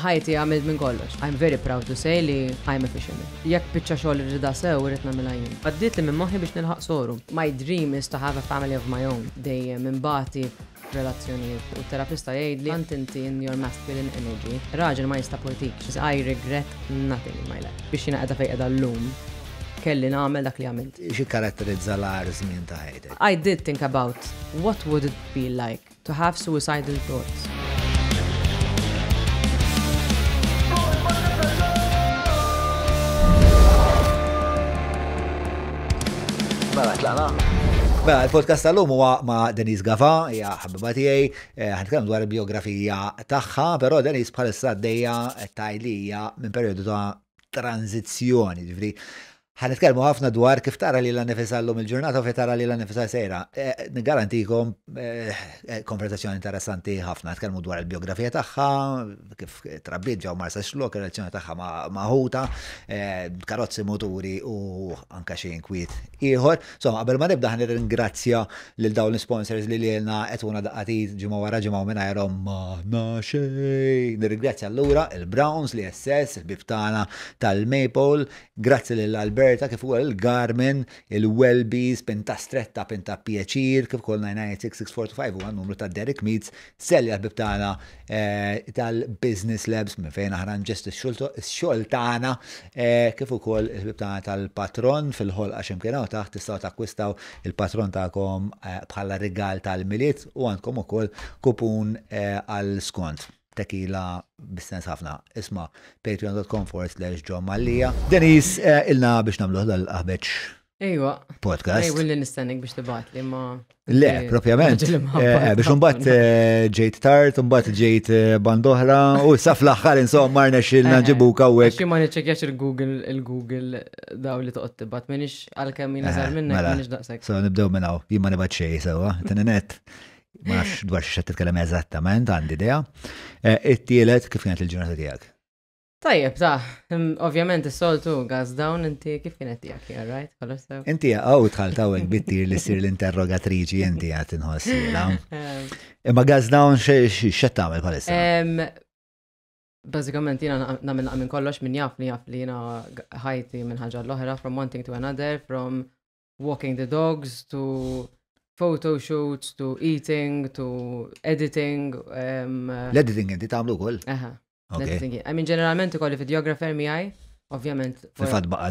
Ħajti għamilt minn kollox. I'm very proud to say li I'm a fisherman. Jekk biċċa xogħol irridha sew irrid nagħmilha jien. Għaddietli minn moħħi biex nilħaq soru. My dream is to have a family of my own. Dejjem inbati f'relazzjonijiet u t-terapista jgħidli tant inti in your masculine energy, raġel ma jistapportikx. I regret nothing in my life. Biex jiena qiegħda fejn qiegħda llum, kelli nagħmel dak li għamilt. X'ikkaratterizza l-agħar żmien ta' ħajtek? I did think about what would it be like To have suicidal thoughts. Mela, tlaqna. Mela, il-podcast tal-lum huwa ma' Denise Gafa, hija ħabiba tiegħi, eh, ħanitkellem dwar il-biografija tagħha, però Denise bħalissa għaddejja qed tgħid li hija minn perjodu ta' tranzizzjoni, ġifieri Ħa nitkellmu ħafna dwar kif tara lilha nnifisha llum il-ġurnata u fejn tara lilha nnifisha sejra. Eh, niggarantikom eh, eh, konversazzjoni interessanti ħafna. Nitkellmu dwar il-biografija tagħha, kif trabbiet ġew Marsa Xlok, ir-relazzjoni tagħha ma' ħuta, karozzi moturi u anka xi inkwiet ieħor. So, qabel ma nibda ħa nirringrazzja lil dawn l-sponsors li lilna qed daqatit ġimgħa wara ġimgħa mingħajrhom ma xejn. Nirringrazzja allura il-Browns li SS, il-bib tagħna tal-Maple, Grazzi lil Alberta kif ukoll il-Garmin, il-Welbee's, pinta stretta, pinta pjaċir, kif ukoll 9986645 huwa n-numru ta' Derek Meets, selli għal-ħbieb tagħna eh, tal-Business Labs minn fejn aħna nġestu x-xogħol tagħna, eh, kif ukoll il-ħbieb tagħna tal-Patron fil-ħolqa x'imkien hawn taħt tistgħu takkwistaw il-patron tagħkom eh, bħala rigal tal-Milied u għandkom ukoll kupun għal skont. Tequila bis-sens ħafna. Isma' patreon.com forward slash John Mallia. Denise, eh, ilna biex nagħmluh dal-qaħbeċ. Ejwa. Podcast. Ejwa li nistennik biex tibatli ma. Le, eh, propjament. Eh, biex mbagħad ġejt tard, mbagħad ġejt bandoħra u sa fl-aħħar insomma rnexxilna ġibuka u hekk. Xi ma niċċekkjax il-Google il-Google daw li toqgħod tibgħat minix għalkemm jiena żgħar minnek mela, minix daqshekk. So nibdew minn hawn, jien ma nibgħat xejn sewwa, tieni Ma nafx dwar xi titkellem eżattament, għandi idea. Eh, it-tielet kif kienet il-ġurnata tiegħek? Tajjeb, ta' ovvjament is-soltu gas down inti kif kienet tiegħek, right? Kollox sew. Inti għaw tħalt hawnhekk bittir li ssir l-interrogatriċi inti qed inħossila. Imma gas down x'qed tagħmel bħalissa? Bażikament jiena nagħmel minn kollox min jaf li jaf li jiena ħajti minn ħaġa l-oħra, from one thing to another, from walking the dogs to photo shoots to eating to editing. Um, L-editing inti tagħmlu wkoll? Aha. Okay. I mean, ġeneralment ikolli videographer miegħi, ovvjament. Fil-fatt baqa'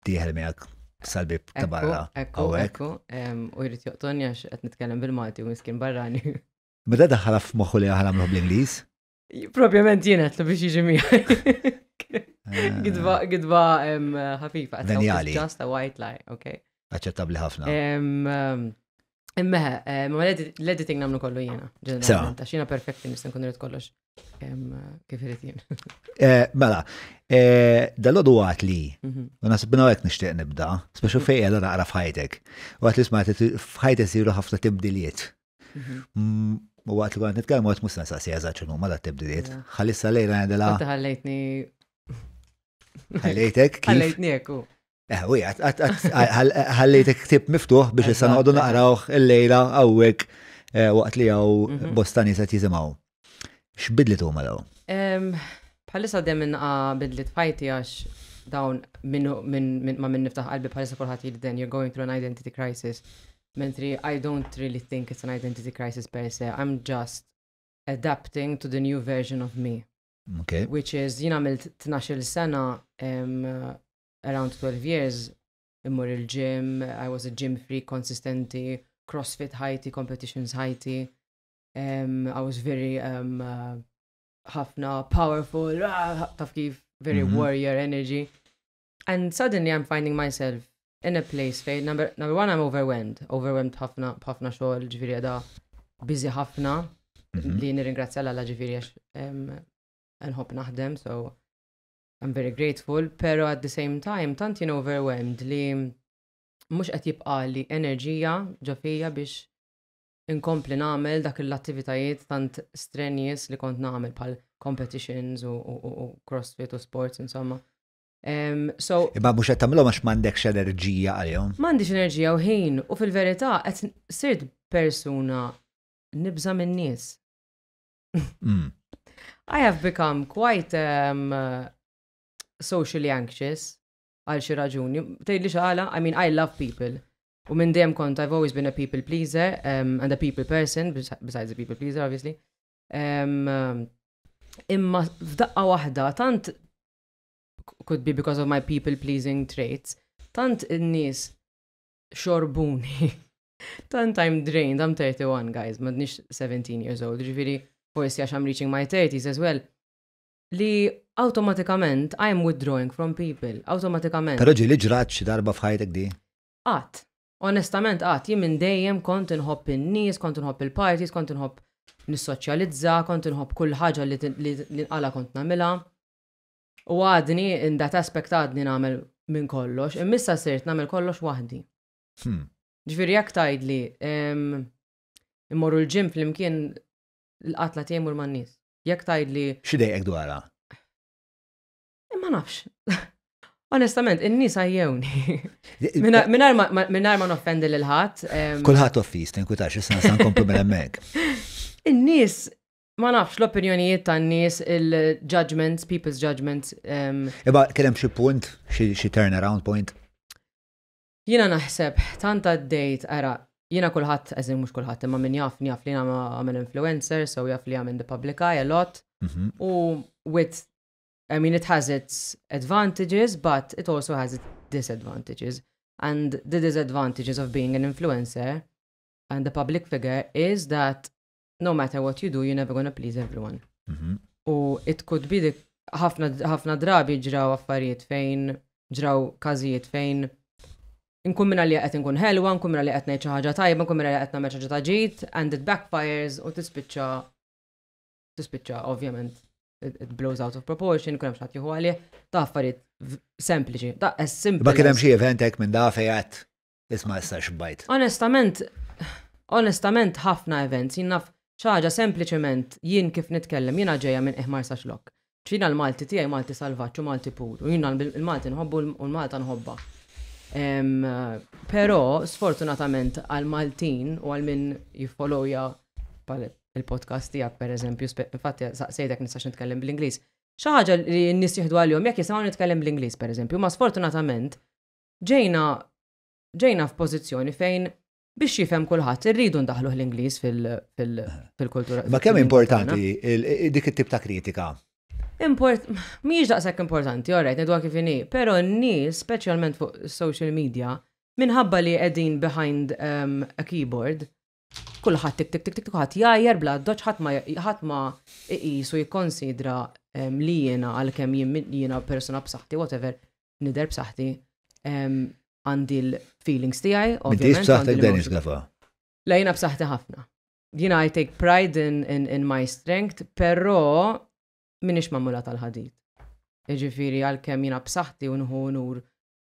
dieħel miegħek salbib ta' barra. Ekku, ekku, u jrid joqtonni għax qed nitkellem bil-Malti u miskin barrani. Meta daħħala f'moħħu li aħna nagħmluh bl-Ingliż? Propjament jien għetlu biex jiġi miegħi. Ah. Gidba, gidba ħafifa. Venjali. Just a white lie, ok. Aċċettabli ħafna. Immeħe, ma l-editing namlu kollu jiena, ġeneralment, għax jiena perfectionist nkun irid kollox kif irid jien. Eh, mela, eh, dal-għodu għat li, mhm. u nasib minna għek nishtiq nibda, speċu fej għedha naqra f'ħajtek, u għat li smajt f'ħajtek siru ħafna tibdiliet. Mhm. Mm, u waqt li kont nitkellmu għat mhux nsaqsi eżatt x'inhu ma tibdiliet. Ħalissa lejla ngħidilha. Inti ħallejtni. Ħallejtek kif? Ħallejtni hekk. Eh, u ħallejtek ktib miftuħ biex issa noqogħdu naqrawh illejla hawnhekk eh, waqt li hawn mhm. bosta nies qed jisimgħu. X'bidliet huma daw? Bħalissa dem inqa bidliet fajti għax dawn minn ma minn niftaħ qalbi bħalissa kulħadd jgħid you're going through an identity crisis. Mentri I don't really think it's an identity crisis per se, I'm just adapting to the new version of me. Okay. Which is, jien għamilt 12 sena, um, around 12 years, immur il-gym, I was a gym freak konsistenti, CrossFit ħajti, competitions ħajti. Um, I was very um, uh, ħafna powerful, ah, taf kif, very mm -hmm. warrior energy. And suddenly I'm finding myself in a place fejn, number, number one, I'm overwhelmed. Overwhelmed ħafna, b'ħafna xogħol, ġifieri għada busy ħafna, mm -hmm. li nirringrazzja l-Alla ġifieri għax nħobb naħdem, so I'm very grateful, pero at the same time, tant jien overwhelmed li mhux qed jibqa' li enerġija ġo fija biex inkompli nagħmel dak l-attivitajiet tant strenuous li kont nagħmel bħal competitions u, u, u, u crossfit u sports insomma. Um, so, Imma mhux qed tagħmilhom għax m'għandekx enerġija għalihom. M'għandix enerġija u ħin u fil-verità qed sirt persuna nibża' min-nies. Mm. I have become quite socially anxious għal xi raġuni. Tgħidli x'għala, I mean, I love people. U minn dejjem kont, I've always been a people pleaser and a people person, besides a people pleaser, obviously. Imma f'daqqa waħda, tant could be because of my people pleasing traits, tant in-nies xorbuni. Tant I'm drained, I'm 31, guys, m'għadnix 17 years old, ġifieri forsi għax I'm reaching my 30s as well, li awtomatikament I am withdrawing from people, awtomatikament. Però ġieli ġrat xi darba f'ħajtek di? Qatt. Onestament qatt, jien minn dejjem kont inħobb in-nies, kont inħobb il-parties, kont inħobb nissoċjalizza, kont inħobb kull ħaġa li nqala kont nagħmilha. U għadni, in that aspect għadni nagħmel minn kollox, imma issa sirt nagħmel kollox waħdi. Ġifieri jekk tgħidli immorru l-gym flimkien, l-qatla tiegħi mur man-nies. Jekk tgħidli X'idejqek dwarha? Imma nafx. Onestament, in-nies għajjewni. Mingħajr ma noffendi lil ħadd. Kulħadd offiż, tinkwitax, issa nista' nkomplu minn hemmhekk. In-nies, ma nafx, l-opinjonijiet tan-nies, il-judgments, people's judgments. Imma kien hemm xi punt, xi turnaround point? Jiena naħseb, tant għaddejt, ara, jiena kulħadd, eżin mhux kulħadd, imma min jaf, jaf li jiena I'm an influencer, so jaf li I'm in the public eye a lot. U with, I mean, it has its advantages, but it also has its disadvantages. And the disadvantages of being an influencer and a public figure is that no matter what you do, you're never gonna please everyone. U it could be the ħafna ħafna drabi ġraw affarijiet fejn ġraw każijiet fejn nkun minna li qed nkun ħelwa, nkun minna li qed ngħid xi ħaġa tajba, nkun minna li qed nagħmel xi ħaġa ta' ġid, and it backfires u tispiċċa ovvjament it blows out of proportion, kun hemm xi ħadd jieħu għalih, ta' affarijiet sempliċi, ta' as simple. Ma kien hemm xi event hekk minn da fejn għedt, "Isma', issa xbajt"? Onestament ħafna events, jien naf xi ħaġa sempliċement jien kif nitkellem, jiena ġejja minn qiegħ Marsaxlokk. Jiena l-Malti tiegħi Malti salvaġġ u Malti pur, u jiena l-Malti nħobbu u l-Malta nħobba. Però, sfortunatament għal-Maltin u għal min jiffollowja pal il-podcast tiegħek per eżempju, infatti saqsejtek nistax nitkellem bl-Ingliż. Xi ħaġa li n-nies jieħdu għalihom jekk jisimgħu nitkellem bl-Ingliż per eżempju, ma sfortunatament ġejna f'pożizzjoni fejn biex jifhem kulħadd irridu ndaħluh l-Ingliż fil-kultura. Ma kemm importanti dik it-tip ta' kritika? Mhijiex daqshekk importanti, alright, ngħiduha kif inhi, però n-nies, speċjalment fuq social media, minħabba li qegħdin behind a keyboard, kulħadd tik tik tik tik, kulħadd jgħajjar bla doċ, ħadd ma iqis u jikkonsidra li jiena għalkemm jiena persuna b'saħħti, whatever, nidher b'saħħti, għandi l-feelings tiegħi, M'intix ovvjament, b'saħħtek, għandi Denise l-emotions. Gafa. La, jiena b'saħħti ħafna. Jiena I take pride in my strength, però m'iniex magħmula tal-ħadid. Jiġifieri għalkemm jiena b'saħħti u nieħu unur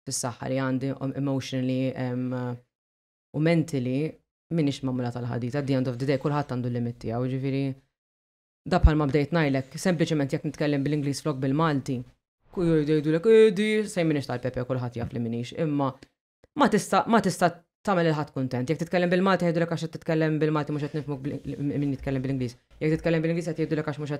fis-saħħa li għandi emotionally u mentally, m'iniex magħmula tal-ħadid. At the end of the day, kulħadd għandu l-limit tiegħu, ġifieri da bħalma bdejt ngħidlek, sempliċement jekk nitkellem bil-Ingliż flok bil-Malti, ku jgħidulek, "Edi, sej m'iniex tal-Pepe", kulħadd jaf li m'iniex, imma ma tista' tagħmel lil ħadd kuntent. Jekk titkellem bil-Malti jgħidulek għax qed titkellem bil-Malti mhux qed nifhmuk min jitkellem bil-Ingliż. Jekk titkellem bil-Ingliż qed jgħidulek għax mhux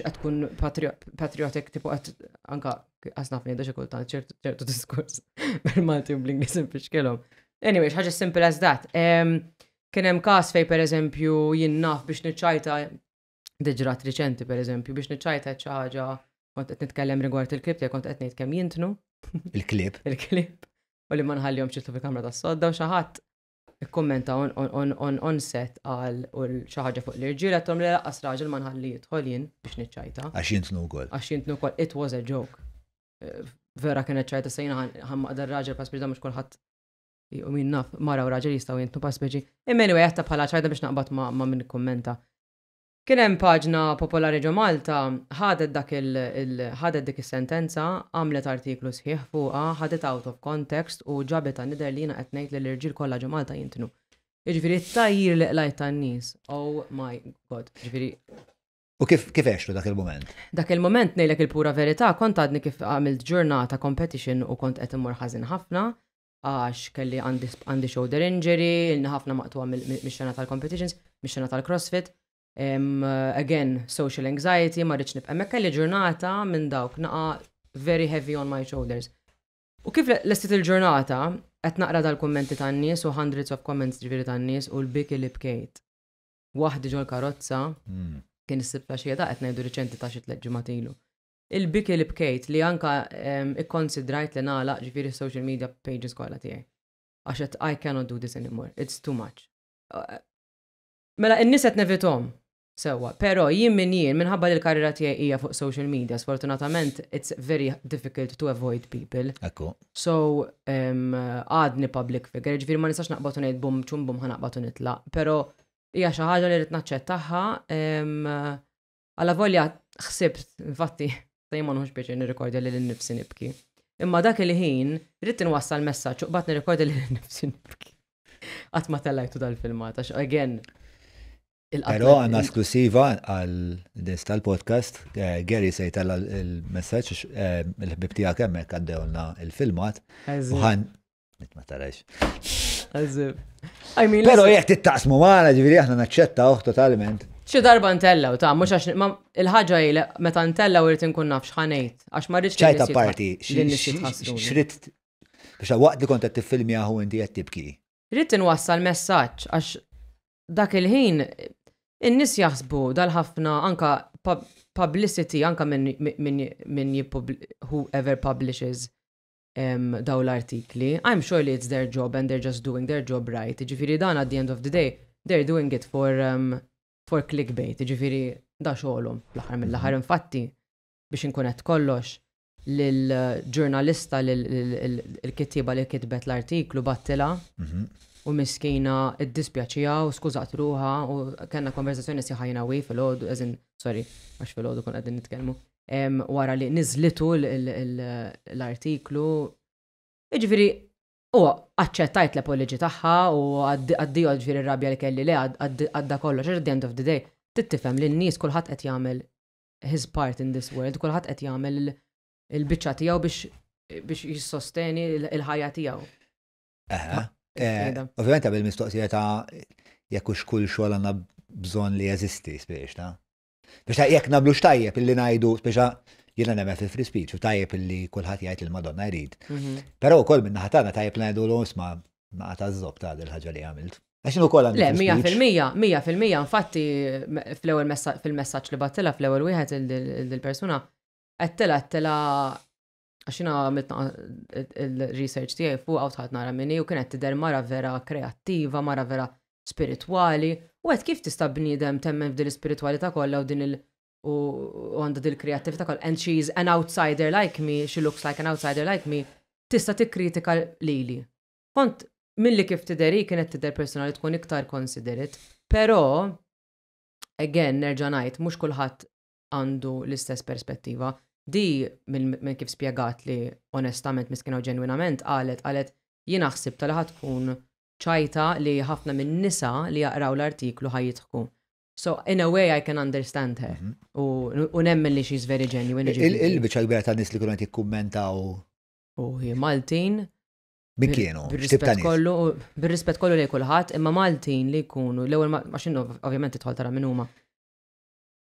qed tkun patriotic, tipo qed anka qas naf ngħidu xi kultant ċertu diskors bil-Malti u bl-Ingliż infixkelhom. Anyway, xi ħaġa simple as that. Kien hemm każ fej pereżempju jien naf biex niċċajta, diġrat riċenti pereżempju biex niċċajta xi ħaġa kont qed nitkellem rigward il-klib tiegħi, kont qed ngħid kemm jintnu Il-klib. Il-klib u li ma nħallihom jidħlu fil-kamra tas-sodda u xi ħadd ikkummenta on set għal u xi ħaġa fuq l-irġiel, għedthom li lanqas raġel ma nħalli jidħol jien biex niċċajta. Għax jintnu wkoll. Għax jintnu wkoll, it was a joke. Vera kienet ċajta sejna ħammaqdar raġel pas biex mhux kulħadd u min naf mara u raġel jistgħu jintnu pas speċi. Imma anyway, għedtha bħala ċajta biex naqbad ma' min kummenta. Kien hemm paġna popolari ġo Malta, ħadet dak ħadet dik is-sentenza, għamlet artiklu sħiħ fuqha, ħadet out of context u ġabet nidher li jiena qed ngħid li l-irġiel kollha ġo Malta jintnu. Jiġifieri t-tgħajjir li qlajt tan-nies. Oh my God. Jiġifieri U kif għextu dak il-moment? Dak il-moment, ngħidlek il-pura verità, kont għadni kif għamilt ġurnata competition u kont qed immur ħażin ħafna għax kelli għandi shoulder injury, ilni ħafna maqtugħa mix-xena tal-competitions, mix-xena tal-CrossFit. Again, social anxiety, ma rridx nibqa' hemmhekk, kelli ġurnata minn dawk naqa very heavy on my shoulders. U kif lestit il-ġurnata, qed naqra dal-kummenti tan-nies u hundreds of comments ġifieri tan-nies u l-biki li bkejt. Waħdi ġol karozza, kien is-Sibt filgħaxija, da qed ngħidu riċenti ta' xi 3 ġimgħat ilu. Il-biki li bkejt li anka ikkonsidrajt li nagħlaq ġifieri social media pages kollha tiegħi. Għax qed I cannot do this anymore. It's too much. Mela, in-nies qed nevitahom. Sewwa, però jien min jien, minħabba li l-karriera tiegħi hija fuq social media, sfortunatament it's very difficult to avoid people. So, għadni public figure, ġifieri ma nistax naqbad u ngħid bum ċum bum ħa naqbad u nitlaq, però hija xi ħaġa li rrid naċċettaha. Alla volja ħsibt, infatti, ta' jien ma nieħux pjaċir nirrekordja lili nnifsi nibki. Imma dak il-ħin rrid inwassal messaġġ u qbadt nirrekordja lili nnifsi nibki. Qatt ma tellajtu dal-filmat, għax again, Però għandna esklusiva għal din tal-podcast, Gary se jtella il-messaġġ, il-ħbib tiegħek hemmhekk għaddewlna il-filmat. U ħan ma tarax. I mean, Però jekk tittaqsmu magħna, ġifieri aħna naċċettaw totalment. Xi darba ntellaw, ta' mhux għax ma il-ħaġa hi li meta ntellaw irid inkun naf x'ħa ngħid, għax ma rridx li ċajta n-nies parti, li n-nies jitħassruni. X'ridt biex waqt li kont qed tiffilmjahu inti qed tibki? Rrid inwassal messaġġ għax dak il-ħin in-nies jaħsbu dal-ħafna anka publicity anka minn whoever publishes daw l-artikli. I'm sure li it's their job and they're just doing their job right. Ġifieri dan at the end of the day, they're doing it for clickbait. Ġifieri da xogħolhom fl-aħħar mill-aħħar, infatti biex inkun qed kollox lill-ġurnalista, il-kittiba li kitbet l-artiklu bgħattilha u miskina iddispjaċiha u skużat ruħha u kellna konversazzjoni sħiħa jiena u filgħodu, as in, sorry, għax filgħodu kon qegħdin nitkellmu, wara li niżlitu l-artiklu. Jiġifieri, u aċċettajt l-apology tagħha u għaddio ġifieri r-rabja li kelli le għadda kollox, għax at the end of the day, tifhem li n-nies kulħadd qed jagħmel his part in this world, kulħadd qed jagħmel il-biċċa tiegħu biex jissosteni il-ħajja tiegħu. Aha. Ovvjament qabel mistoqsija ta' jekk hux kull xogħol għandna bżonn li jeżisti, spiex ta' biex ta' jekk nagħmlux tajjeb illi ngħidu, speċa jiena nemmen fil-free speech u tajjeb illi kulħadd jgħid il-Madonna jrid. Però wkoll minn naħa tagħna tajjeb li ngħidu l isma' naqa ta' żobb ta' dil-ħaġa li għamilt. Għax ukoll għandi Le, free mija speech. fil-mija, 100%, infatti, fl-ewwel fil-messaġġ li bgħattilha fl-ewwel wieħed il-persuna, għedtilha għax jiena għamilt il-research tiegħi fuq għaw tħat nara minni u kienet tidher mara vera kreattiva, mara vera spiritwali, u għedt kif tista' bniedem temmen f'din l-ispiritwalità kollha u din il- u għandha dil kreattività kollha, and she's an outsider like me, she looks like an outsider like me, tista' tikkritika lili. Kont milli kif tideri kienet tidher personali tkun iktar considerate, però again nerġa' ngħid mhux kulħadd għandu l-istess perspettiva. Di minn kif spjegat li onestament miskina u ġenwinament qalet jiena ħsib tal ħa tkun ċajta li ħafna minn nisa li jaqraw l-artiklu ħa jidħku. So in a way I can understand her. U nemmen li she's very genuine. Il-biċċa kbira ta' nies li kienu qed jikkummentaw U hi Maltin. Min kienu? X'tip ta' Bir-rispett nies? kollu, bir-rispett kollu li kulħadd, imma Maltin li jkunu, l-ewwel għax innu ovvjament tidħol tara min huma.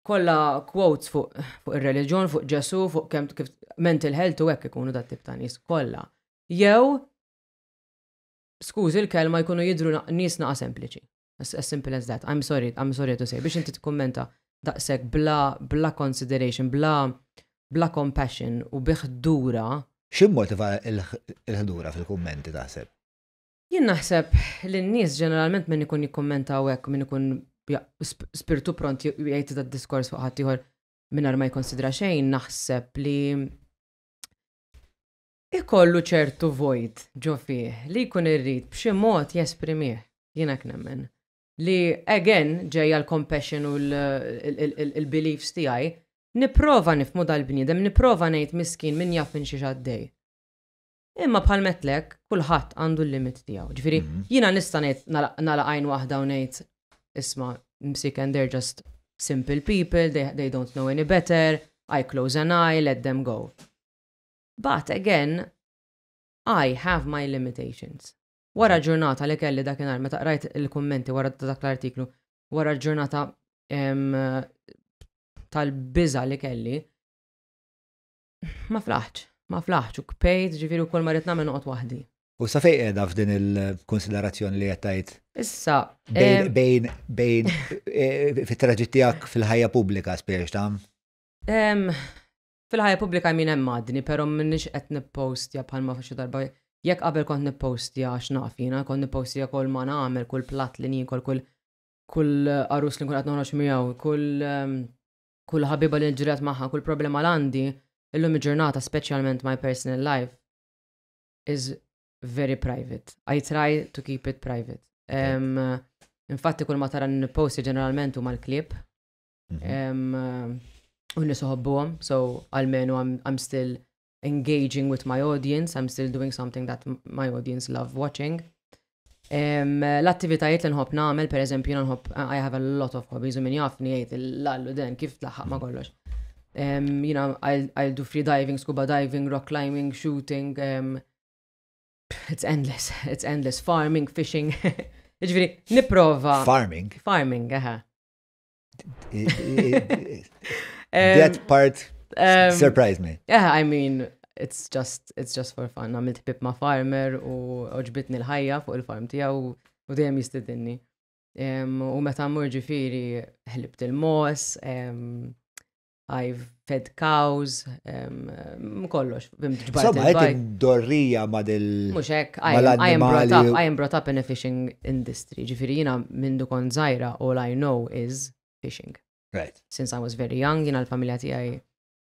Kollha quotes fuq ir-reliġjon, fuq Ġesu, fuq kemm kif mental health u hekk ikunu dat tip ta' nies kollha. Jew skużi l-kelma jkunu jidru nies naqa sempliċi. As simple as that. I'm sorry, I'm sorry to say. Biex inti tikkummenta daqshekk bla consideration, bla compassion u bi ħdura. X'immotiva il-ħdura fil-kummenti taħseb? Jien naħseb li n-nies ġeneralment min ikun jikkommenta u hekk, min ikun spirtu pront jgħid dat diskors fuq ħaddieħor mingħajr ma jkonsidra xejn, naħseb li ikollu ċertu void ġo fih li jkun irrid b'xi mod jesprimih. Jien hekk nemmen. Li again ġejja l-compassion u l-beliefs tiegħi, nipprova nifhmu dal-bniedem, nipprova ngħid miskin min jaf minn xi għaddej. Imma bħal m'għedtlek, kulħadd għandu l-limit tiegħu. Ġifieri, jiena nista' ngħid nagħlaq għajn waħda u ngħid isma' msiken they're just simple people, they don't know any better, I close an eye, let them go. But again, I have my limitations. Wara ġurnata li kelli dakinhar meta qrajt il-kummenti wara dak l-artiklu, wara ġurnata Tal-biża li kelli. Ma flaħtx, ma flaħtx u kpejt, ġifieri kull ma rrid nagħmel noqgħod waħdi. U sa fejn qiegħda f'din il-konsiderazzjoni li qed tgħid? Issa. Bejn, bejn, fit-traġitt tiegħek fil-ħajja pubblika spiex ta' Fil-ħajja pubblika min hemm għadni, però m'iniex qed nippostja bħalma xi darba. Jekk qabel kont nippostja għax naf jiena, kont nippostja kull ma nagħmel, kull platt li niekol, kull għarus li nkun qed noħroġ miegħu, kull ħabiba li nġiret magħha, kull problema l għandi, illum il-ġurnata, speċjalment my personal life, is very private. I try to keep it private. Infatti kull ma tara nipposti ġeneralment huma l-klieb. U nies iħobbuhom, so almenu I'm still engaging with my audience, I'm still doing something that my audience love watching. L-attivitajiet li nħobb nagħmel, per eżempju, jiena nħobb, I have a lot of hobbies, u min jafni jgħid l-allu den kif tlaħħaq ma kollox. I'll do free diving, scuba diving, rock climbing, shooting, it's endless, it's endless. Farming, fishing. Ġifieri, nipprova. Farming? Farming, aha. That part surprised me. Yeah, I mean, it's just for fun. Għamilt ħbieb ma' farmer u għoġbitni l-ħajja fuq il-farm tiegħu u dejjem jistidinni. U meta mmur ġifieri ħlibt il-mogħoż, I've fed cows, kollox, fhimt, ġbart Insomma, qed il-bajt. imdorrija ma dil. Mhux hekk, I am brought up, mal-annimali. I am brought up in a fishing industry. Ġifieri jiena mindu kont żgħira, all I know is fishing. Since I was very young, jiena l-familja tiegħi,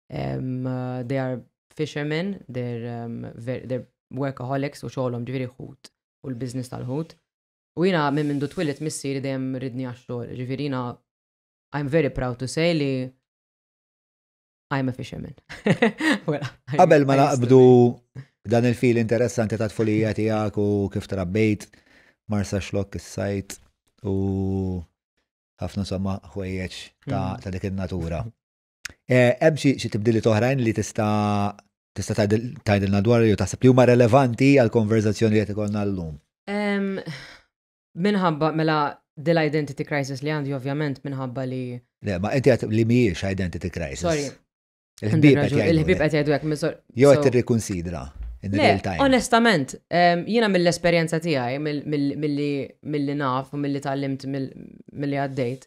they are fishermen, they're workaholics u xogħolhom ġifieri ħut u l-business tal-ħut. U jiena minn mindu twilidt missieri dejjem ridni għax-xogħol. Ġifieri jiena I'm very proud to say li I'm a fisherman. Well, Qabel ma I used to naqbdu be. dan il-fil interessanti ta' tfulija tiegħek u kif trabbejt, Marsaxlokk, is-sajt u ħafna insomma ħwejjeġ ta' ta' dik in-natura. Hemm xi tibdiliet oħrajn li tista' tgħidilna dwar jew taħseb li huma relevanti għal konverzazzjoni li qed ikollna llum? Minħabba mela dil-identity crisis li għandi ovvjament minħabba li Le, ma inti għedt li mhijiex identity crisis. Sorry. Il-ħbieb qed Raġun, jgħidu il-ħbieb hekk. qed jgħidu hekk, Jew qed so tirrikonsidra in Le, real time. onestament, jiena mill-esperjenza tiegħi, milli naf u milli tgħallimt milli għaddejt,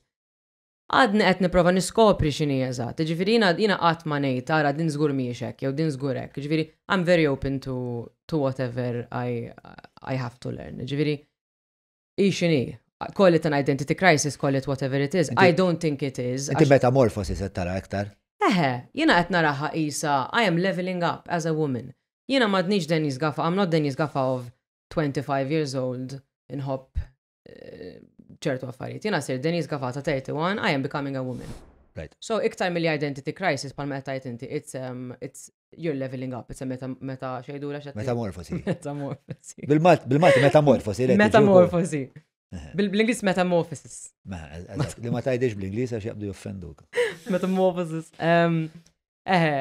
għadni qed nipprova niskopri x'inhi eżatt. Ġifieri jiena qatt ma ngħid ara din żgur mhijiex hekk jew din żgur hekk. Ġifieri I'm very open to whatever I have to learn. Ġifieri hi x'inhi. Call it an identity crisis, call it whatever it is. I don't think it is. Inti metamorphosis qed tara aktar. Eħe, jiena qed naraha isa, I am leveling up as a woman. Jiena m'għadnix Denise Gafa, I'm not Denise Gafa of 25 years old inħobb ċertu affarijiet. Jiena sir Denise Gafa ta' 31, I am becoming a woman. So iktar mill identity crisis bħalma qed tgħid inti, it's you're leveling up, it's a meta meta xejdu la Metamorphosi. Metamorphosi. Bil-Malti metamorphosi. Le, tiġi wkoll. Metamorphosi. Bil-Ingliż metamorphosis. Ma, eżatt, li ma tgħidix bl-Ingliż għax jaqbdu joffenduk. Metamorphosis. Eħe,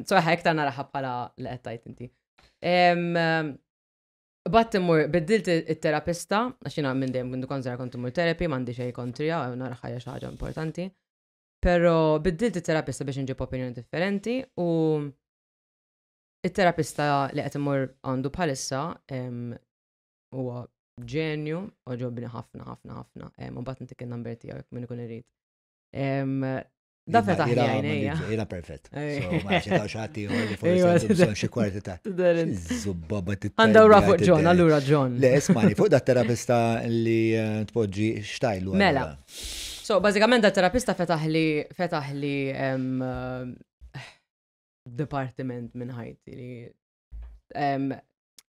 so eħe, iktar naraha bħala li qed tgħid inti. Bat immur, biddilt it-terapista, għax jiena minn dejjem kundu kont żgħira kont immur therapy, m'għandi xejn kontrija, naraha hija xi ħaġa importanti. Però biddilt it-terapista biex nġib opinjoni differenti u it-terapista li qed immur għandu bħalissa huwa ġenju, għoġobni ħafna, ħafna, ħafna. U mbagħad ntik in-number tiegħu jekk min ikun irid. Da fetaħ li għajnejja. Jiena perfett. Ej. So, ma nafx jekk xi ħadd ieħor li forsi Ejwa, għandu bżonn xi kwarti ta' Tidher int. Zubbaba Għandawra fuq John, allura John. Le, ismani, fuq da terapista li tpoġġi xtajlu. Mela. Allura. So, bażikament da terapista fetaħ li departiment minn ħajti li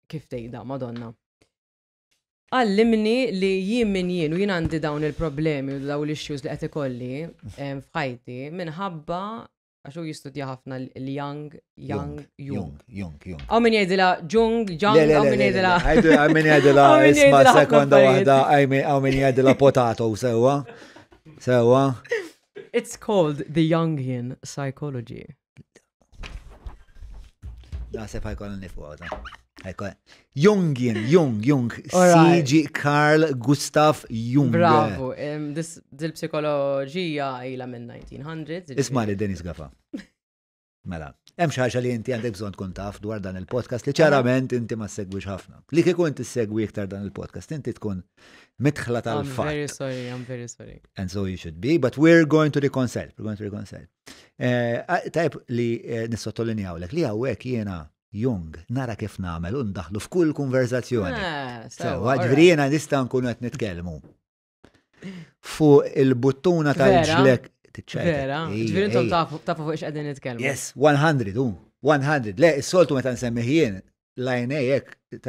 kif tgħidha, Madonna. Għallimni li jien min jien u jien għandi dawn il-problemi u dawn l-issues li qed ikolli f'ħajti minħabba għax hu jistudja ħafna l-Young, Young, Jung. Jung, Jung, Jung. Hawn min jgħidilha Jung, Jung, Le, le, hawn le, min le, le, jgħidilha. Għajdu, hawn min jgħidilha, Hawn min isma' jgħidilha ħafna sekonda affarijiet. waħda, hawn min jgħidilha potato, sewwa. Sewwa. It's called the Jungian psychology. Naħseb ħa jkollna nieqfu għada. Ekku. Jungian, Jung, Jung, C.G. Carl Gustav Jung. Bravo, dil-psikoloġija ila minn 1900s. Isma li Denise Gafa. Mela, hemm xi ħaġa li inti għandek bżonn tkun taf dwar dan il-podcast li ċarament inti ma segwix ħafna. Li kieku inti segwi iktar dan il-podcast, inti tkun mitħla tal-fatt. I'm very sorry, I'm very sorry. And so you should be, but we're going to reconcile, we're going to reconcile. Eh, tajb li eh, nissottolinjawlek li hawnhekk jiena Jung, nara kif nagħmel u ndaħlu f'kull konverzazzjoni. Eh, Sewa, ġifieri jiena nista' nkunu qed nitkellmu fuq il-buttuna tal-ġlek. Vera, ġifieri intom tafu fuq x'qegħdin nitkellmu. Yes, 100, 100. Le, is-soltu meta nsemmih jien, l-għajnej hekk,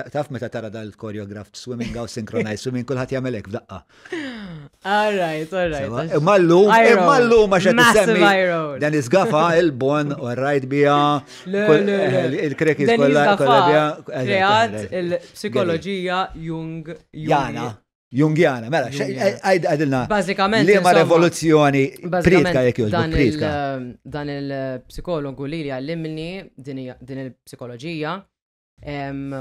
taf meta tara dal-choreographed swimming għaw synchronized swimming, kulħadd jagħmel hekk f'daqqa. All right, all right. Imma llum, imma llum għax qed issemmi Dan iżgafa il-bon u rajt bija il-krekis kollha kollha bija. Kreat il-psikoloġija Jung. Jana. Jungjana, mela, għajdilna. Bażikament. Li ma revoluzzjoni pritka jek jogħġbok pritka. Dan il-psikologu li li għallimni din il-psikoloġija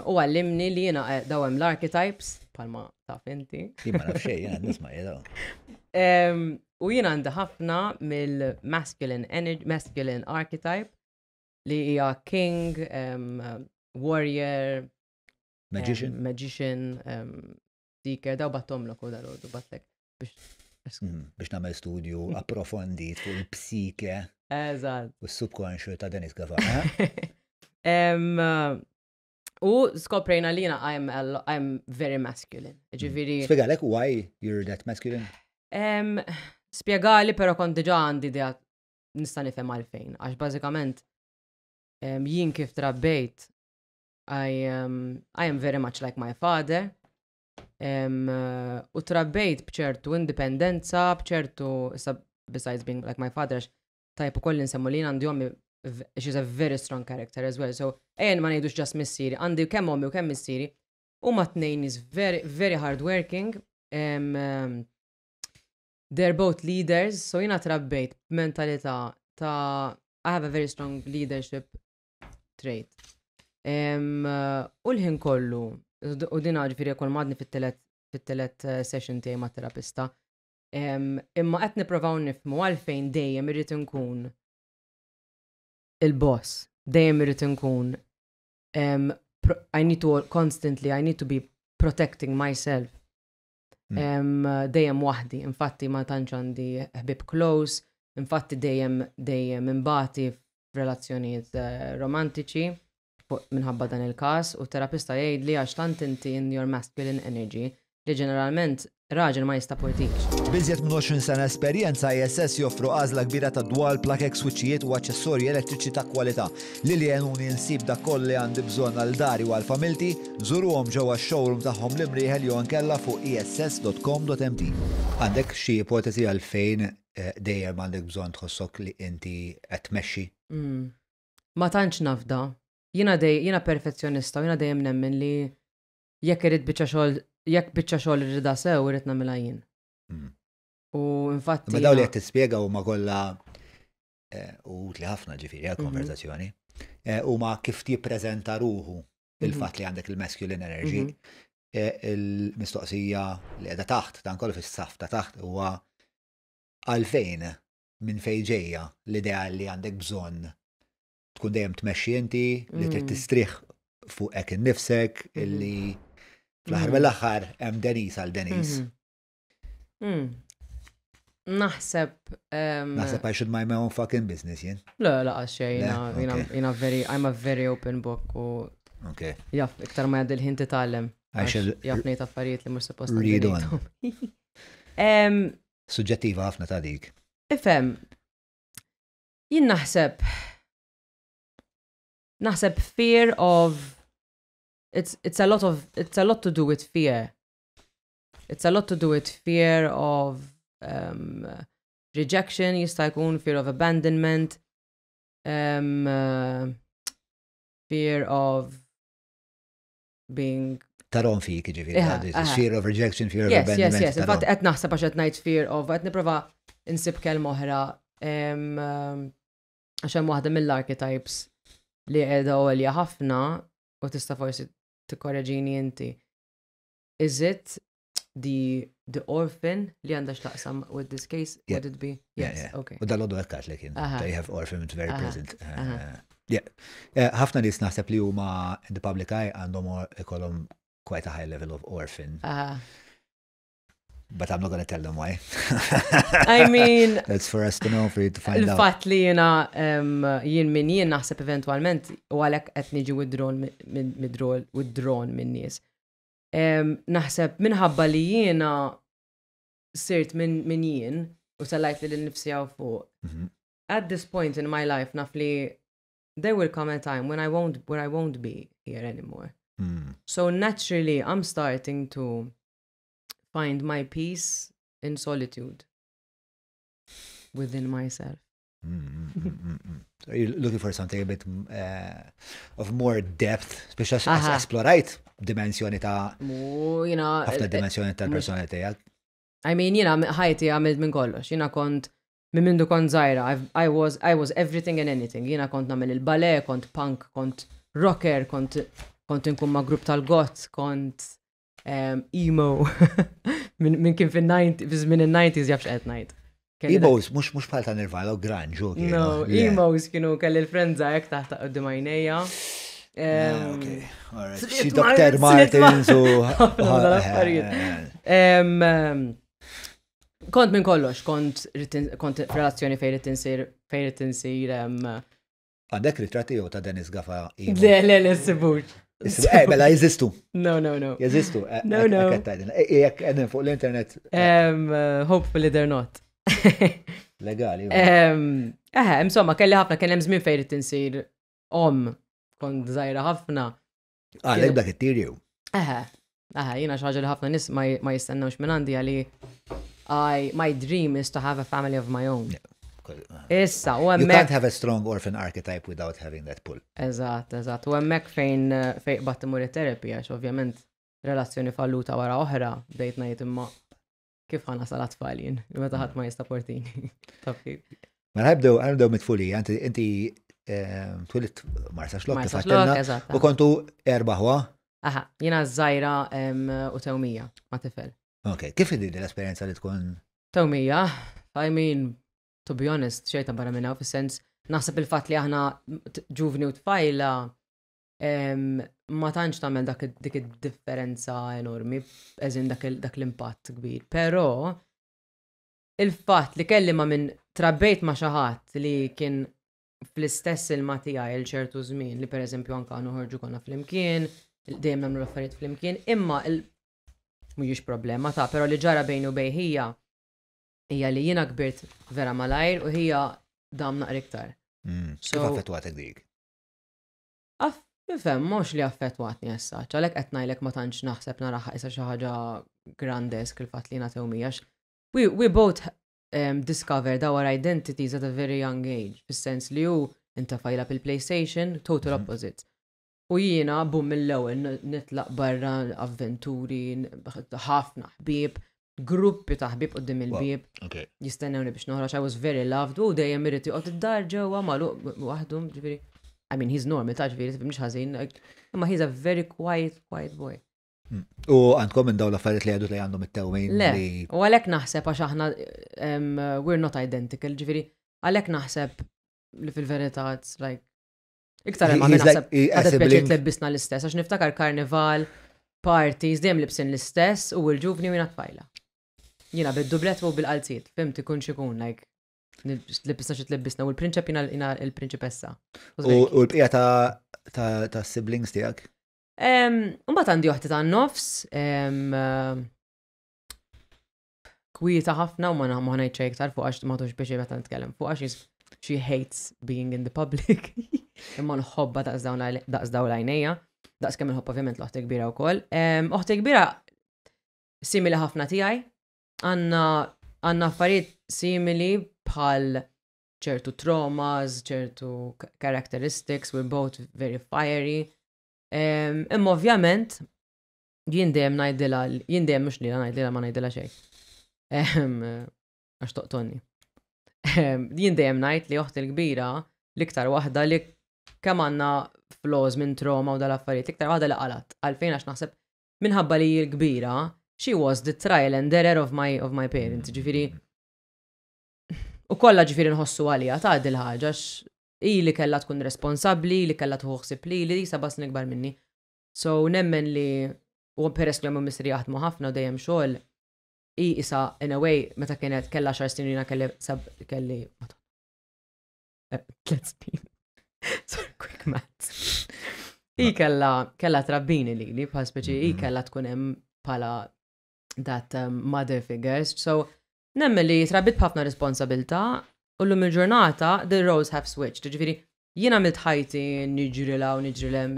u għallimni li jena eh, daw hemm l-archetypes, palma taf inti. Jien ma naf xejn, jiena nisma' jena. U jiena għandi ħafna mill-masculine energy, masculine archetype li hija king, warrior, Magician. Magician, seeker, daw battomlok u dal-għodu battlek biex. Biex nagħmel studju approfondit fuq il-psike. Eżatt. U s-subconscious ta' Denise Gava. U skoprejna li jina I'm very masculine. Ġifieri. Spjegalek why you're that masculine? Spjegali, pero kont diġa għandi idea nista' nifhem għalfejn. Għax bażikament jien kif trabbejt I am very much like my father. U trabbejt bċertu indipendenza, bċertu, issa besides being like my father, għax tajb ukoll nsemmu li għandi ommi, she's a very strong character as well. So, ejjen ma ngħidux just missieri, għandi kemm ommi u kemm missieri, u ma tnejn is very, very hard working. They're both leaders, so jiena trabbejt b'mentalità ta' I have a very strong leadership trait. U l-ħin kollu, u dina ġifieri kol madni fit-telet fit-telet session tiegħi mat terapista. Imma qed nipprovaw nifhmu għalfejn dejjem irrid inkun il-boss, dejjem irrid inkun I need to constantly, I need to be protecting myself. Dejjem waħdi, infatti ma tantx għandi ħbib close, infatti dejjem dejjem imbati f'relazzjonijiet romantiċi minħabba dan il-każ u t-terapista jgħidli għax tant inti in your masculine energy li ġeneralment raġel ma jistapportikx. B'iżjed minn 20 sena esperjenza, ISS joffru għażla kbira ta' dwal, plakek, swiċċijiet u aċċessorji elettriċi ta' kwalità. Lili għenuni nsib dak kollu li għandi bżonn għal dari u għal familti, żuruhom ġewwa x-showroom tagħhom l-Imrieħel jew inkella fuq iss.com.mt. Għandek xi ipotesi għalfejn dejjem għandek bżonn tħossok li inti qed tmexxi? Ma tantx nafda. Jiena dej, jiena perfezzjonista u jiena dejjem nemmen li jekk irid biċċa xogħol, jekk biċċa xogħol irridha sew irrid nagħmilha jien. U infatti. Ma dawn li qed tispjega huma kollha eh, utli ħafna ġifieri għall-konverzazzjoni. Eh, huma kif jippreżenta ruħu il-fatt li għandek il-masculine energy. Eh, il-mistoqsija li qiegħda taħt, dan kollu fis-saf ta' taħt huwa għalfejn minn fejn ġejja l-idea li għandek bżonn tkun dejjem tmexxi inti, li trid tistrieħ fuqek innifsek, illi fl-aħħar mill-aħħar hemm Denise għal Denise. Naħseb. Naħseb I should mind my own fucking business jien. Le, laqas xejn, jiena very, I'm a very open book u jaf, iktar ma jgħaddi l-ħin titgħallem. Jaf ngħid affarijiet li mhux suppost Read on. Suġġettiva ħafna ta' dik. Ifhem, jien naħseb naħseb fear of it's a lot of it's a lot to do with fear. It's a lot to do with fear of rejection, jista' jkun fear of abandonment, fear of being Tarom fik, ġifieri, fear of rejection, fear of abandonment. Yes. Infatti qed naħseb għax qed ngħid fear of, qed nipprova insib kelma oħra għax hemm waħda mill-archetypes li qiegħda għolja ħafna u tista' forsi Tikkoreġini inti. Is it the orphan li għandha x'taqsam with this case? Yeah. Would it be? Yeah, Yes, yeah. okay. U dal-għodu għekkat li kien. They have orphan, it's very present. Yeah. Ħafna nies naħseb li huma in the public eye għandhom ikollhom quite a high level of orphan. But I'm not going to tell them why. I mean, That's for us to know, for you to find out. Il-fatt li jiena jien min jien naħseb eventualment u għalhekk qed niġi withdrawn minn nies. Naħseb minħabba li jiena sirt minn jien u tellajt lili nnifsi hawn fuq. At this point in my life naf li there will come a time when I won't, where I won't be here anymore. So naturally I'm starting to find my peace in solitude within myself. So you're looking for something a bit of more depth, speċa esplorajt dimensjoni ta' Mu, jiena, ħafna dimensjoni tal-persona tiegħek. I mean, jiena ħajti għamilt minn kollox. Jiena kont minn mindu kont żgħira, I was everything and anything. Jiena kont nagħmel il-ballet, kont punk, kont rocker, kont inkun ma' grupp tal-goth, kont emo. Min kien fin-90, fi żmien in-90s jaf x'qed ngħid. Kelli dak Emos, mhux bħal ta' Nirvana, u grunge, u kienu. No, Le. emos kienu kelli l-frenza hekk taħt quddiem għajnejja. Okay, all right. Slitt Xi Dr. Martens u Ħafna dal-affarijiet. Kont minn kollox, kont f'relazzjoni fejn irid insir, fejn irid insir, Għandek ritratti jew ta' Denise Gafa emo? Le, le, le, sibux. Mela, jeżistu. No, no, no. Jeżistu. No, no. Hekk qed tgħidilna. Jekk qegħdin fuq l-internet. Hopefully they're not. Legali, u. Insomma, kelli ħafna, kelli hemm żmien fejn irid insir om, kont żgħira ħafna. Ah, lek dak it-tir jew? Eħe, eħe, jiena xi ħaġa li ħafna nies ma jistennewx minn għandi għali my dream is to have a family of my own. Yeah. Issa, u You hemmhekk can't have a strong orphan archetype without having that pull. Eżatt, eżatt. U hemmhekk fejn qbadt immur it-therapy, għax ovvjament relazzjoni falluta wara oħra, bdejt ngħid imma kif ħa nasal għat-tfal jien, meta ħadd ma jistapportini. Taf kif. Mela ħa nibdew mit-tfulija, inti twilidt Marsaxlokk, Marsa kif għedtilna, Xlokk, eżatt. U kontu erba' ħwa? Aha, jiena żgħira u tewmija ma' tifel. Ok, kif inhi l-esperjenza li tkun? Tewmija, I mean, to be honest, xejta barra minna, fis-sens, naħseb il-fatt li aħna ġuvni u tfajla, ma tantx tagħmel dik id-differenza enormi, eżin dak l-impatt kbir. Però il-fatt li kelli ma' min trabbejt ma' xi ħadd li kien fl-istess ilma tiegħi il ċertu żmien, li pereżempju anka noħorġu konna flimkien, dejjem nagħmlu l-affarijiet flimkien, imma mhijiex problema ta', però li ġara bejni u bejn hija hija li jiena kbirt vera malajr u hija dam naqra iktar. Kif affettwatek dik? Nifhem, mhux li affettwatni issa, għalhekk qed ngħidlek ma tantx naħseb naraha issa xi ħaġa grandesk il-fatt li jiena tewmija. We both discovered our identities at a very young age, fis-sens li hu inta jilgħab il-PlayStation, total opposite. U jiena bum mill-ewwel nitlaq barra avventuri, ħafna ħbieb, gruppi ta' ħbieb quddiem il-bieb. Jistennewni biex noħroġ, I was very loved, u dejjem irid joqgħod id-dar ġewwa magħluq waħdu, ġifieri. I mean, he's normal, ta' ġifieri, mhux ħażin, like, imma he's a very quiet, quiet boy. U għandkom minn dawn l-affarijiet li għadu li għandhom it-tewmin Le, li u għalhekk naħseb għax aħna we're not identical, ġifieri, għalhekk naħseb li fil-verità it's like iktar ma He's like naħseb għadet a pjaċir sibling. tlebbisna l-istess, għax niftakar karnival, parties, dejjem libsin l-istess u l-ġuvni u jiena tfajla. Jiena bid-dublet u bil-qalziet, fimt ikun xikun, like, tlebbisna xi tlebbisna u l-prinċep jiena il-prinċipessa. U l-bqija ta' siblings tiegħek? Mbagħad għandi oħti ta' nofs, kwieta ħafna u ma ngħid xejn iktar fuq għax ma tux biex meta nitkellem fuq għax she hates being in the public. Imma nħobbha daqs dawn l-għajnejja, daqs kemm inħobb ovvjament l-oħti kbira wkoll. Oħti kbira simili ħafna tiegħi, għandna affarijiet simili bħal ċertu traumas, ċertu characteristics, we're both very fiery. Imma ovvjament, jien dejjem ngħidilha, jien dejjem mhux lilha ngħidilha ma ngħidilha xejn. Għax toqtonni. Jien dejjem ngħid li oħti l-kbira l-iktar waħda li kemm għandna flaws minn trauma u dal-affarijiet, iktar waħda li qalgħet. Għalfejn? Għax naħseb minħabba li hi l-kbira, she was the trial and error of my parents. Ġifieri, u kollha ġifieri nħossu għalija ta' dil-ħaġa, hi li kellha tkun responsabbli, li kellha tieħu ħsieb li 7 snin ikbar minni. So nemmen li u peress li ommi u missieri jaħdmu ħafna u dejjem xogħol, i isa in a way meta kienet kella 10 snin, jiena kelli 3 snin. Sorry, quick maths. I kella trabbini li bħal speċi i kellha tkun hemm bħala that mother figures. So nemmen li trabbit b'ħafna responsabilta u llum il-ġurnata the roles have switched. Ġifieri, jiena għamilt ħajti niġri la u niġri lem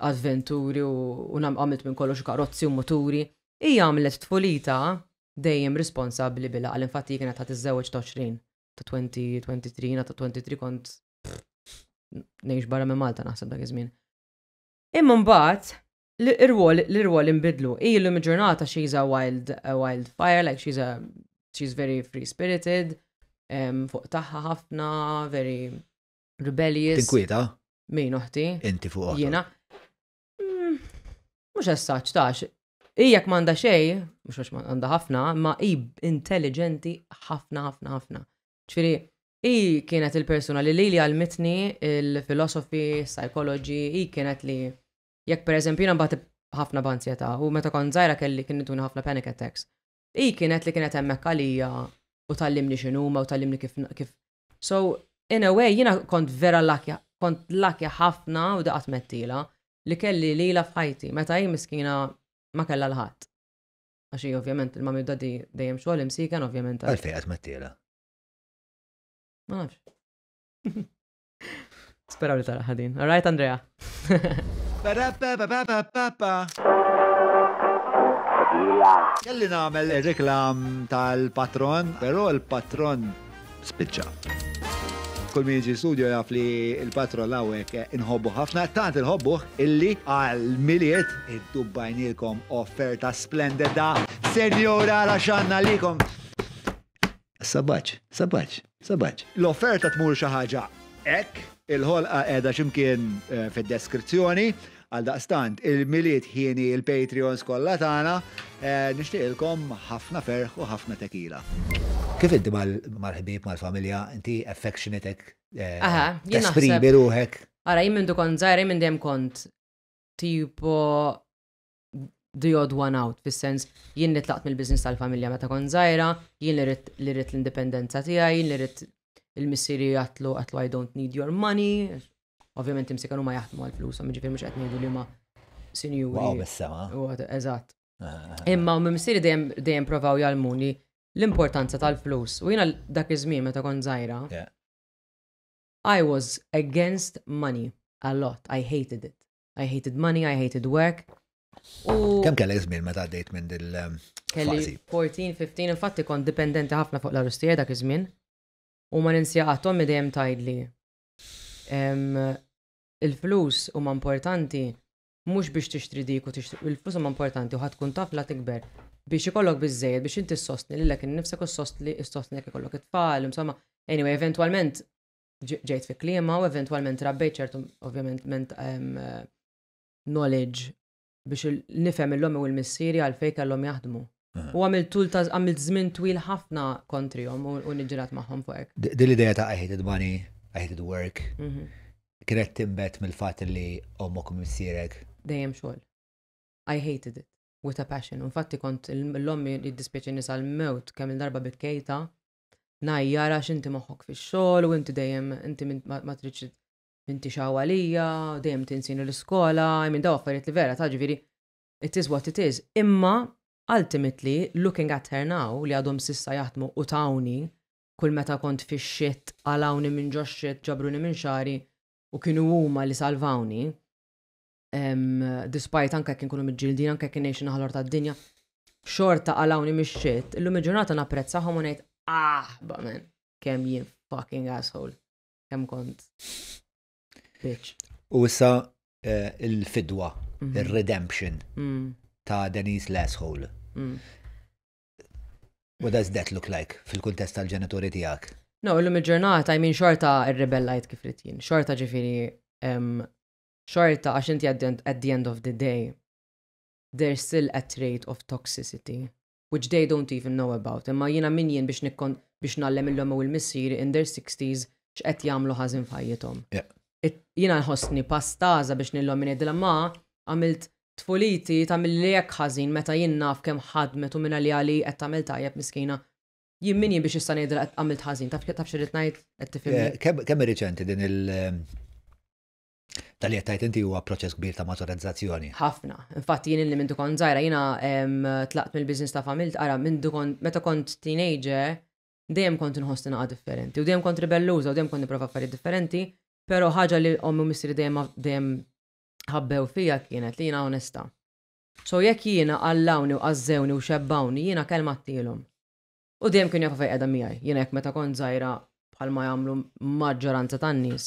avventuri u għamilt minn kollox, karozzi u moturi. Hija għamlet tfulita dejjem responsabli bila għal, infatti kienet ħa tiżżewweġ ta' 20, ta' 20, 23, jiena ta' 23 kont ngħix barra minn Malta naħseb dak iż-żmien. Imma mbagħad l-irwol inbidlu. Illum il-ġurnata she's a wild fire, like she's very free spirited, fuq tagħha ħafna, very rebellious. Tinkwieta? Min, uħti? Inti fuq oħtok. Jiena? Mhux as such, tax. Ijak m'għandha xejn, mhux għax m'għandha ħafna, ma hi intelligenti ħafna, ħafna, ħafna. Ġifieri, hi kienet il-persuna li għallmitni il-philosophy, psychology, hi kienet li, jekk per eżempju jiena mbagħad ħafna b'ansjetà u meta kont żgħira kelli kien ituni ħafna panic attacks. Hi kienet li kienet hemmhekk għalija u tgħallimni x'inhuma u tgħallimni kif. So, in a way, jiena kont vera lucky, kont lucky ħafna u daqat mettila li kelli lila f'ħajti, meta hi miskina ma kellha l-ħadd. Għax hi ovvjament il-mami u daddy dejjem xogħol imsiken ovvjament. Għalfejn qatt mettiela? Ma nafx. Speraw li tara ħadin. All right, Andrea. Ba-da-ba-ba-ba-ba-ba. Kelli nagħmel reklam tal-patron, però il-patron spiċċa. Kull min jiġi studio jaf li il-patron hawnhekk inħobbu ħafna, tant inħobbuh illi għal-Milied iddubbajnielkom offerta splendida. Senjora, raxanna likom. Sabaċ, sabaċ, sabaċ. L-offerta tmur xi ħaġa hekk, il-ħolqa qiegħda x'imkien fid-deskrizzjoni, għal daqstant il-Milied ħieni il-Patreons kollha tagħna, nixtieqilkom ħafna ferħ u ħafna tequila. Kif inti mal-ħbieb, mal-familja, inti affectionate, Aha, jien tesprimi naħseb- ruħek? Ara, jien minn kont żgħira, jien minn dejjem kont tipo the odd one out, fis-sens jien li tlaqt mill-business tal-familja meta kont żgħira, jien li ridt l-indipendenza tiegħi, jien li ridt il-missieri għedtlu "I don't need your money". Ovvjament imsikan huma jaħdmu għal-flus, ġifieri mhux qed ngħidu li huma sinjuri. Wow, bis-sema. Eżatt. Imma u missieri dejjem provaw jgħallmuni l-importanza tal-flus. U jiena dak iż-żmien meta kont żgħira, I was against money a lot. I hated it. I hated money, I hated work. U Kemm kellek żmien meta għaddejt minn dil kelli fażi? 14, 15, infatti kont dipendenti ħafna fuq l-għarus tiegħi dak iż-żmien. U ma ninsija qatt ommi dejjem tgħidli il-flus huma importanti mhux biex tixtri dik u tixtri, il-flus huma importanti u ħadd tkun taf la tikber biex ikollok biżejjed biex inti ssostni lilek innifsek u ssostni jekk ikollok it-tfal, insomma. Anyway, eventwalment ġejt fi klima u eventwalment rabbejt ċertu ovvjament knowledge biex nifhem l-ommi u l-missieri għalfejn kellhom jaħdmu. U għamilt tul ta' għamilt żmien twil ħafna kontrihom u niġġieled magħhom fuq hekk. Din l-idea ta' I hated money, I hated work, kienet timbet mill-fatt li ommok u missierek Dejjem xogħol. I hated it with a passion. Infatti kont l-ommi li dispjaċini sal-mewt kemm il-darba bikkejta ngħajjarha x'inti moħħok fix-xogħol u inti dejjem inti ma tridx inti xawalija, dejjem tinsini l-iskola, I mean daw affarijiet li vera ta' ġifieri it is what it is. Imma ultimately looking at her now li għadhom s'issa jaħdmu u tawni kull meta kont fix-shit, qalgħuni minn ġo shit, ġabruni minn xagħri u kienu huma li salvawni. Despite anke kien kunu miġġildin, anke kien ngħix naħlor tad-dinja, xorta qalgħuni mix-shit, illum il-ġurnata napprezzahom u ngħid, "Ah, but man, kemm jien fucking asshole. Kemm kont bitch." U issa il-fidwa, il-redemption ta' Denise l-asshole. What does that look like fil-kuntest tal-ġenituri tiegħek? No, illum il-ġurnata, I mean, xorta irrebellajt kif ridt jien. Xorta ġifieri, Xorta għax inti at the end, at the end of the day, there's still a trait of toxicity, which they don't even know about. Imma jiena min jien biex nikkon biex ngħallem 'il ommi u 'l missieri in their 60s x'qed jagħmlu ħażin f'ħajjithom. Jiena nħossni pastaża biex lil ommi ngħidilha ma għamilt tfuliti tagħmilli hekk ħażin meta jien naf kemm ħadmet u minn li għali qed tagħmel tajjeb miskina. Jien min jien biex issa ngħidilha qed għamilt ħażin, taf taf x'irrid ngħid qed tifhimni. Kemm riċenti din il- tal-li qed inti huwa proċess kbir ta' maturizzazzjoni? Ħafna. Infatti jien li minn kont żgħira jiena tlaqt mill-business ta' familt, ara minn kont meta kont teenager dejjem kont inħossni naqa' differenti u dejjem kont ribelluża u dejjem kont nipprova affarijiet differenti, però ħaġa li ommi u missieri dejjem dejjem ħabbew fija kienet li jiena onesta. So jekk jiena qallawni u qażżewni u xebbawni, jiena kelma għedtilhom. U dejjem kien jafu fejn qiegħda miegħi. Jiena jekk meta kont żgħira bħalma jagħmlu maġġoranza tan-nies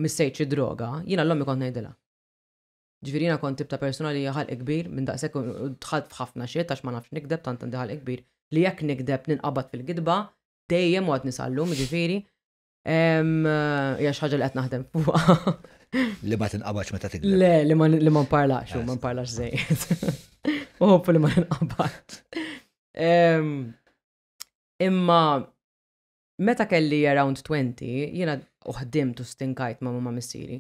missejt xi droga, jiena 'l ommi kont ngħidilha. Ġifieri jiena kont tip ta' persuna li ħalq kbir minn daqshekk u dħalt f'ħafna shit għax ma nafx nikdeb tant għandi ħalq kbir li jekk nikdeb ninqabad fil-gidba dejjem u għad nisallum ġifieri. Hija xi ħaġa li qed naħdem fuqha. Li ma tinqabadx meta tikdeb. Le, li ma nparlax, u ma nparlax żejjed. U hopefully ma ninqabad. Imma meta kelli around 20, jiena uħdimt u stinkajt ma' ma' missieri.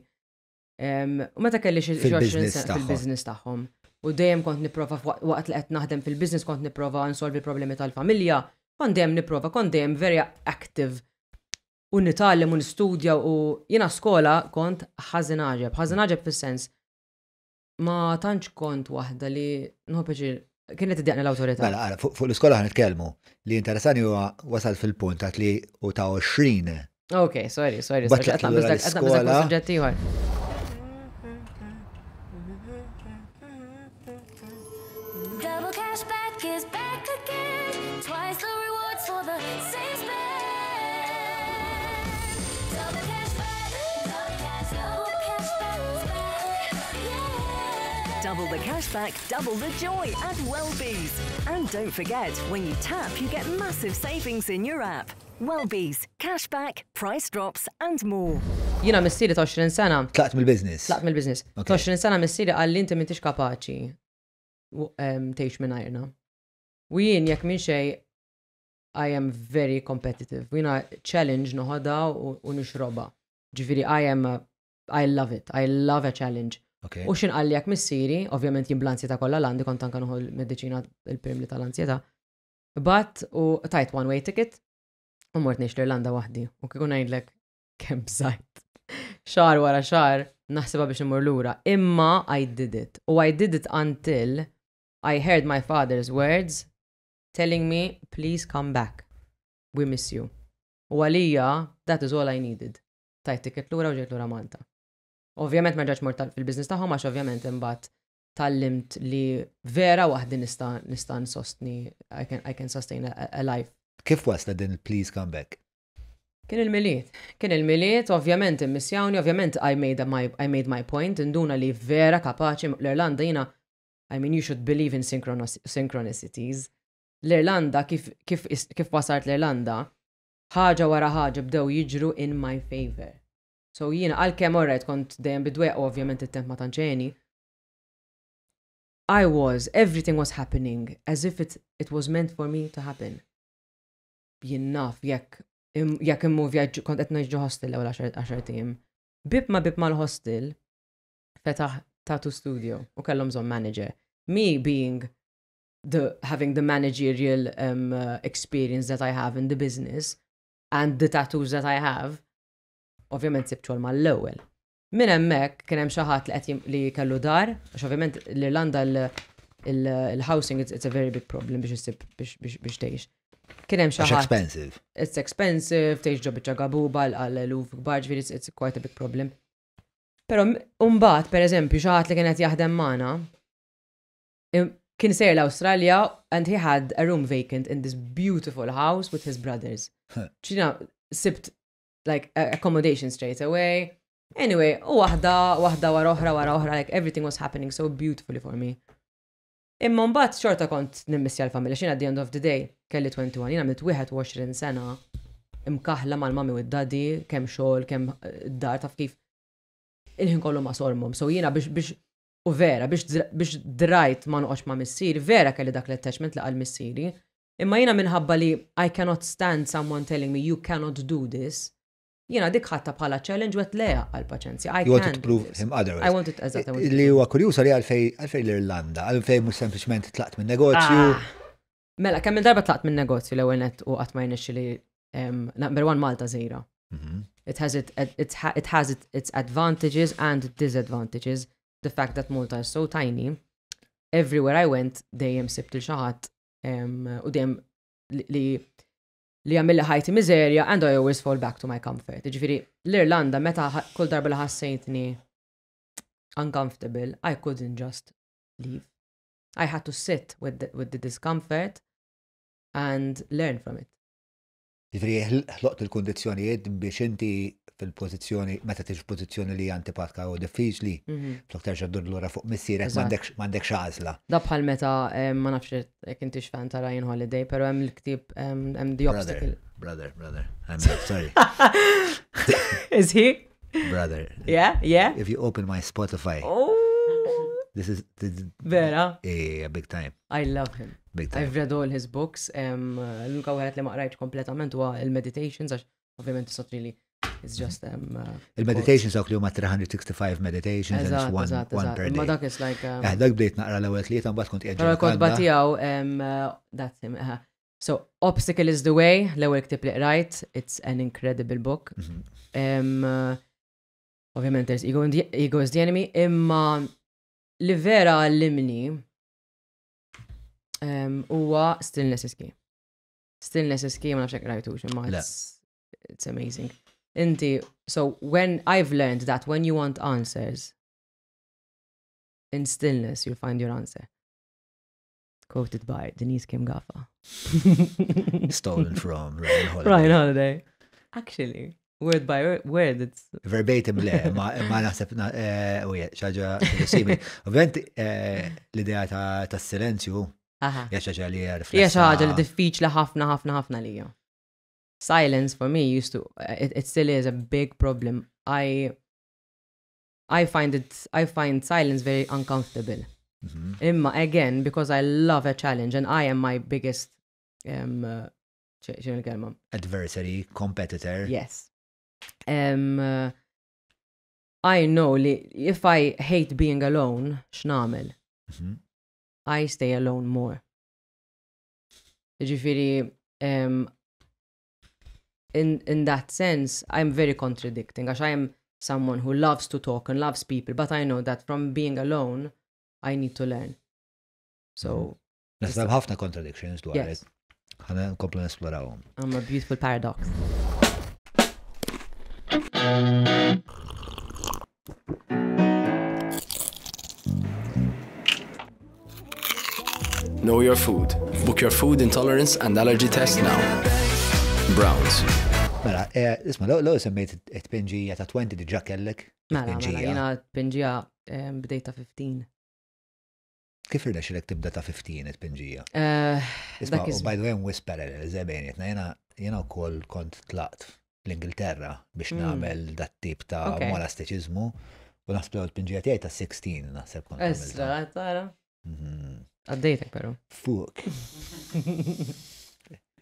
U meta kelli xi 20 Fil-business sena tagħhom. fil-business tagħhom. U dejjem kont nipprova waqt li qed naħdem fil-business kont nipprova nsolvi problemi tal-familja, kont dejjem nipprova, kont dejjem very active u nitgħallem u nistudja u jiena skola kont ħażin għaġeb, ħażin għaġeb fis-sens ma tantx kont waħda li nħobb pjaċir kienet iddejjaqni l-awtorità. Mela, ara, fuq l-iskola ħa nitkellmu. Li interessani huwa wasal fil-punt għat li u ta' 20. Ok, sorry, sorry, Bat sorry. tlaqt lura Qed naqbeż dak l-iskola. suġġett ieħor. Double cash back is back again. Twice the rewards for the same spend. Double cash back, double cash, double cash back, back. Yeah. Double the cashback, double the joy at Welbee's. And don't forget, when you tap, you get massive savings in your app. Welbee's, cashback, price drops, and more. Jiena missieri ta' 20 sena, Tlaqt mill-business. tlaqt mill-business. Ta' 20 sena missieri qal li inti m'intix kapaċi tgħix mingħajrna. U jien jekk minn xejn I am very competitive. U jiena challenge noħodha u nixrobha. Ġifieri I love it. I love a challenge. U x'in qalli jekk missieri, ovvjament jien bl-ansjetà kollha l-għandi kont anke nieħu l-mediċina il-primli tal-ansjetà. But u tajt one way ticket u mort ngħix l-Irlanda waħdi. U kieku ngħidlek kemm bżajt. Xahar wara xahar naħsibha biex imur lura. Imma I did it. U I did it until I heard my father's words telling me, please come back. We miss you. U għalija, that is all I needed. Tajt ticket lura u ġejt lura Malta. Ovvjament ma rġax mort fil-business tagħhom għax ovvjament imbagħad tgħallimt li vera waħdi nista' nsostni, I can sustain a life. Kif wasla din il-please come back? Kien il-Milied. Kien il-Milied, ovvjament immissjawni, ovvjament I made my point, induna li vera kapaċi l-Irlanda jiena, I mean, you should believe in synchronicities. L-Irlanda, kif wasart l-Irlanda, ħaġa wara ħaġa bdew jiġru in my favor. So jiena, għalkemm alright kont dejjem bidweq, ovvjament it-temp ma tantx għeni, everything was happening as if it was meant for me to happen. Jien naf jekk immu vjaġġ, kont qed ngħix ġo hostel l-ewwel 10 ijiem. Bib ma bib mal-hostel fetaħ tattoo studio u kellhom bżonn manager. Me being the having the managerial experience that I have in the business and the tattoos that I have, ovvjament sibt xogħol mal-ewwel. Minn hemmhekk kien hemm xi ħadd li qed li kellu dar, għax ovvjament l-Irlanda il-housing it's a very big problem biex issib biex tgħix. Kien hemm xi Għax ħadd expensive. It's expensive, tgħix ġo biċċa gabuba għal eluf kbar, ġifieri it's quite a big problem. Però mbagħad, per eżempju, xi ħadd li kien qed jaħdem magħna, kien sejjer l-Awstralja and he had a room vacant in this beautiful house with his brothers. Ċina sibt like accommodation straight away. Anyway, u waħda, waħda wara oħra, wara oħra, like everything was happening so beautifully for me. Imma mbagħad xorta kont nimmissja l-familja, xina at the end of the day kelli 21, jiena għamilt 21 sena imkaħla mal-mami u d-daddy, kemm xogħol, kemm dar taf kif. Il-ħin kollu ma' sormhom. So jiena biex u vera, biex drajt ma noqgħodx ma' missieri, vera kelli dak l-attachment li għal missieri. Imma jiena minħabba li I cannot stand someone telling me you cannot do this, jiena dik ħadtha bħala challenge u għedt le għal paċenzja. I You wanted can to do prove this. him otherwise. I wanted, eżatt, I wanted to Li huwa kurjusa li għalfej l-Irlanda, għalfej mhux sempliċement tlaqt minn negozju. Ah. Mela, kemm il-darba tlaqt minn negozju l-ewwel nett u qatt ma jnexxi number one, Malta żgħira. It has it, it, it has it, its advantages and disadvantages. The fact that Malta is so tiny, everywhere I went, dejjem sibt lil xi ħadd u dejjem li għamilli ħajti miżerja and I always fall back to my comfort. Ġifieri, l-Irlanda meta kull darba li ħassejtni uncomfortable, I couldn't just leave. I had to sit with the discomfort and learn from it. Ġifieri, ħloqt il-kondizzjonijiet biex inti fil-pożizzjoni, meta tiġi f'pożizzjoni li antipatka u diffiċli, flok terġa' ddur lura fuq missierek m'għandekx għażla. Da bħal meta ma nafx jekk intix fan ta' Ryan Holiday, pero hemm il-ktieb hemm The Brother, Obstacle. brother, brother. I'm sorry, Is he? Brother. Yeah. If you open my Spotify, Oh, this is vera. a big time, I love him. Big time. I've read all his books. L-unika wieħed li ma qrajtx kompletament huwa il-Meditations, għax ovvjament it's not really, it's just Il-Meditations dawk li huma 365 meditations and it's one, one per Imma day. dak is like Dak bdejt naqra l-ewwel tlieta, mbagħad kont qiegħed Pero ġewwa l-kotba Kanada. tiegħu that's him. So, Obstacle Is the Way, l-ewwel ktieb li qrajt, it's an incredible book. Ovvjament there's Ego Is the Enemy, imma li vera għallimni huwa Stillness Is Key. Stillness Is Key, ma nafx jekk rajtux, imma Le. it's amazing. Inti, so when I've learned that when you want answers, in stillness you'll find your answer. Quoted by Denise Kim Gaffa. Stolen from Ryan Holiday. Ryan Holiday. Actually, word by word, it's Verbatim le, ma naħseb u hija xi ħaġa simili. Ovvjament l-idea ta' silenzju hija xi ħaġa li hija Hija riflessa. xi ħaġa li diffiċli ħafna ħafna ħafna lija. Silence for me used to it still is a big problem. I find silence very uncomfortable. Imma again, because I love a challenge and I am my biggest x'inhi l-kelma? Adversary, competitor. Yes. I know li if I hate being alone, x'nagħmel? I stay alone more. Ġifieri, in that sense, I'm very contradicting. Għax I am someone who loves to talk and loves people, but I know that from being alone, I need to learn. So, Naħseb ħafna contradictions dwar Yes. it. Ħa nkomplu nesplorawhom. I'm a beautiful paradox. Know your food. Book your food intolerance and allergy test now. Browns. Mela, isma', l semmejt it-tpinġija ta' 20, diġà kellek Mela, it-tpinġija. jiena tpinġija bdejt ta' 15. Kif irnexxilek tibda ta' 15 it-tpinġija? Isma', Dak u iż by the way, wisq parallel, bejnietna, jena wkoll kont tlaqt l-Ingilterra biex nagħmel dat tip ta' monastiċiżmu u naħseb l tpinġija tiegħi ta' 16 naħseb kont Esra, għamiltha. tara. Għaddejtek però. Fuq.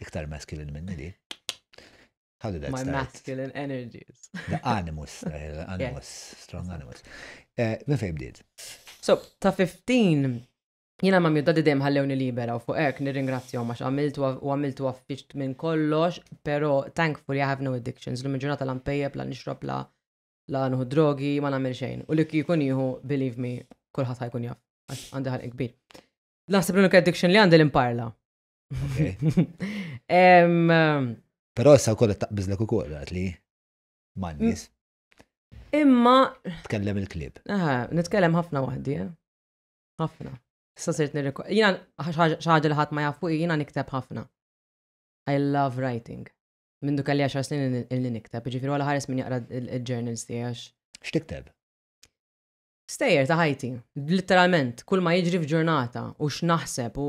Iktar masculine minni li. How did that My start? masculine energies. The animus, animus, strong animus. Minn fejn bdiet? So, ta' 15, jiena ma' u daddy dejjem ħallewni libera u fuq hekk nirringrazzjahom għax għamiltu u għamiltu għaffiċt minn kollox, pero thankfully I have no addictions. L-lum il-ġurnata la npejjep, la nixrob, la nieħu drogi, ma nagħmel xejn. U li jkun jieħu, believe me, kulħadd ħa jkun jaf, għax għandi ħalq kbir. Naħseb l-unika addiction li għandi l-imparla. Però issa wkoll qed taqbiżlek ukoll għat li man-nies. Imma Tkellem il-klieb. Aha, nitkellem ħafna waħdi, eh? Ħafna. Issa sirt nirriko. Jiena xi ħaġa li ħadd ma jafu, jiena nikteb ħafna. I love writing. Mindu kelli 10 snin illi nikteb, ġifieri wara ħares min jaqra il-journals tiegħi għax X'tikteb? Stejjer ta' ħajti, literalment, kull ma jiġri f'ġurnata u x'naħseb u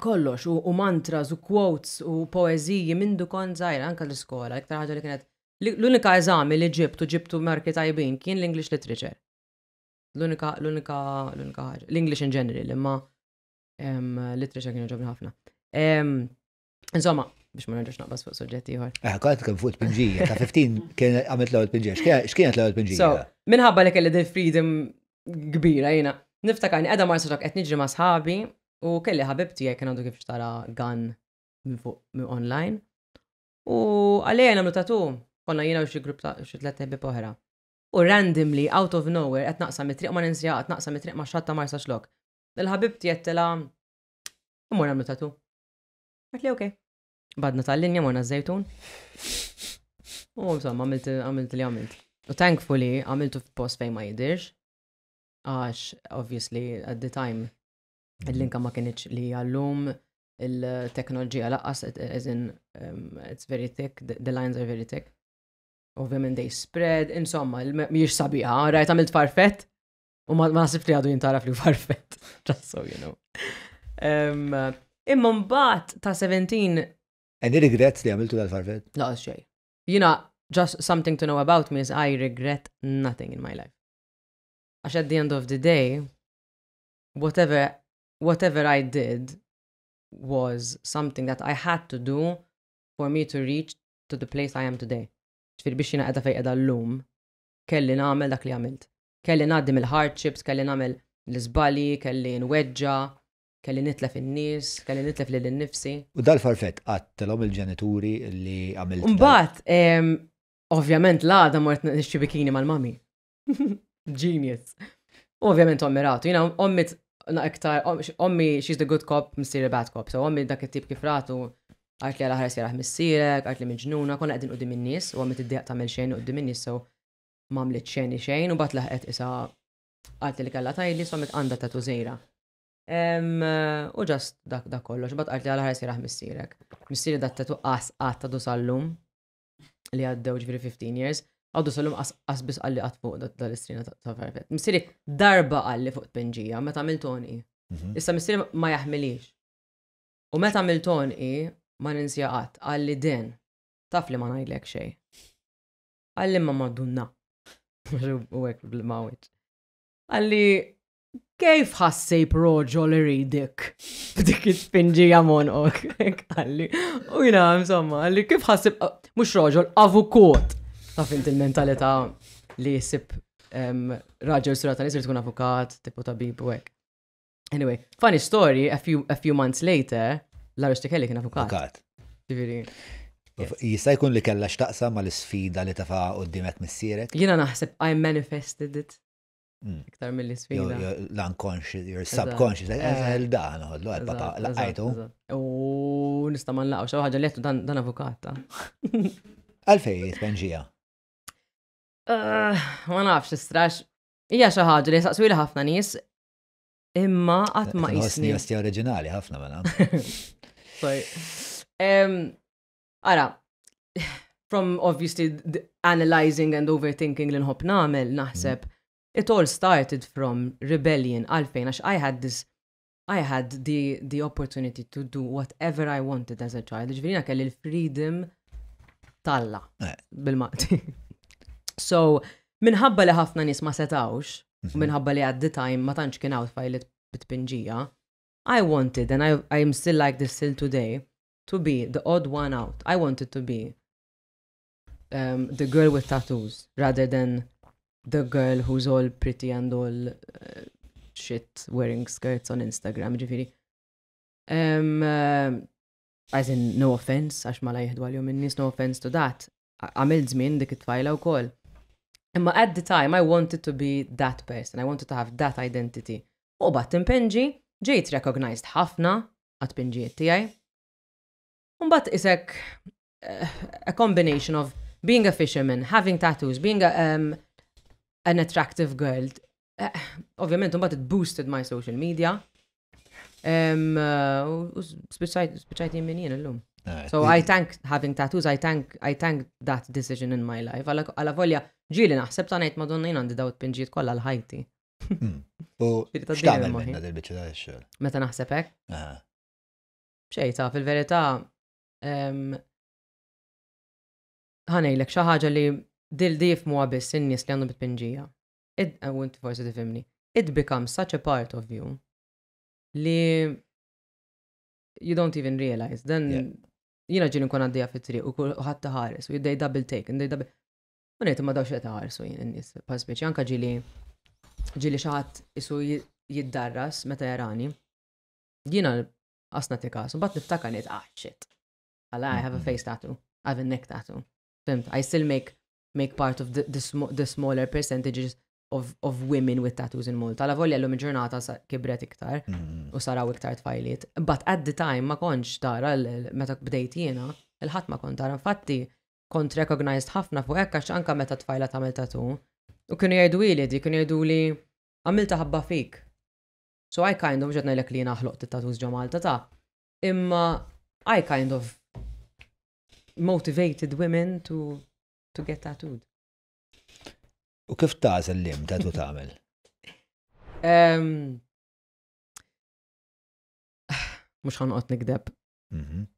kollox u mantras u quotes u poeżiji mindu kont żgħira anke l-iskola, iktar ħaġa li kienet L-unika eżami li ġibtu ġibtu marki tajbin kien l-English Literature. L-unika, l-unika, l-unika ħaġa. L-English in general, imma literature kien jogħġobni ħafna. Insomma, biex ma nerġax naqbas fuq suġġett ieħor. Eh, kont kemm fuq tpinġija, ta' 15 kien għamilt l-ewwel tpinġija. X'kienet l-ewwel tpinġija? So, minħabba li kelli dil freedom kbira jiena, niftakarni qiegħda Marsaxlokk qed niġri ma' sħabi u kelli ħabib tiegħi kien għandu kif xtara gun minn fuq minn online. U għalija nagħmlu tattoo, konna jiena u xi grupp ta' xi tliet ħbieb oħra. U randomly, out of nowhere, qed naqsam it-triq ma ninsija, qed naqsam it-triq ma' xatt ta' Marsaxlokk. Il-ħabib tiegħi għedtilha, "Immur nagħmlu tattoo." Għedtli ok. Badna tal-linja morna Żejtun. U insomma, għamilt li għamilt. U thankfully għamiltu f'post fejn ma jidirx. Għax, obviously, at the time, il-linka ma kienx li għallum, il-teknoloġija lanqas, as in, it's very thick, the lines are very thick. Ovvjament they spread, insomma, mhijiex sabiħa, rajt għamilt farfett, u ma nasibx li għadu jintaraf li farfett, just so you know. Imma mbagħad ta' 17 Any regrets li għamiltu dal-farfett? La xej. Jiena, just something to know about me is I regret nothing in my life. Għax at the end of the day, whatever I did was something that I had to do for me to reach to the place I am today. Ġifieri biex jiena qiegħda fejn qiegħda llum, kelli nagħmel dak li għamilt. Kelli ngħaddi mill-hardships, kelli nagħmel l-iżbalji, kelli nweġġa, kelli nitlef in-nies, kelli nitlef lil innifsi. U dal-farfett għedtilhom il-ġenituri li għamilt? Mbagħad, ovvjament l-għada mort nixtri bikini mal-mami. Genius. U ovvjament ommi ratu, jiena ommi na iktar, ommi she's the good cop, missieri bad cop. So ommi dak it-tip kif ratu, qaltli għala ħares jarah missierek, qaltli miġnuna, konna qegħdin quddiem in-nies, u ommi tiddejjaq tagħmel xejn quddiem in-nies, so m'għamlet xejn xejn, u bat laħqet isa qaltli li kellha tgħidli, so għamilt għandha tattoo żgħira. U just dak kollox, bat qaltli għala ħares jarah missierek. Missieri dat tattoo qas qatt għadu sal-lum, li għaddew ġifieri 15 years, għadu sal-lum qas biss qalli qatt fuq dal-istrina ta' farfett. Missieri darba qalli fuq tpinġija, meta għamilt għonqi. Issa missieri ma jaħmilix. U meta għamilt għonqi, ma ninsija qatt, qalli din, taf li ma ngħidlek xejn. Qalli ma madunna. U hekk bil-mawit. Qalli, kif ħa ssib raġel iridek? B'dik it-tpinġija m'għonqok. Qalli, u jiena, insomma, qalli kif ħa ssib, mhux raġel, avukat. Taf inti il-mentalità li jsib raġel sura ta' nies tkun avukat, tipo tabib u hekk. Anyway, funny story, a few months later, l-għarus kelli kien avukat. Avukat. Ġifieri, yes. Jista' jkun li kellha x'taqsam mal-isfida li tefa' quddiemek missierek? Jiena naħseb I manifested it. Iktar mill sfida. L-unconscious, your subconscious, dan, għodlu, għal papa, laqajtu. U nista' ma nlaqgħu xi ħaġa li għedtu dan avukat ta'. Għalfej tpinġija? Ma nafx, istrax. Hija xi ħaġa li saqsuli ħafna nies, imma qatt ma Nħossni qisni. ostja oriġinali ħafna mela. Sorry. Ara, from obviously the analyzing and overthinking li nħobb nagħmel, naħseb, it all started from rebellion għalfejn, għax I had this, I had the opportunity to do whatever I wanted as a child. Ġifieri jiena kelli l-freedom t'Alla bil-Malti. So, minħabba li ħafna nies ma setawx, u minħabba li at the time ma tantx kien hawn tfajliet bit-tpinġija, I wanted, and I am still like this still today, to be the odd one out. I wanted to be the girl with tattoos rather than the girl who's all pretty and all shit wearing skirts on Instagram, ġifieri. As in, no offense, għax ma la jihdu għal-jom in-nies, no offense to that. Għamilt żmien dik it-tfajla wkoll. Imma at the time I wanted to be that person, I wanted to have that identity. U bdejt inpinġi, ġejt recognized ħafna għat-tpinġijiet tiegħi. Mbagħad isek a combination of being a fisherman, having tattoos, being an attractive girl. Ovvjament, mbagħad it boosted my social media. U spiċċajt jien min jien illum. So I thank having tattoos, I thank that decision in my life. Għala volja, ġieli naħseb ta' ngħid madonna jien għandi daw it-tpinġijiet kollha l-ħajti. U Ġieli ta' x'tagħmel dejjem minna moħħi. dil-biċċa ta' xogħol? Meta naħseb hekk? Xejn ta' fil-verità. Ħa ngħidlek xi ħaġa li dil di jifhmuha biss in-nies li għandhom it-tpinġija. U inti forsi tifhimni. It becomes such a part of you li you don't even realize. Then jiena ġieli nkun għaddejja fit-triq u ħadd taħares u they double take and they double. U ngħid, "Ma daw x'qed iħarsu jien in-nies?" Pa speċi anka ġieli xi ħadd isu jiddarras meta jarani. Jiena asna tikas, u mbagħad niftakar ngħid, "Ah, shit. Għala, I have a face tattoo, I have a neck tattoo." Fhimt, I still make part of the smaller percentages of women with tattoos in Malta. La volja l-lum il-ġurnata kibret iktar u saraw iktar tfajliet. But at the time ma kontx tara meta bdejt jiena, il-ħadd ma kont tara. Infatti kont recognized ħafna fuq hekk għax anka meta tfajla tagħmel tattoo u kienu jgħidu ili di, kienu jgħidu li għamilta ħabba fik. So I kind of, ġetna ngħidlek li jiena ħloqt it-tattoos ġo Malta ta' imma I kind of motivated women to get tattooed. U kif tagħżel liem tattoo tagħmel? Mhux ħa noqgħod nigdeb.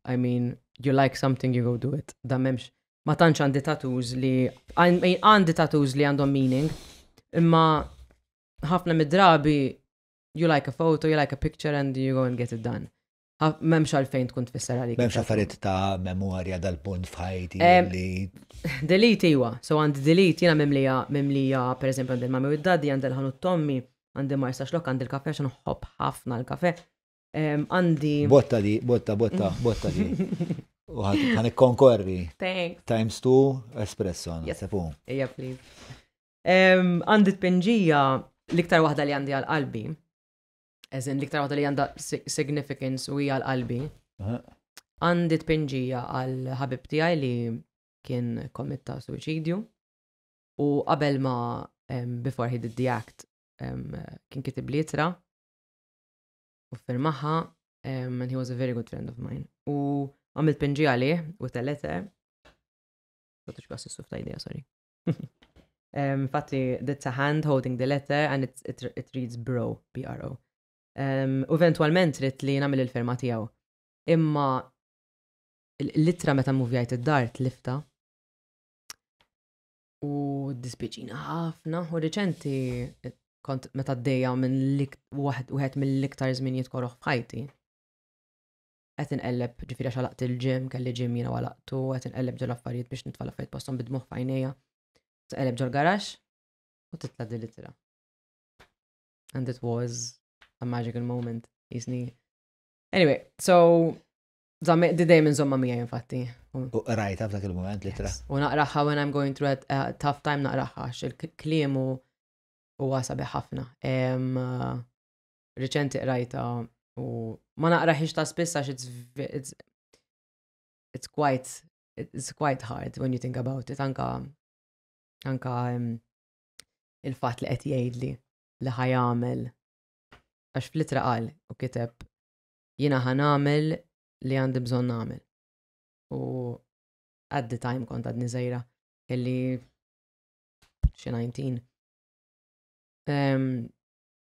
I mean, you like something, you go do it. Da m'hemmx. Ma tantx għandi tattoos li, I mean, għandi tattoos li għandhom meaning, imma ħafna mid-drabi you like a photo, you like a picture and you go and get it done. M'hemmx għalfejn tkun tfisser għalik. M'hemmx affarijiet ta' memorja dal-punt f'ħajti li. Delete iwa, so għandi delete jiena mimlija, per eżempju, għandi l-mami u d-daddy, għandi l-ħanut t'ommi, għandi Marsaxlokk, għandi l-kafe, għax nħobb ħafna l-kafe. Għandi. Botta di, botta, botta, botta di. U ħa nikkonkorri. Thanks. Times two espresso. Yes. Sepu. Ija, please. Għandi tpinġija, l-iktar waħda li għandi għal-qalbi, as in l-iktar waħda li għandha significance u hija għal-qalbi, għandi tpinġija għal ħabib tiegħi li kien kommetta suicidju u qabel ma before he did the act kien kitib ittra u firmaha and he was a very good friend of mine. U għamilt pinġija għalih with a letter. Tagħtux kas is-suf ta' idea, sorry. Infatti, that's a hand holding the letter and it reads "bro", B-R-O. U eventualment ridt li nagħmel il-firma tiegħu. Imma l-ittra meta muvjajt id-dar tliftha. U dispjaċieni ħafna u reċenti kont meta għaddejja minn wieħed mill-iktar żminijiet koroħ f'ħajti. Qed inqelleb, ġifieri għax għalaqt il-gym, kelli gym jiena għalaqtu, qed inqelleb ġol affarijiet biex nitfa' l-affarijiet posthom bid-dmugħ f'għajnejja. Tqelleb ġol garaxx u titla' din l-ittra. And it was a magical moment. Jisni. Anyway, so di dejjem inżommha miegħi infatti. U rajta f'dak il-moment l-ittra. Yes. U naqraha when I'm going through a tough time, naqraha għax il-kliem huwa sabiħ ħafna. Reċenti qrajta u ma naqraħiex ta' spiss għax it's quite hard when you think about it. Anka il-fatt li qed jgħidli li ħa jagħmel, għax fl-ittra qal u kiteb, "Jiena ħa nagħmel li għandi bżonn nagħmel." U at the time kont għadni żgħira, kelli xi 19.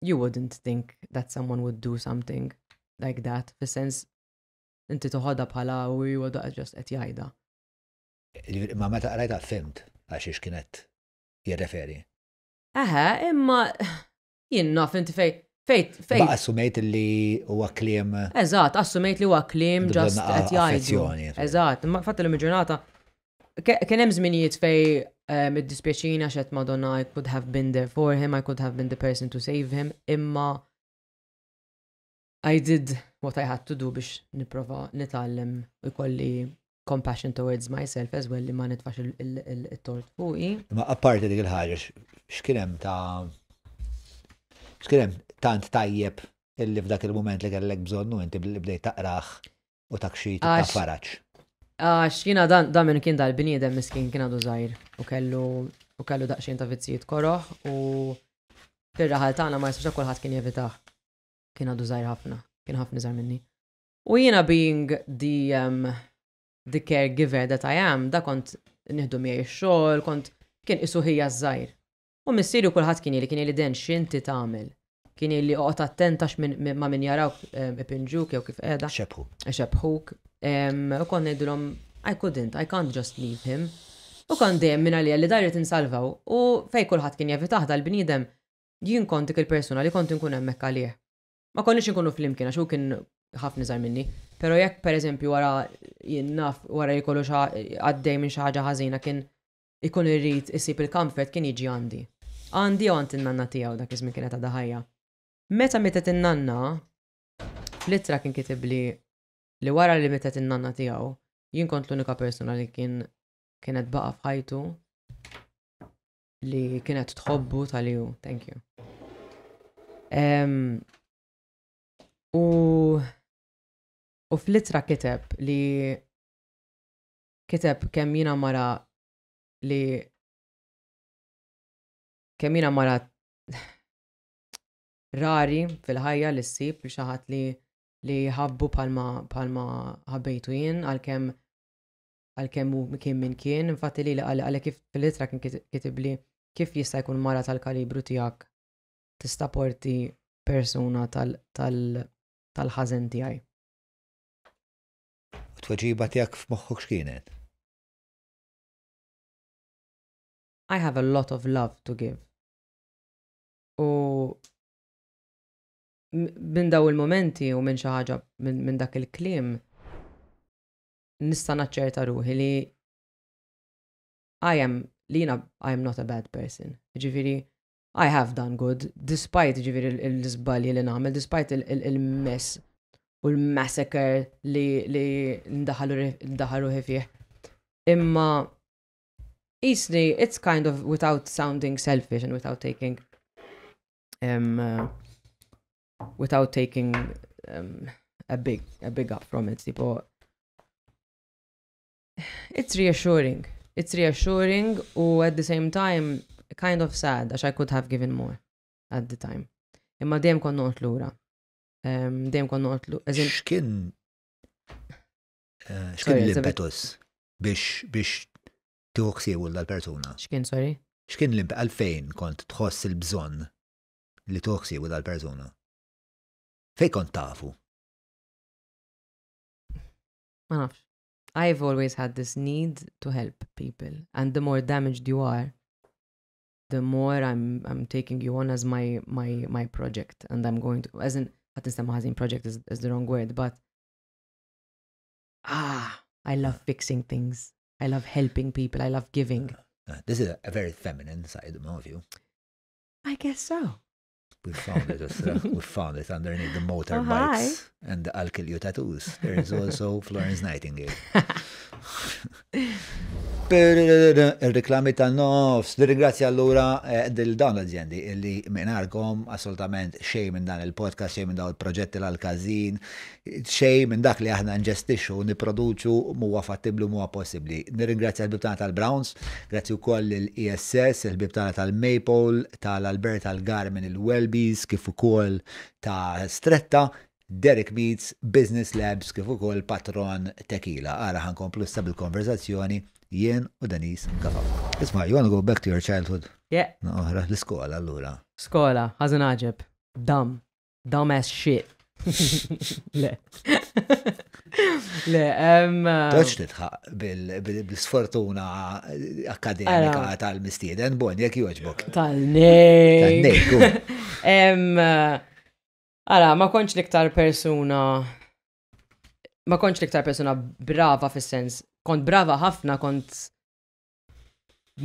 You wouldn't think that someone would do something like that, fis-sens inti toħodha bħala u huwa da just qed jgħidha. Ġifieri, ma meta qrajta fhimt għax kienet jirreferi. Eħe, imma jien naf inti fej. Ba assumejt li huwa kliem. Eżatt, assumejt li huwa kliem Għandu just bżonn qed jgħidu. affezzjoni. Eżatt, imma fatt li ġurnata kien hemm żminijiet fej iddispjaċini għax qed, "Madonna, I could have been there for him, I could have been the person to save him," imma I did what I had to do biex nipprova nitgħallem u jkolli compassion towards myself as well li ma nitfax il-tort fuqi. Ma apparti dik il-ħaġa, x'kien hemm tant tajjeb illi f'dak il-moment li kellek bżonnu inti li bdejt taqrah u takxi ta' faraġ? Għax jiena dan minn kien dal-bniedem miskin kien għadu żgħir u kellu daqsxejn ta' vizzijiet koroħ u fir-raħal tagħna ma jistax kulħadd kien jevitah. Kien għadu żgħir ħafna, kien ħafna żgħar minni. U jiena being the caregiver that I am, da kont nieħdu miegħi x-xogħol, kont kien isu ħija żgħir. U missieri u kulħadd kien li "Den, x'inti tagħmel?" Kien li "Oqgħod attent għax ma' min jarawk ipinġuk jew kif qiegħda." Xebħu. Xebħuk. U kont ngħidulhom, "I couldn't, I can't just leave him." U kont dejjem minn għalija li dar irid insalvaw u fejn kulħadd kien jevitah dal-bniedem, jien kont dik il-persuna li kont inkun hemmhekk għalih. Ma konniex inkunu flimkien għax hu kien ħafna iżgħar minni. Però jekk pereżempju wara jien naf wara li jkollu għaddej minn xi ħaġa ħażina kien ikun irid isib il-comfort kien jiġi għandi. Għandi jew għand in-nanna tiegħu dak iż-żmien kienet għadha ħajja. Meta mietet in-nanna, fl-ittra kien kitibli li wara li mietet in-nanna tiegħu, jien kont l-unika persuna li kien kienet baqa' f'ħajtu li kienet tħobbu tal hu. Thank you. U fl-ittra kiteb li kiteb kemm jiena mara li kemm jiena mara rari fil-ħajja li ssib li xi ħadd li ħabbu bħalma ħabbejtu jien għalkemm għalkemm hu kien min kien, infatti li qal għal kif fil-ittra kien kitibli kif jista' jkun mara tal-kalibru tiegħek tista' porti persuna tal-ħażen tiegħi. U tweġiba tiegħek f'moħħok x'kienet? I have a lot of love to give. U minn daw il-momenti u minn xi ħaġa minn dak il-kliem nista' naċċerta ruħi li I am li jiena I am not a bad person. Ġifieri I have done good, despite ġifieri l-iżbalji li nagħmel, despite il-mess u l-massacre li ndaħal ruħi fih. Imma easily, it's kind of without sounding selfish and without taking a big up from it, tipo, it's reassuring. It's reassuring u at the same time kind of sad għax I could have given more at the time. Imma dejjem kont noqgħod lura. Dejjem kont noqgħod lura. As in, X'kien Sorry, it's a bit- l-impetus biex tieħu ħsiebu dal-persuna? X'kien, sorry? X'kien l għalfejn kont tħoss il-bżonn li tieħu ħsiebu dal-persuna? Fejn kont tafu? Ma nafx. I've always had this need to help people. And the more damaged you are, the more I'm taking you on as my project. And I'm going to, as in, ħa tinstema' ħażin, project is the wrong word, but I love fixing things. I love helping people. I love giving. This is a very feminine side of you. I guess so. We found it, Osra. We found it underneath the motorbikes and the I'll kill you tattoos. There is also Florence Nightingale. Il-reklami tan-nofs. Nirringrazzja allura dil dawn l-azjendi illi mingħajrkom assolutament xejn minn dan il-podcast, xejn minn dawn il-proġetti l-każin, xejn minn dak li aħna nġestixxu u niproduċu mhuwa fattibbli, mhuwa possibbli. Nirringrazzja l-ħbieb tagħna tal-Browns, grazzi wkoll l-ESS, il-ħbieb tagħna tal-Maple, tal-Alberta, tal-Garmin, il-Welbee's, kif ukoll ta' Stretta, Derek Meets, Business Labs, kif ukoll Patron Tequila. Ara ħa nkomplu issa bil-konverzazzjoni jien u Denise Gafa. Isma', you wanna go back to your childhood? Yeah. Oħra, l-iskola allura. Skola, ħażin għaġeb. Dumb. Dumb as shit. Le. Le, Toqgħodx tidħaq bil-sfortuna akademika Ara. tal-mistieden, bon, jekk jogħġbok. Tal-nejk. Tal-nejk, hu. Ara, ma kontx l-iktar persuna brava fis-sens. Kont brava ħafna, kont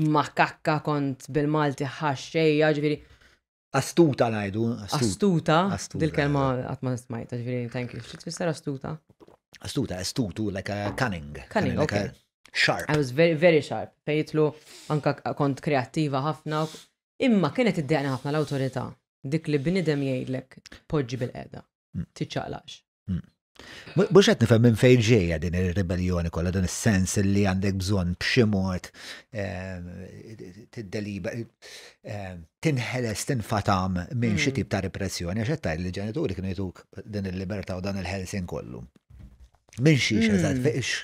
makakka, kont bil-Malti ħaxxejja, ġifieri Astuta ngħidu, astuta. Astuta. Astuta. Dil-kelma qatt ma smajta, ġifieri, thank you. Xi tfisser astuta? Astuta, astutu, like a cunning. Cunning, like okay. a sharp. I was very, very sharp. Fejtlu anka kont kreattiva ħafna. Imma kienet iddejjaqni ħafna l-awtorità. Dik li bnidem jgħidlek poġġi bil-qeda. Tiċċaqlax. Mhux qed nifhem minn fejn ġejja din ir-ribellioni kollha, dan is-sens li għandek bżonn b'xi mod tiddeliba, tinħeles, tinfatam minn xi tip ta' repressjoni, għax qed tgħid li ġenituri kienu jtuk din il-libertà u dan il-ħelsien kollu. Minn xiex, eżatt,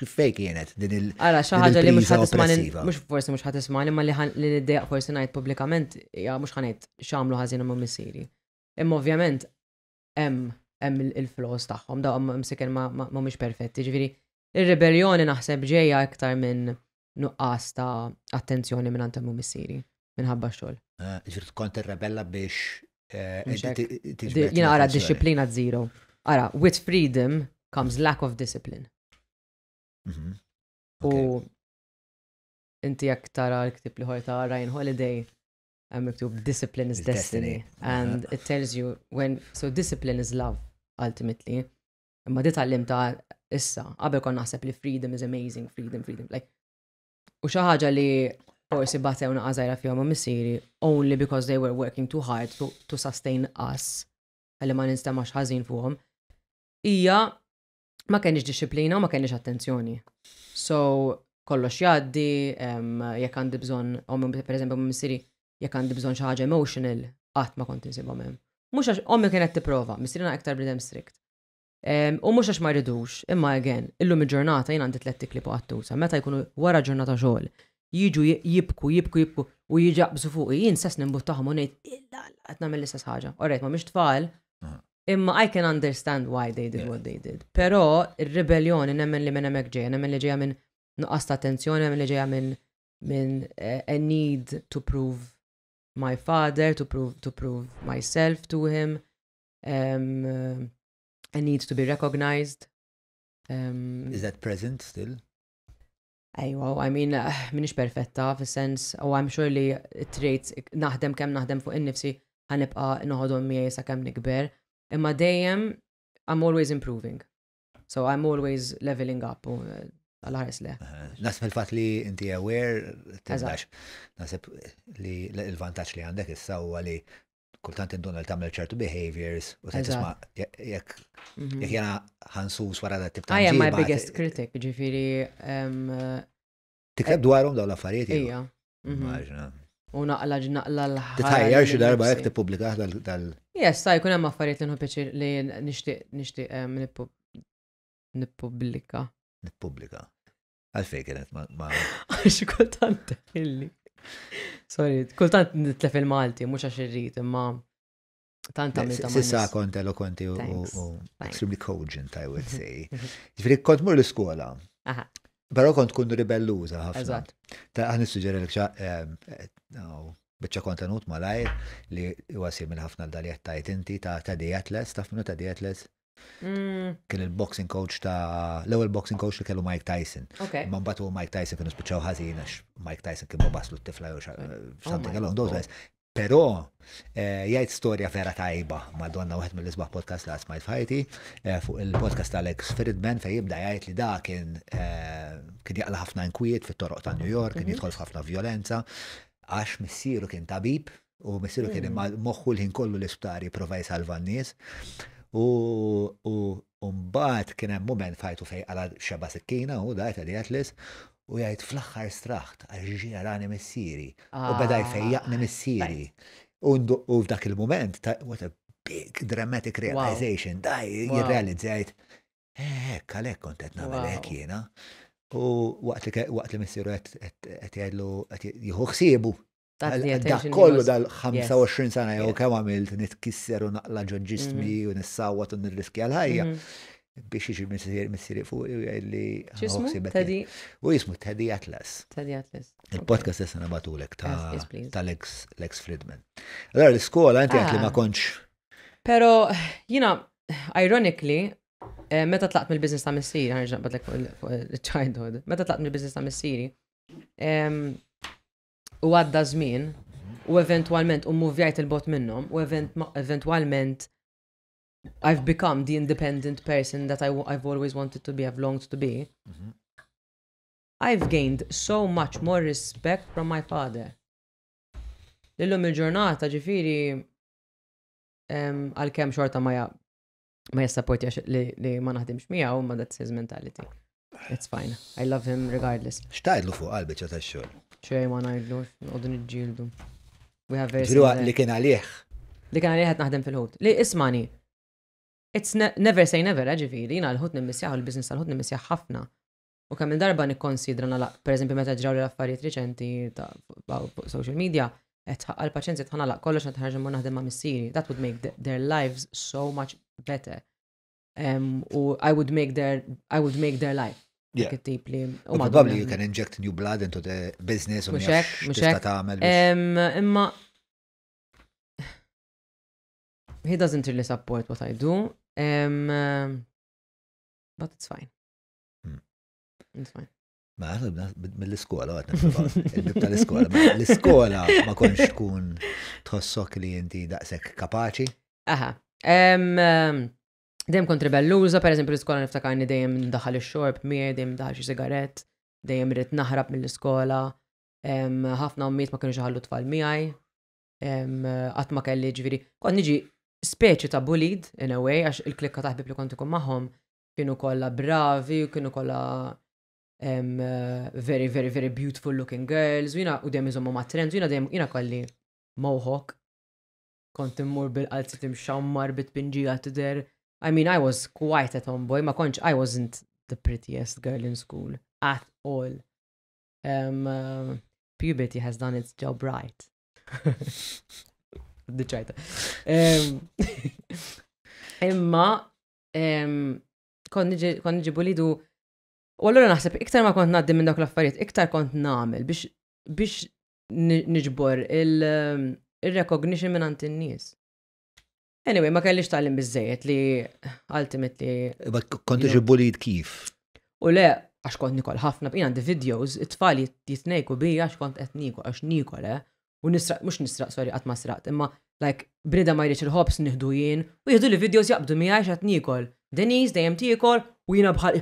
fej kienet din il- Ara, xi din ħaġa li mhux il-priża ħa tismani, oppressiva? mhux forsi mhux ħa tismani, ma li niddejjaq forsi ngħid pubblikament, ja mhux ħa ngħid x'għamlu ħażin ma' missieri. Imma ovvjament hemm il-flaws tagħhom, daw msiken ma mhumiex perfetti, ġifieri ir-ribellioni naħseb ġejja iktar minn Nuqqas ta' attenzjoni minn għand missieri minħabba xogħol. Ġifieri kont tirrebella biex Mhux hekk. Jiena, ara, disciplina zero. Ara, with freedom comes lack of discipline. U inti jekk tara l-ktib l-ieħor ta' Ryan Holiday, hemm miktub "Discipline is Is destiny." destiny. And it tells you when, so discipline is love, ultimately. Imma di tgħallimtha issa, qabel kont naħseb li freedom is amazing, freedom, freedom. Like, u xi ħaġa li forsi batew naqra fihom ma' missieri, only because they were working too hard to sustain us, għalli ma ninstemax ħażin fuqhom, hija ma kenniex disciplina u ma kenniex attenzjoni. So, kollox jgħaddi, jekk għandi bżonn, ommi, per eżempju, missieri, jekk għandi bżonn xi ħaġa emotional, qatt ma kont insibhom hemm. Mhux għax ommi kienet tipprova, missieri aktar bniedem strict. U mhux għax ma rridux, imma again, illum il-ġurnata jien għandi tlett iklieb u qattusa, meta jkunu wara ġurnata xogħol, jiġu jibku, jibku, jibku u jiġaqbżu fuq, jien stess nimbuttahom u ngħid, illa, qed nagħmel l-istess ħaġa. Alright, ma mhix tfal, imma I can understand why they did what they did. Però ir-ribellioni nemmen li minn hemmhekk ġejja, nemmen li ġejja minn nuqqas ta' attenzjoni, nemmen li ġejja minn a need to prove my father, to prove myself to him, a need to be recognized. Is that present still? Ejwa, I mean, m'iniex perfetta, fis-sens, u I'm sure li traits naħdem kemm naħdem fuq innifsi ħa nibqa' noħodhom miegħi sa kemm nikber. Imma dejjem I'm always improving. So I'm always leveling up u għal-ħares le. Naħseb il-fatt li inti aware, tibdax. Naħseb li il-vantaġġ li għandek issa huwa li kultant induna li tagħmel ċertu behaviors u ta' tisma' jekk jekk jena ħa nsus wara dat tip ta' I am my mġiba, biggest critic, ġifieri, Tikteb dwarhom dawn l-affarijiet, jew? Ija. Immaġina. U naqla naqla l Titħajjar xi darba jekk tippubblika dal Yes, ta' jkun hemm affarijiet li nħu pjaċir li nixtieq nippubblika. Nippubblika. Għalfejn kienet ma Għax kultant illi. Sorry, kultant nitlef il-Malti, mhux għax irrid, imma tant għamilta ma' S'issa nies. kont eloquenti u Thanks. u Thanks. extremely cogent, I would say. Ġifieri kont mur l-iskola, però kont tkun ribelluża ħafna. Eżatt. Ta' ħa nissuġġerilek xa no, biċċa kontenut malajr li huwa simil ħafna l-dali tajt inti ta' Teddy Atlas, taf minnu Teddy Atlas? Kien il-boxing coach ta' l-ewwel boxing coach li kellu Mike Tyson. Ma mbagħad u Mike Tyson kienu spiċċaw ħażin għax Mike Tyson kien baslu t-tifla jew something Oh my along those God. lines. Però jgħid storja vera tajba, Madonna, wieħed mill-isbaħ podcast li smajt f'ħajti, fuq il-podcast ta' Alex Friedman, fejn jibda jgħid li da kien jaqla ħafna inkwiet fit-toroq ta' New York, kien jidħol f'ħafna violenza, għax missieru kien tabib u missieru kien imma moħħu l-ħin kollu l-isptar jipprova jsalva n-nies. U mbagħad kien hemm mument f'ħajtu fejn qala' xebgħa sikkina u da Teddy Atlas u jgħid, "Fl-aħħar straħt għax ġie rani missieri u beda jfejjaqni missieri." U f'dak il-moment, what a big dramatic realization, daj jirrealizzajt, hekk għalhekk kont qed nagħmel hekk jiena. U waqt li missieru qed jgħidlu qed jieħu ħsiebu. That's the Dak attention he kollu dal-25 sena jew kemm għamilt nitkisser u naqla ġo ġismi u nissawat u nirriskja l-ħajja biex jiġi missieri fuq u jgħidli X'ismu? ħsibek. Teddy? U jismu Teddy Atlas. Teddy Atlas. Il-podcast issa nibgħatulek ta' Yes, please. ta' Lex Friedman. Allora l-iskola inti għedt li ma kontx Pero, jina, ironically, meta tlaqt mill-business ta' missieri, ħa nerġa' naqbadlek fuq il-childhood, meta tlaqt mill-business ta' missieri, u għadda żmien, u eventualment, u muvjajt 'il bogħod minnhom, u eventualment I've become the independent person that I've always wanted to be, I've longed to be. I've gained so much more respect from my father. Illum il-ġurnata ġifieri għalkemm xorta ma jassapportjax li ma naħdimx miegħu, ma that's his mentality. It's fine. I love him regardless. X'tgħidlu fuq għal-biċċa tax-xogħol? Xejn ma ngħidlu, noqogħdu niġġieldu. We have very Ġifieri similar- li kien għalih. Li kien għalih qed naħdem fil-ħut. Li ismani, it's ne never say never, ġifieri, jiena l-ħut nimmissjaħ, il-business tal-ħut nimmissjaħ ħafna. U kemm il-darba nikkonsidra nagħlaq, per eżempju, meta ġraw l-affarijiet riċenti ta' fuq social media, qed għal paċenzja ħa nagħlaq kollox, qed ħarġa mmur naħdem ma' missieri. That would make their lives so much better. U I would make their life. Dak it-tip li. Probably you can inject new blood into the business u Mhux hekk, mhux tista' hekk. tagħmel biex- Imma he doesn't really support what I do. But it's fine. It's fine. Ma mill-iskola, għat il-bib tal-iskola. Ma L-iskola ma konx tkun tħossok li inti daqshekk kapaċi. Aha. Dejjem kont ribelluża, per eżempju l-iskola niftakarni dejjem ndaħal ix-xorb miegħi, dejjem ndaħal xi sigarett, dejjem rrid naħrab mill-iskola. Ħafna ommijiet ma kienux iħallu tfal miegħi. Qatt ma kelli ġifieri. Kont niġi speċi ta' bullied in a way, għax il-klikka ta' ħbieb li kont ikun magħhom kienu kollha bravi, u kienu kollha very, very, very beautiful looking girls, u jiena u dejjem iżommu ma' trends, u jiena dejjem jiena kolli mohawk. Kont immur bil-qalzi timxammar bit-pinġija tidher. I mean, I was quite a tomboy, ma kontx, I wasn't the prettiest girl in school at all. Puberty has done its job right. Diċajta. Imma, kont niġi bulidu, u allura naħseb iktar ma kont ngħaddi minn dawk l-affarijiet, iktar kont nagħmel biex niġbor il-recognition minn għand in-nies. Anyway, ma kellix tagħlim biżżejjed li ultimately. Ma kont tiġi bullied kif? U le, għax kont nikol ħafna, jien għandi videos, it-tfal jitnejku bija għax kont qed nikol, għax nikol, eh? U nisraq, mhux nisraq, sorry, qatt ma sraqt, imma like bnida ma jridx il-ħobż nieħdu jien, u jieħdu li videos jaqbdu miegħi għax qed nikol. Denise dejjem tiekol u jiena bħal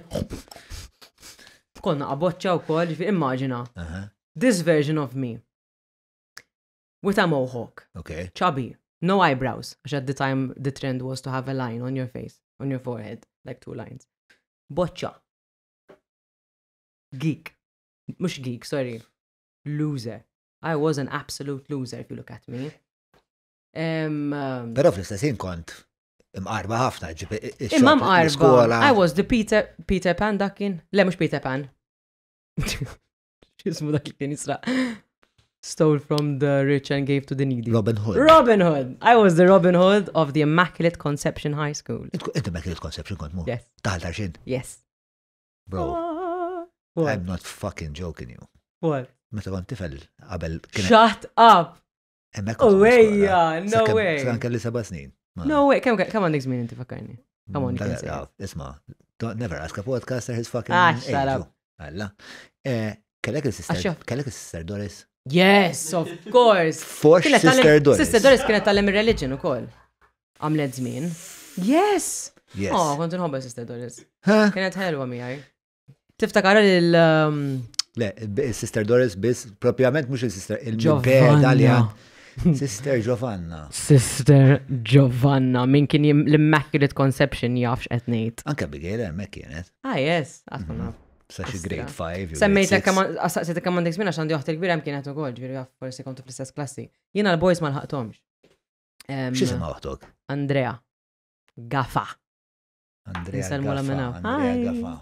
Konna qaboċċa wkoll, ġifieri immaġina. This version of me. With a mohawk. Chubby. No eyebrows. Għax at the time the trend was to have a line on your face, on your forehead, like two lines. Boċċa. Geek. Mhux geek, sorry. Loser. I was an absolute loser if you look at me. Però fl-istess ħin kont imqarba ħafna, ġib Imma mqarba. I was the Peter Pan dak kien. Le, mhux Peter Pan. X'ismu dak li kien jisraq? Stole from the rich and gave to the needy. Robin Hood. Robin Hood. I was the Robin Hood of the Immaculate Conception High School. Inti Immaculate Conception kont mu? Yes. Taħal tarxin? Yes. Bro, What? I'm not fucking joking you. What? Meta kont tifel qabel kien Shut up! Hemmhekk kont Owejja, l-iskola. no Sakemm- way. Sakemm kelli 7 snin. Ma- No way, kemm għandek żmien inti fakkarni? Come on, you can say it. Isma, don't never ask a podcaster his fucking Ah, shut age. up. Alla. Kellek il-sister, Għax jaf- kellek il-sister Doris? Yes, of course. Forx Kienet Sister Doris. Sister Doris kienet tgħallem ir-religion ukoll. Għamlet żmien. Yes. Yes. Oh, kont inħobbha Sister Doris. Ha? Kienet ħelwa miegħi. Tiftakara lil Le, Sister Doris biss, propjament mhux il-sister, il-mibeda li Giovanna. għand. Sister Giovanna. Sister Giovanna, min kien l-Immaculate Conception jaf x'qed ngħid. Anke Abigail hemmhekk kienet. Ah, yes, għatma naf. Sa xi Astra. grade 5. jew Semmejtlek grade kemm six. għasaqsitek kemm għandek żmien għax għandi oħti l-kbira hemm kienet ukoll, ġifieri jaf forsi kontu fl-istess klassi. Jiena l-boys ma lħaqthomx. X'isimha oħtok? Andrea. Gafa. Andrea Nsellmulha Gafa. minn hawn. Andrea Hi. Gafa.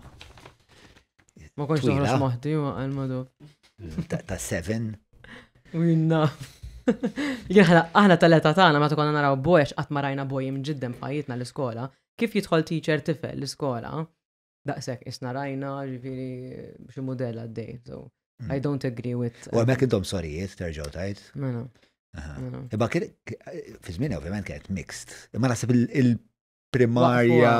Ma kontx Twila. toħroġ moħdi u għal-madu. Ta' 7. U jinna. Jien aħna tal-età tagħna meta konna naraw boj għax qatt ma rajna boj imġiddem f'ħajjitna l-iskola, kif jidħol teacher tifel l-iskola, daqshekk isna rajna ġifieri xi mudell għaddej. So I don't agree with. U hemmhekk intom sorijiet terġgħu tajt. Mela. Aha. Mela. Imma kien fi żmien ovvjament kienet mixed. Imma naħseb il-primarja.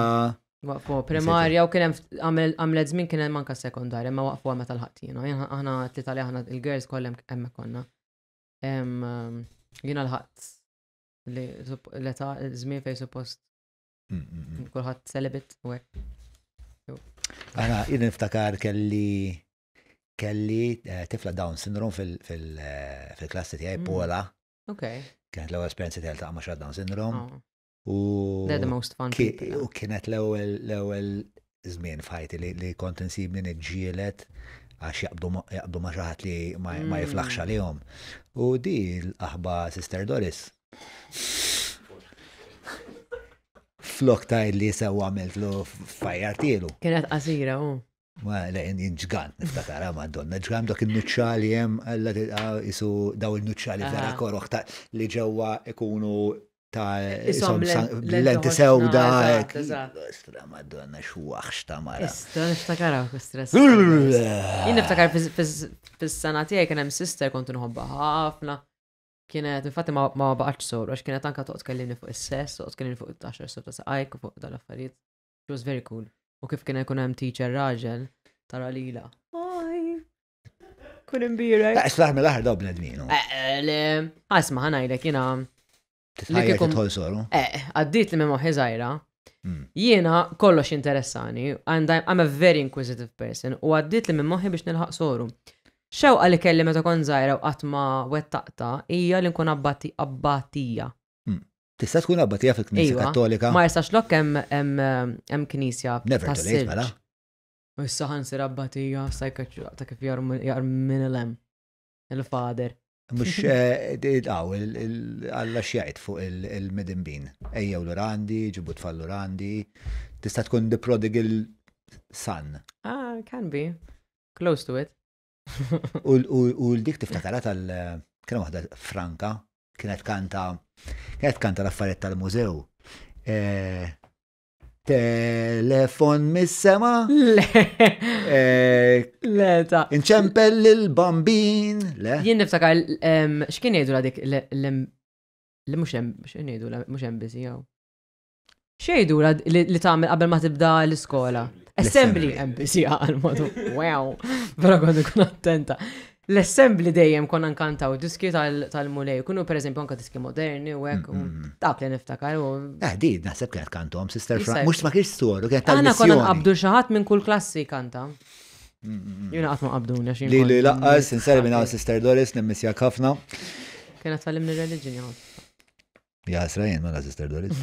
Waqfu primarja u kien hemm għamlet żmien kien hemm anke sekondarja, ma waqfuha meta lħaqt jiena. Jien aħna tlieta li aħna il-girls kollha hemmhekk konna. Jiena lħaqt li l-età żmien fejn suppost kulħadd celibate u hekk. Aħna jien niftakar kelli tifla Down syndrome fil-klassi tiegħi Paula. Ok. Kienet l-ewwel esperjenza tiegħi ta' ma' Down syndrome. Oh. U They're the most fun people. U kienet l-ewwel żmien f'ħajti li kont insibni niġġieled għax jaqbdu ma' xi ħadd li ma jiflaħx għalihom. U di l-aħba Sister Doris. Flok ta' li sew għamiltlu fajjartielu. Kienet qasira, u. Ma le, jien ġgant niftakara ma donna, ġgant dak il-nuċċali hemm, alla tilqa' isu daw il-nuċċali vera Aha. koroħ ta' li ġewwa ikunu ta' Isom lenti lenti sewda. ħoxna, Hekk. eżatt, eżatt. Ostra, madonna, x'waħx ta' mara. Issa niftakar hawn stress. Jien niftakar fis-sena tiegħi kien hemm sister kont nħobbha ħafna. Kienet, infatti ma baqgħetx soru, għax kienet anka toqgħod tkellimni fuq is-sess, toqgħod tkellimni fuq it-10 sub ta' saqajk u fuq dal-affarijiet. She was very cool. U kif kien ikun hemm teacher raġel, tara lila. Hi. Kun imbirek. Fl-aħħar mill-aħħar daw bnedmin. Le, isma' ħa ngħidlek jiena Titħajjar kieku- tidħol soru. Għaddiet li minn moħħi żgħira. Jiena kollox interessani, and I'm a very inquisitive person, u għaddiet li minn moħħi biex nilħaq soru. Xewqa li kelli meta kont żgħira u qatt ma wettaqta hija li nkun abbati abbatija. Tista' tkun abbatija fil-Knisja Kattolika. Marsaxlokk hemm knisja Never too late, tas-silġ. mela. U issa ħa nsir abbatija, sajka ta' kif jarmin il-hemm. Il-father. Mux, għaw, Alla xjajt fuq il-midinbin. Ejjew l-urandi, ġibu tfal l-urandi. Tista' tkun the prodigal son. Ah, can be. Close to it. U l-dik tiftakara tal- kien waħda Franka, kienet kanta l-affarijiet tal-mużew. Telefon mis-sema, Le, le ta' inċempel il-bambin, le? Jien niftakar, x'kien jgħidu la dik li mhux hemm, x'kien jgħidu la mhux embassy jew. X'jgħidu la li tagħmel qabel ma tibda l-iskola? Assembly, embassy għal modu. Wow. Però kont ikun attenta. L-assembly dejjem konna nkantaw diski tal-mulej, kunu per eżempju anka diski moderni u hekk, u dak li niftakar. Di, naħseb kienet kantom, Sister Jista' Frank. Mux ma kienx soru, kienet Aħna konna tal-missjoni. nqabdu xi ħadd minn kull klassi kanta. Jiena qatt ma qabduni għax jien Li li kont laqqas, sinseri minn hawn Sister Doris, nimmisjak ħafna. Kienet tgħallimni religion jew. Ja, srajn, mela Sister Doris.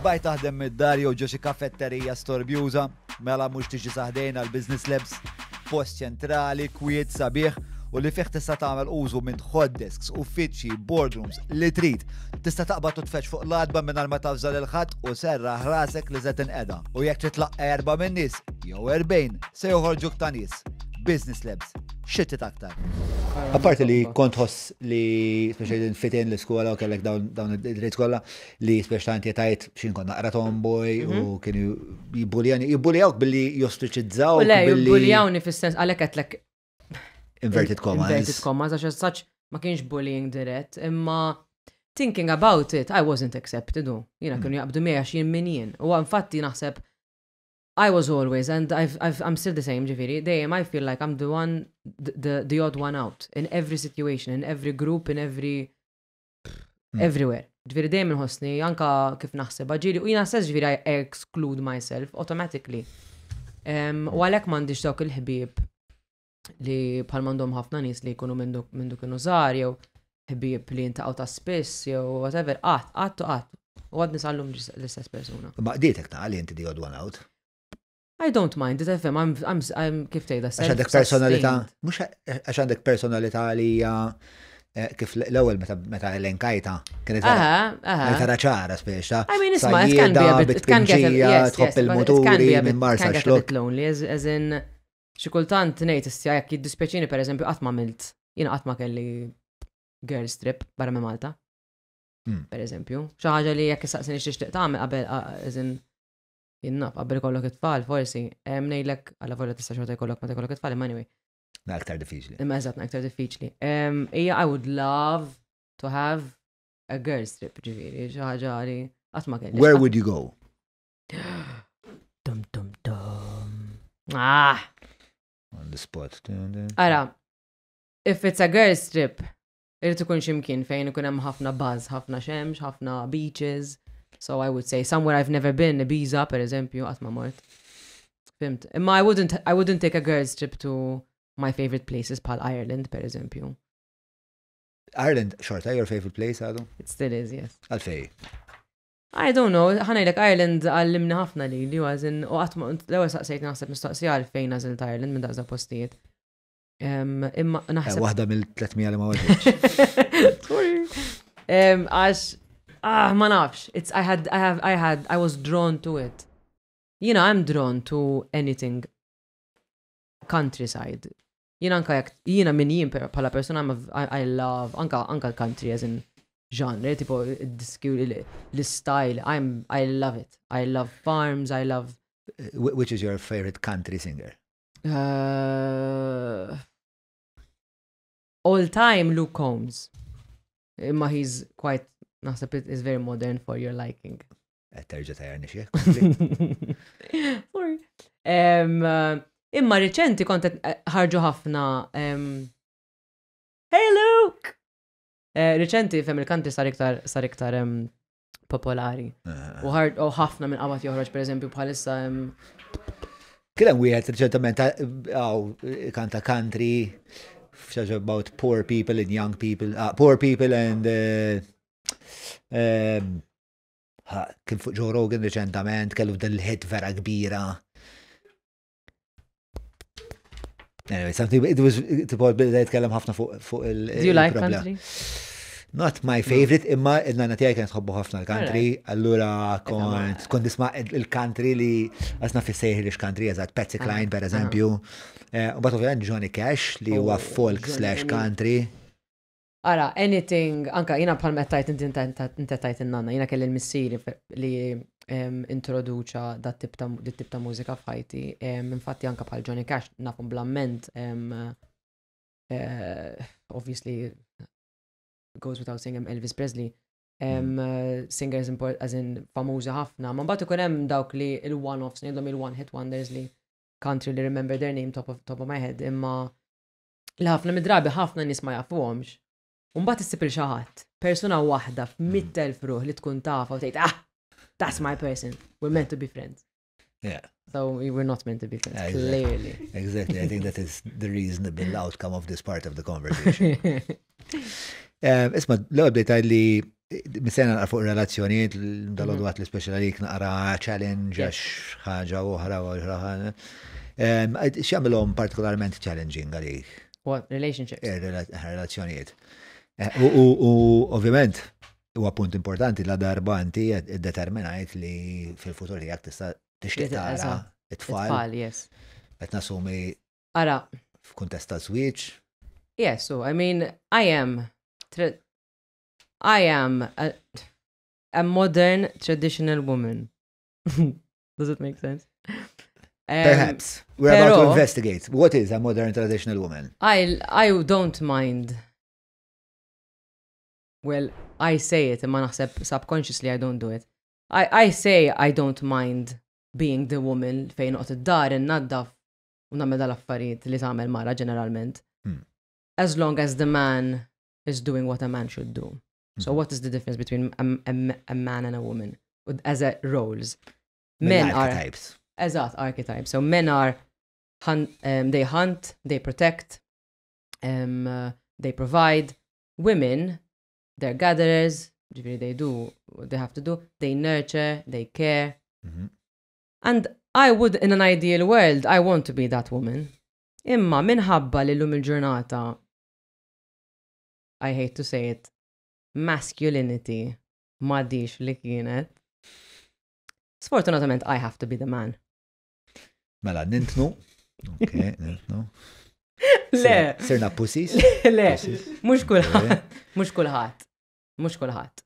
Bajt taħdem mid-dar jew ġo xi kafetterija storbjuża, mela mhux tiġi saħdejn għal Business Labs, post ċentrali, kwiet sabiħ u li fih tista' tagħmel użu minn hot desks, uffiċċji, boardrooms li trid. Tista' taqbad u tfetx fuq l-adba mingħajr ma tafżal il-ħadd u serraħ rasek li se tinqeda. U jekk titlaqqa erba' minn nies jew 40 se joħorġuk ta' nies. Business Labs, xi aktar. Apparti li kont ħoss li speċi fitin l-iskola u kellek dawn id-dritt kollha li speċi ta' inti tajt xin kont naqra tomboy u kienu jibbuljani, jibbuljawk billi jostriċizzaw. U le, jibbuljawni fis-sens għalhekk qedlek Inverted commas. Inverted commas, għax as such ma kienx bullying dirett, imma thinking about it, I wasn't accepted u. Jiena kienu jaqbdu miegħi għax jien min jien. U infatti naħseb I was always, and I'm still the same, ġifieri, dejjem I feel like I'm the one, the odd one out, in every situation, in every group, in every, everywhere. Ġifieri dejjem nħossni, anka kif naħseb, ġieli, u jiena stess ġifieri I exclude myself automatically. U għalhekk m'għandix dawk il-ħbieb li bħal m'għandhom ħafna nies li jkunu mindu kienu żgħar jew ħbieb li jintaqgħu ta' spiss jew whatever, qatt, qatt u qatt. U għadni sal-lum l-istess persuna. Ma qdietek ta' li inti the odd one out. I don't mind it, FM, I'm kif tgħidha, Għax għandek personalità, self-sustained. mhux għax għandek personalità li hija kif l-ewwel meta elenkajta kienet vera kienet vera ċara speċi ta' I mean, isma', it can be a bit, it can get a, yes, tħobb yes, but it can il-muturi be a minn bit, Marsa can get a xlok. bit lonely, as in, xi kultant ngħid issja jekk jiddispjaċini pereżempju qatt ma għamilt, jiena qatt ma kelli girls trip barra minn Malta. Per eżempju, xi ħaġa li jekk issaqsini x'tixtieq tagħmel qabel, as in, jien naf, qabel ikollok it-tfal, forsi, ngħidlek, alla volja tista' xorta jkollok meta jkollok it-tfal, imma anyway. Na aktar diffiċli. Imma eżatt, aktar diffiċli. Ija, I would love to have a girls trip, ġifieri, xi ħaġa li qatt ma kelli. Where would you go? Dum dum dum. Ah! On the spot. Dun, dun. Ara, if it's a girls trip, irid ikun ximkien fejn ikun hemm ħafna buzz, ħafna xemx, ħafna beaches. So I would say somewhere I've never been, Ibiza per eżempju, qatt ma mort. Fhimt. Imma I wouldn't take a girls trip to my favorite places bħal Ireland per eżempju. Ireland, xorta, your favorite place, għadu? It still is, yes. Għalfej. I don't know, ħa ngħidlek Ireland għallimni ħafna li għazin, u għatma, l-ewwel saqsejt naħseb mistoqsija għalfejn għażilt Ireland minn daqsa postijiet. Imma naħseb. Waħda mill-300 li ma weġibtx. Sorry. Għax, ah, ma nafx. It's, I had, I have, I had, I was drawn to it. I'm drawn to anything countryside. Jiena anka jekk, jiena min jien bħala persona, I love, anka country as in genre, tipo id-diski l-style, I love it. I love farms, I love... Which is your favorite country singer? All time Luke Combs. Imma he's quite, naħseb it is very modern for your liking. Terġa tajarni xie. Sorry. Imma riċenti kont ħarġu ħafna. Hey Luke! Riċenti fem il-country sar iktar sar iktar popolari. U ħafna minn qabad joħroġ per eżempju bħalissa. Kien hemm wieħed riċentement għaw kanta country xaġa about poor people and young people, poor people and kien fuq Joe Rogan riċentament, kellu dil-hit vera kbira. Anyway, something, it was, tipo, bida jitkellem ħafna fuq il- Do you like il-problema. country? Not my favorite, imma il-nana tiegħi kienet tħobbu ħafna l-country, allura kont nisma' il-country li għasna fissejħi li x-country, eżatt, Patsy Cline, per eżempju. U bat ovvjament Johnny Cash li huwa Oh, folk Johnny, slash I mean country. Ara, anything, anka jina bħal meta tajt inti inti tajt in-nanna, jina kelli l-missieri li introduċa dat tip ta' dit tip ta' mużika f'ħajti. Infatti anka bħal Johnny Cash nafhom bl-amment, obviously goes without saying Elvis Presley. Singers import, as in famużi ħafna, ma mbagħad ikun hemm dawk li il-one-offs, ngħidhom il-one hit wonders li can't really remember their name top of my head, imma li ħafna mid-drabi ħafna nies ma jafuhomx. U mbagħad issib il xi ħadd, persuna waħda f'100,000 ruħ li tkun tafa u tgħid, ah, that's my person, we're meant to be friends. So we were not meant to be friends, clearly. Exactly, I think that is the reasonable outcome of this part of the conversation. Isma, l-ewwel bdejt tgħid li missejna naqra fuq relazzjonijiet, dal-għodu għat li speċjali għalik naqra challenge għax ħaġa oħra u oħra ħaġa. X'jagħmilhom partikolarment challenging għalik? What, relationships? Relazzjonijiet. U ovvjament, huwa punt importanti la darba inti iddeterminajt li fil-futur tiegħek tista' tixtieq tara it-tfal. It-tfal, yes. Qed nassumi Ara. f'kuntest ta' żwieġ. Yes, so I mean, I am a modern traditional woman. Does it make sense? Perhaps. We're about to Pero investigate. What is a modern traditional woman? I don't mind. Well, I say it, imma naħseb subconsciously I don't do it. I say I don't mind being the woman fejn noqgħod id-dar innaddaf u nagħmel dal-affarijiet li tagħmel mara ġeneralment. As long as the man is doing what a man should do. So what is the difference between a man and a woman as a roles? Men are archetypes. Eżatt, archetypes. So men are they hunt, they protect, they provide. Women, they're gatherers, ġifieri they do what they have to do, they nurture, they care. And I would, in an ideal world, I want to be that woman. Imma minħabba li llum il-ġurnata, I hate to say it, masculinity m'għadix li kienet. Sfortunatament, I have to be the man. Mela, nintnu. Ok, nintnu. Le. Sirna pussies? Le, Pussies. mhux kulħadd, mhux kulħadd, mhux kulħadd.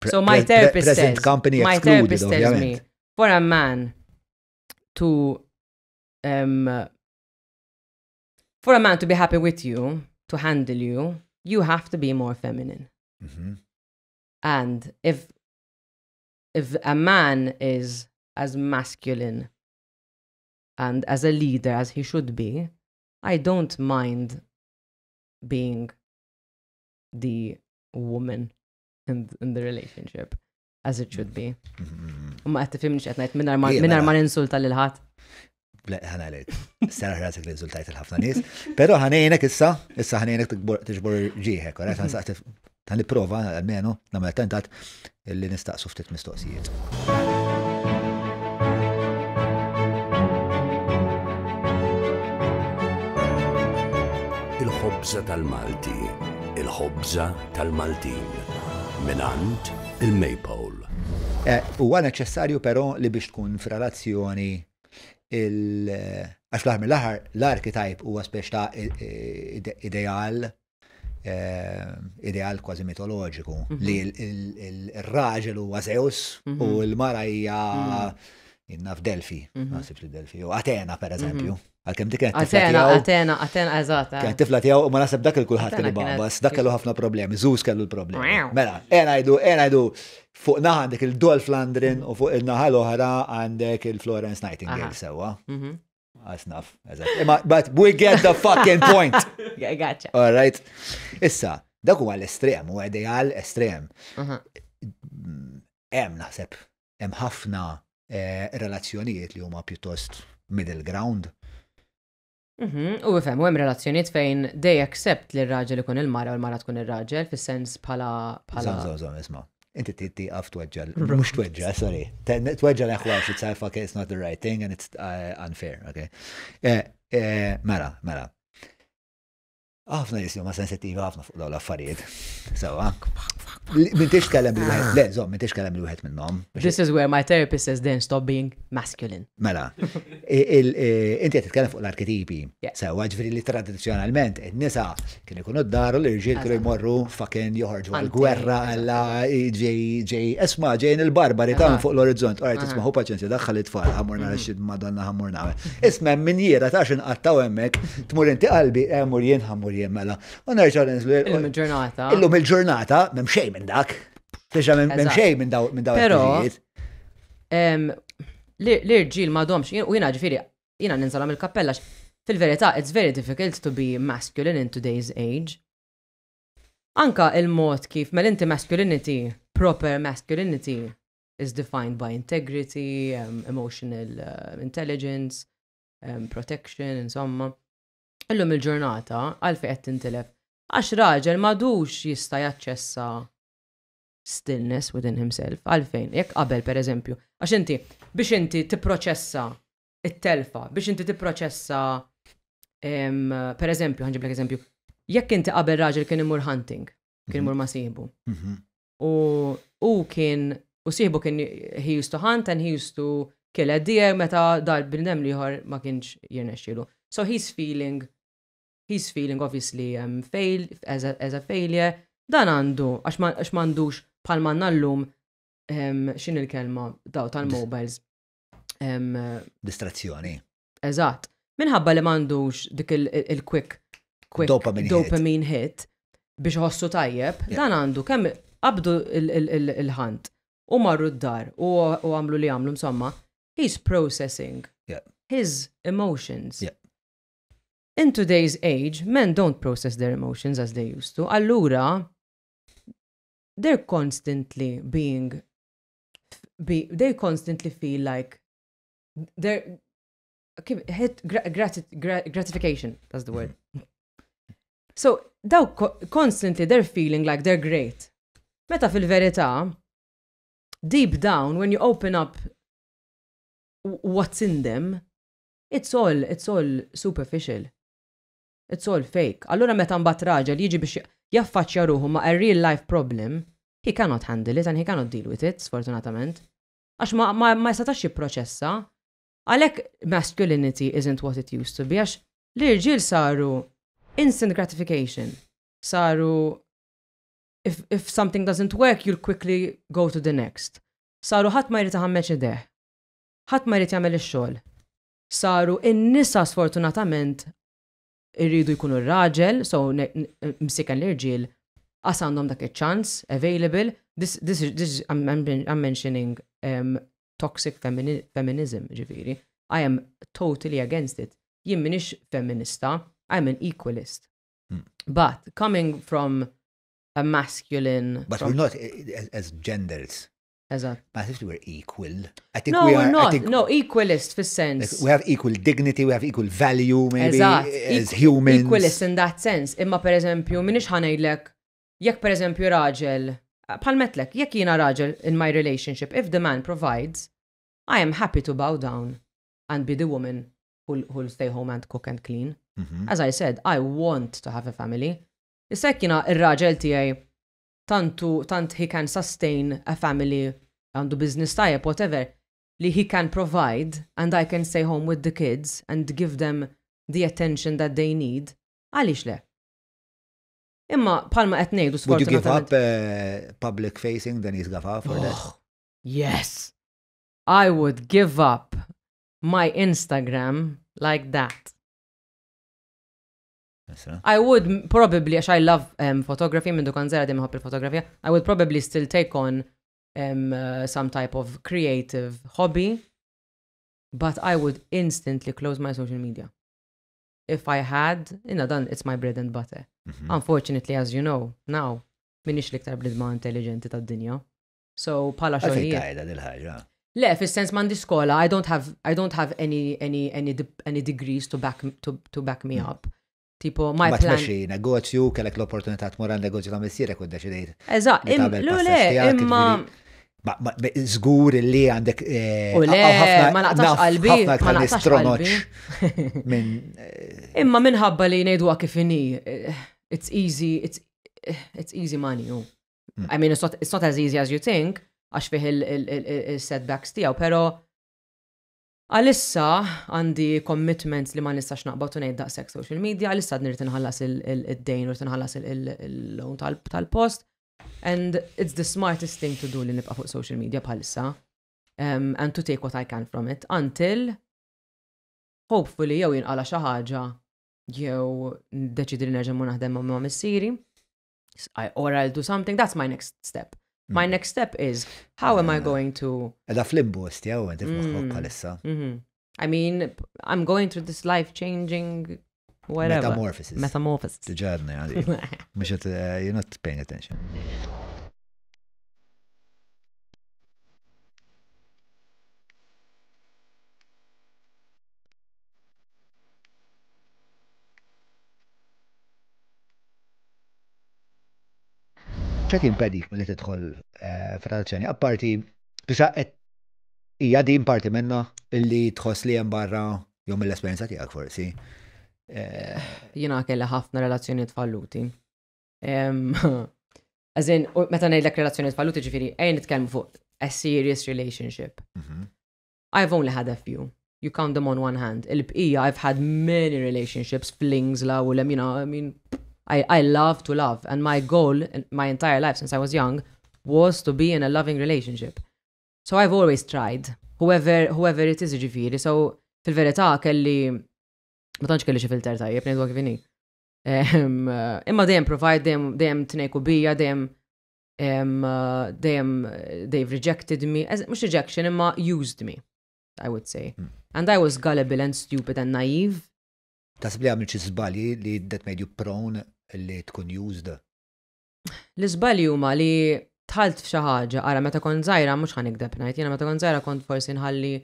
So my therapist Present says, company my excluded, therapist tells me, ovvjament. for a man to for a man to be happy with you, to handle you, you have to be more feminine. And if a man is as masculine and as a leader as he should be, I don't mind being the woman in the relationship as it should be. U ma qed tifhimni x'qed ngħid mingħajr ma ninsulta lil ħadd. Le, ħana għalek. Sara rasek li insultajt il-ħafna nies. Però ħanejnek issa, issa ħanejnek tiġbor ġieħek, ora ħan nipprova almenu nagħmel attentat illi nistaqsu ftit mistoqsijiet. Il-ħobza tal-Malti, il-ħobza tal-Maltin, minant il-Maypole. Huwa neċessarju però li biex tkun f'relazzjoni għax fl-aħħar mill-aħħar l-archetype huwa speċ ta' ideal ideal kważi mitoloġiku li il-raġel huwa Zeus u l-mara hija jinnaf Delfi, naħseb li Delfi, u Atena per eżempju. Għalkemm dik kienet tifla Atena, tiegħu. Atena, Atena, eżatt. Kienet tifla tiegħu u ma naħseb dak il-kulħadd Atena kellu kienet- babas, dak kellu ħafna problemi, Zeus kellu l-problemi. Meow. Mela, ejja ngħidu fuq naħa għandek il-Dolph Lundgren u fuq il-naħa l-oħra għandek il-Florence Nightingale sewwa. Asnaf, eżatt. Imma, but we get the fucking point. Gotcha. All right. Issa, dak huwa l-estrem, huwa ideal estrem. Hemm naħseb, hemm ħafna relazzjonijiet li huma pjuttost middle ground. U ifhem, u hemm relazzjonijiet fejn they accept li r-raġel ikun il-mara u l-mara tkun ir-raġel, fis-sens bħala Żomm, żomm, żomm, isma'. Inti tieqaf tweġġa, mhux tweġġa, sorry. Tweġġa l-eħwax, it's like, fuck, it's not the right thing and it's unfair, okay? Mela, mela. Ħafna nies li huma sensittivi ħafna fuq dawn l-affarijiet. Sewwa. M'intix tkellem bil-wieħed, le, żomm, m'intix tkellem bil-wieħed minnhom. This is where my therapist says then stop being masculine. Mela, inti qed titkellem fuq l-arketipi. Sewwa, ġifieri li tradizzjonalment in-nisa kienu jkunu d-dar u l-irġiel kienu jmorru fucking joħorġu għal-gwerra għalla ġej ġej esma ġejn il-barbari ta' fuq l-orizzont. Alright, isma' ħu paċenzja, daħħal it-tfal, ħa mmur nara xi madonna ħa mmur nagħmel. Isma' minjiera ta' x'inqattaw hemmhekk, tmur inti qalbi, mur jien ħa mmur jien mela. U nerġgħu ninżlu. Illum il-ġurnata. Illum il-ġurnata m'hemm xejn minn dak. Tiġa m'hemm xejn minn daw Però il-ħtiġijiet. L-irġiel m'għadhomx, u jiena ġifieri, jiena ninżalhom il-kappella, fil-verità, it's very difficult to be masculine in today's age. Anka il-mod kif, mel inti masculinity, proper masculinity, is defined by integrity, emotional intelligence, protection, insomma. Illum il-ġurnata, għalfejn qed tintilef? Għax raġel m'għadux jista' jaċċessa stillness within himself. Għalfejn? Jekk qabel, per eżempju, għax inti, biex inti tipproċessa it-telfa, biex inti tipproċessa, per eżempju, ħa nġiblek eżempju, jekk inti qabel raġel kien imur hunting, kien imur ma' sieħbu. U kien, u sieħbu kien, he used to hunt and he used to kill a deer meta dal-bniedem l-ieħor ma kienx jirnexxielu. So he's feeling obviously fail, as a failure. Dan għandu, għax m'għandux bħal ma llum, x'inhi il-kelma daw tal-mobiles. Distrazzjoni. Eżatt. Minħabba li m'għandux dik il-quick quick Dopamine hit. dopamine hit biex ħossu tajjeb, dan għandu kemm qabdu il-hunt u marru d-dar u għamlu li għamlu insomma, he's processing his emotions. In today's age, men don't process their emotions as they used to. Allura, they're constantly being, be, they constantly feel like they're hit gratification, that's the word. So, daw constantly they're feeling like they're great. Meta fil-verità, deep down, when you open up what's in them, it's all superficial. It's all fake. Allura meta mbagħad raġel jiġi biex jaffaċċja ruħu ma' a real life problem, he cannot handle it and he cannot deal with it, sfortunatament. Għax ma setax jipproċessa. Għalhekk masculinity isn't what it used to be, għax l-irġiel saru instant gratification. Saru if something doesn't work, you'll quickly go to the next. Saru ħadd ma jrid iħammeġ idejh. Ħadd ma jrid jagħmel ix-xogħol. Saru in-nisa sfortunatament irridu jkunu r-raġel, so msiken l-irġiel għas għandhom dak il-chance available. This is, I'm mentioning toxic feminism, ġifieri. I am totally against it. Jien minix feminista, I'm an equalist. But coming from a masculine But we're not as genders. Eżatt. But I think we're equal. I think No, we we're are, I not. think, No, equalist fis-sens. like, we have equal dignity, we have equal value, maybe, as humans. Equalist in that sense. Imma per eżempju, minix ħa ngħidlek, jekk per eżempju raġel, bħal metlek, jekk jiena raġel in my relationship, if the man provides, I am happy to bow down and be the woman who'll stay home and cook and clean. As I said, I want to have a family. Issa jekk jiena ir-raġel tiegħi tantu tant he can sustain a family, għandu business tajjeb, whatever, li he can provide and I can stay home with the kids and give them the attention that they need, għaliex le? Imma bħalma qed ngħidu Would you give sfortunatament. up public facing Denise Gafa for that? Oh, yes. I would give up my Instagram like that. Issa. I would probably, għax I love photography, minn dukan zera dejjem ħobb il-fotografija, I would probably still take on some type of creative hobby, but I would instantly close my social media. If I had, inna dan, it's my bread and butter. Unfortunately, as you know, now, minix l-iktar bnidma intelligenti tad-dinja. So, pala Għalfejn xogħlijiet. tajda dil-ħaġa. Le, fis-sens m'għandi skola, I don't have I don't have any any any degrees to back to back me up. Tipo, my Ma plan. tmexxi negozju, kellek l-opportunità tmur għal negozju ta' missierek u ddeċidejt. Eżatt, li tagħmel le, passaġġ le, tiegħek, imma jiġifieri, Ma żgur li għandek. U le, hawn ħafna- ma naqtax naf qalbi, ħafna ma iktar nies naqtax tronoċ qalbi. minn Imma minħabba li ngħiduha kif inhi, it's easy, it's easy money. Oh. I mean, it's not as easy as you think, għax fih il-setbacks tiegħu, pero għalissa għandi commitments li ma nistax naqbad u ngħid daqshekk social media, għalissa għad nirrid inħallas id-dejn u rrid inħallas il-loan tal-post. And it's the smartest thing to do li nibqa' fuq social media bħalissa. And to take what I can from it until hopefully jew jinqala xi ħaġa jew ndeċidi li nerġa' mmur naħdem ma' missieri. Or I'll do something. That's my next step. My next step is how am I going to Edha fl-imbost, jew inti f'moħħok bħalissa. I mean, I'm going through this life-changing whatever. Metamorphosis. Metamorphosis. Tiġarni għadi. Mux qed, you're not paying attention. ċet jimpedik mill-li tidħol f'relazzjoni, apparti, biex qed hija din parti minna illi tħoss li hemm barra jew mill-esperjenza tiegħek forsi. Jiena kelli ħafna relazzjonijiet falluti. As in, u meta ngħidlek relazzjonijiet falluti ġifieri, ejja nitkellmu fuq a serious relationship. I've only had a few. You count them on one hand. Il-bqija, I've had many relationships, flings, la u lem, you know, I mean, I love to love. And my goal in my entire life since I was young was to be in a loving relationship. So I've always tried, whoever it is ġifieri. So fil-verità kelli, ma tantx kelli xi filter tajjeb, ngħidu kif inhi. Imma dejjem provide, dejjem tnejku bija, dejjem they've rejected me, mhux rejection, imma used me, I would say. And I was gullible and stupid and naive. Tasib li għamilt xi żbalji li that made you prone li tkun used? L-iżbalji huma li tħalt f'xi ħaġa, ara meta kont żgħira mhux ħa nikdeb ngħid, jiena meta kont żgħira kont forsi nħalli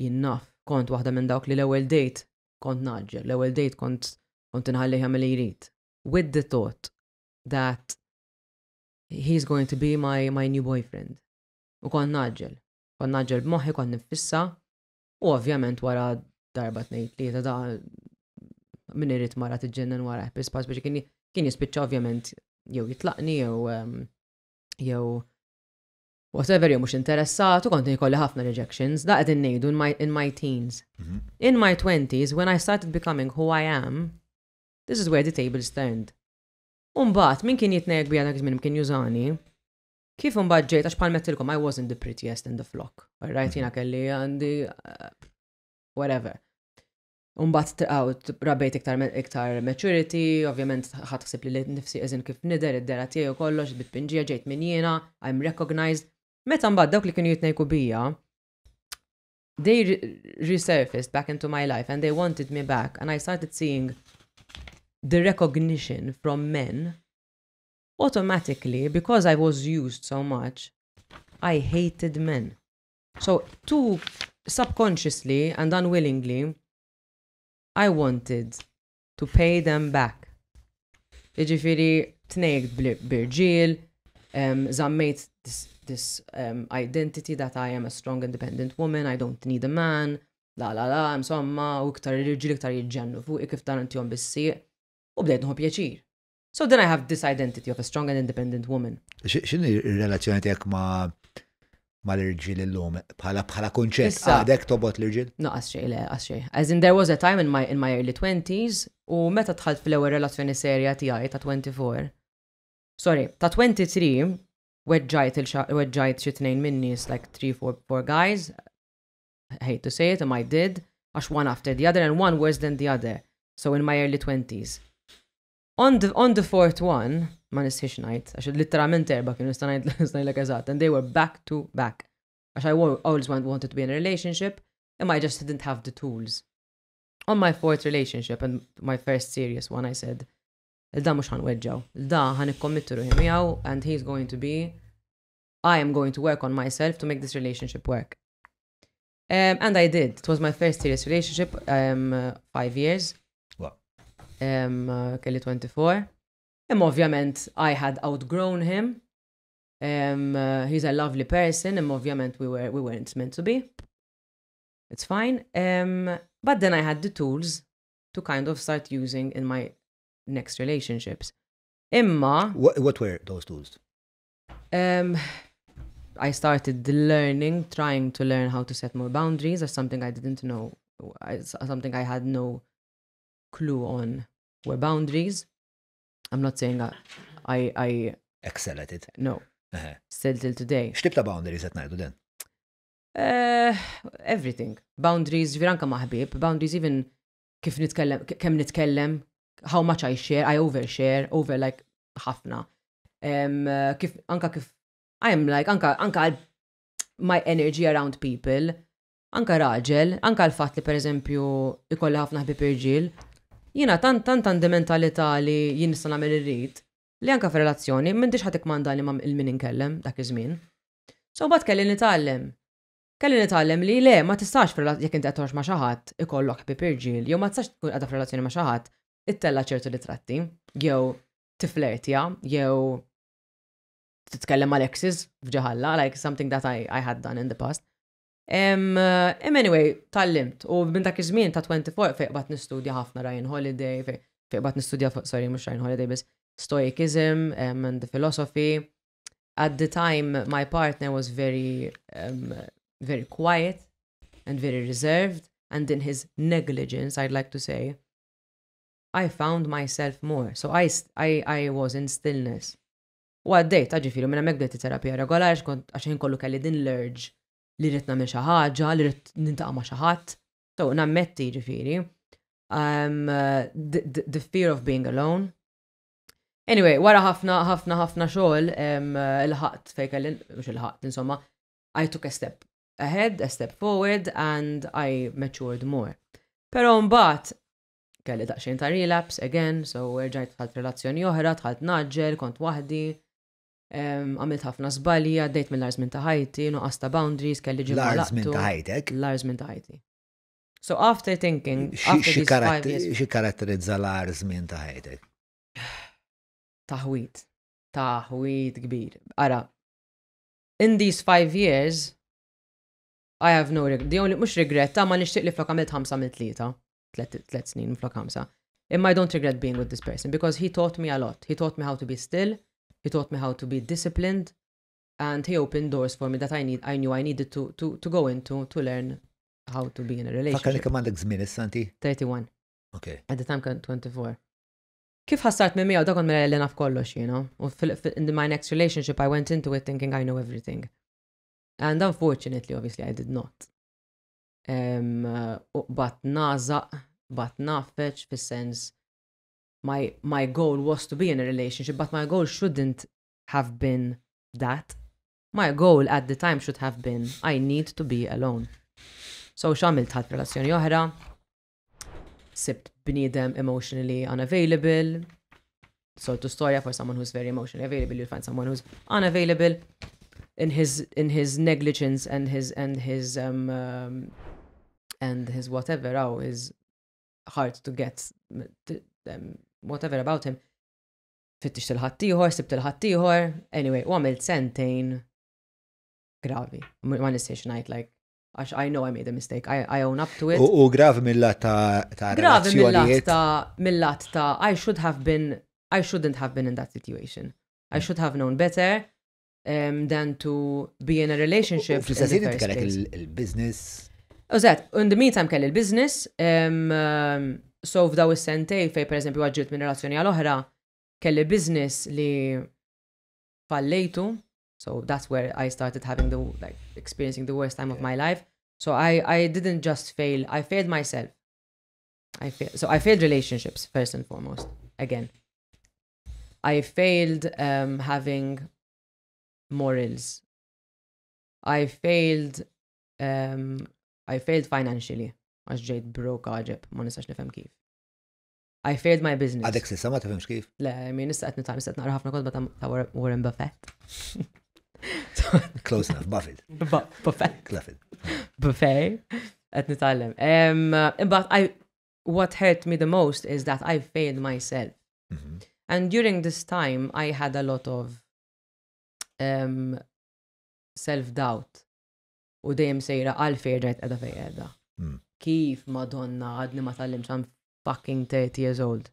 jinnaf, kont waħda minn dawk li l-ewwel date kont naġġel, l-ewwel date kont inħalli jagħmel li jrid. With the thought that he's going to be my new boyfriend. U kont naġġel. Kont naġġel b'moħħi, kont nifissa, u ovvjament wara darba tnejn tlieta da min irid mara tiġġennen wara biss pass biex kien jispiċċa ovvjament jew jitlaqni jew whatever, jew mhux interessat, u kont jkolli ħafna rejections. Da qegħdin ngħidu in my teens. In my 20s, when I started becoming who I am, this is where the tables turned. Umbagħad, min kien jitnejjek bija dak iż-żmien kien jużani, kif imbagħad ġejt, għax bħal mettilkom, I wasn't the prettiest in the flock. All right, jiena kelli għandi whatever. Umbagħad rabbejt iktar maturity, ovvjament ħadd ħsib li nifsi eżin kif nider, id-dera tiegħi u kollox, bitpinġija ġejt minn jiena, I'm recognized. Meta mbagħad dawk li kienu jitnejku bija, they resurfaced back into my life and they wanted me back and I started seeing the recognition from men automatically, because I was used so much, I hated men. So to subconsciously and unwillingly, I wanted to pay them back. Jiġifieri, tnejk b'irġiel, żammejt this identity that I am a strong independent woman, I don't need a man, la la la, insomma, u iktar irġiel iktar jiġġennu fuq kif dan intihom bis-sieq, u bdejt nħobb pjaċir. So then I have this identity of a strong and independent woman. X'inhi r-relazzjoni tiegħek Mal-irġiel illum bħala kunċett, għadek tobgħod l-irġiel? No, qas xejn, le, qas xejn. As in there was a time in my early 20s u meta dħalt fl-ewwel relazzjoni serja tiegħi ta' 24. Sorry, ta' 23 weġġajt xi tnejn minn nies, like three, four guys. I hate to say it, and I did. Għax one after the other and one worse than the other. So in my early 20s. On the fourth one, ma nistħix ngħid, għax literalment erba' kienu, nista' ngħidlek eżatt, and they were back to back. Għax I always wanted to be in a relationship, and I just didn't have the tools. On my fourth relationship and my first serious one, I said, 'il da mhux ħa nweġġgħu, 'il da ħa nikkommittu ruħi miegħu and he's going to be, I am going to work on myself to make this relationship work. And I did. It was my first serious relationship, 5 years. Kelli 24. Imma ovvjament I had outgrown him. He's a lovely person, imma ovvjament we weren't meant to be. It's fine. But then I had the tools to kind of start using in my next relationships. Imma What were those tools? I started learning, trying to learn how to set more boundaries. That's something I didn't know, something I had no clue on were boundaries. I'm not saying I Excel at it. No, still till today. X'tip ta' boundaries qed ngħidu den? Everything. Boundaries, ġifieri anka ma' ħbieb, boundaries even kif nitkellem, kemm nitkellem, how much I share, I overshare, over like ħafna. Kif, anka kif, I am like, anka my energy around people, anka raġel, anka l-fatt li per eżempju ikolli ħafna ħbieb irġiel, jiena tant tant għandi mentalità li jien nista' nagħmel irrid, li anka f'relazzjoni m'intix ħa tikkmandani ma' 'l min inkellem dak iż-żmien. So but kelli nitgħallem. Kelli nitgħallem li le, ma tistax jekk inti qed toħroġ ma' xi ħadd ikollok ħbieb irġiel, jew ma tistax tkun qiegħda f'relazzjoni ma' xi ħadd ittella' ċertu ritratti, jew tiflertja, jew titkellem mal exes f'ġaħalla, like something that I had done in the past. Anyway, tgħallimt, u minn dak iż-żmien ta' 24 fejn bdejt nistudja ħafna Ryan Holiday, fejn bdejt nistudja, sorry, mhux Ryan Holiday biss, Stoicism and the philosophy. At the time, my partner was very quiet and very reserved, and in his negligence, I'd like to say, I found myself more. So I was in stillness. U għaddejt, ġifieri, minn hemmhekk bdejt terapija regolari, kont għax ħin kollu kelli din l-urge li rrid nagħmel xi ħaġa, li rrid niltaqa' ma' xi ħadd. So nammetti ġifieri. The fear of being alone. Anyway, wara ħafna ħafna ħafna xogħol, lħaqt fejn kelli, mhux lħaqt, insomma, I took a step ahead, a step forward, and I matured more. Però mbagħad kelli daqsxejn ta' relapse again, so rġajt dħalt relazzjoni oħra, dħalt ngħaġġel, kont waħdi, għamilt ħafna żbalji, għaddejt mill-agħar żmien ta' ħajti, nuqqas ta' boundaries, kelli ġimgħa L-agħar żmien laqtu. ta' ħajtek. L-agħar żmien ta' ħajti. So after thinking, after these 5 years, Xi karatterizza l-agħar żmien ta' ħajtek? Taħwit. Taħwit kbir. Ara, in these 5 years, I have no regret. The only, mhux regret, ta' ma nixtieq li flok għamilt ħamsa minn tlieta. 3 snin flok ħamsa. Imma I don't regret being with this person because he taught me a lot. He taught me how to be still. He taught me how to be disciplined. And he opened doors for me that I knew I needed to go into to learn how to be in a Fakkarni relationship. kemm għandek żmien issa inti? 31. Ok. At the time kien 24. Kif ħassart minn miegħu dakon mela li naf kollox. U in my next relationship I went into it thinking I know everything. And unfortunately, obviously, I did not. U bdejt nagħżaq, bdejt ngħaffeġ fis-sens my goal was to be in a relationship, but my goal shouldn't have been that. My goal at the time should have been I need to be alone. So x'għamilt, dħalt relazzjoni oħra, sibt bniedem emotionally unavailable. Soltu storja, for someone who's very emotionally available, you'll find someone who's unavailable in his negligence and his whatever, oh, his hard to get whatever about him. Fittixt 'il ħaddieħor, sibt 'il ħaddieħor, anyway, u għamilt sentejn gravi. Ma nistax ngħid like, għax I know I made a mistake, I own up to it. U gravi mill-lat ta' Gravi mill-lat relazzjonijiet. ta' mill-lat ta' I should have been, I shouldn't have been in that situation. I should have known better. than to be in a relationship. U fl-istess ħin inti kellek il-business. Eżatt, in the meantime kelli il-business, so f'daw is-sentej fej pereżempju għaġġilt minn relazzjoni għal oħra, kelli business li fallejtu, so that's where I started having the, like, experiencing the worst time of my life. So I didn't just fail, I failed myself. So I failed relationships first and foremost, again. I failed having morals. I failed financially. Għax ġejt broke għaġeb, ma nistax nifhem kif. I failed my business. Għadek s'issa ma tifhimx kif? Le, I mean, issa qed nitgħallem, issa qed naqra ħafna kotba ta' Warren Buffett. Close enough, Buffett. Buffett. Buffett. Buffet. Qed nitgħallem. But what hurt me the most is that I failed myself. And during this time, I had a lot of self-doubt. U dejjem sejra għalfejn rajt qiegħda fejn qiegħda. Kif, Madonna, għadni ma tgħallimtx, I'm fucking 30 years old.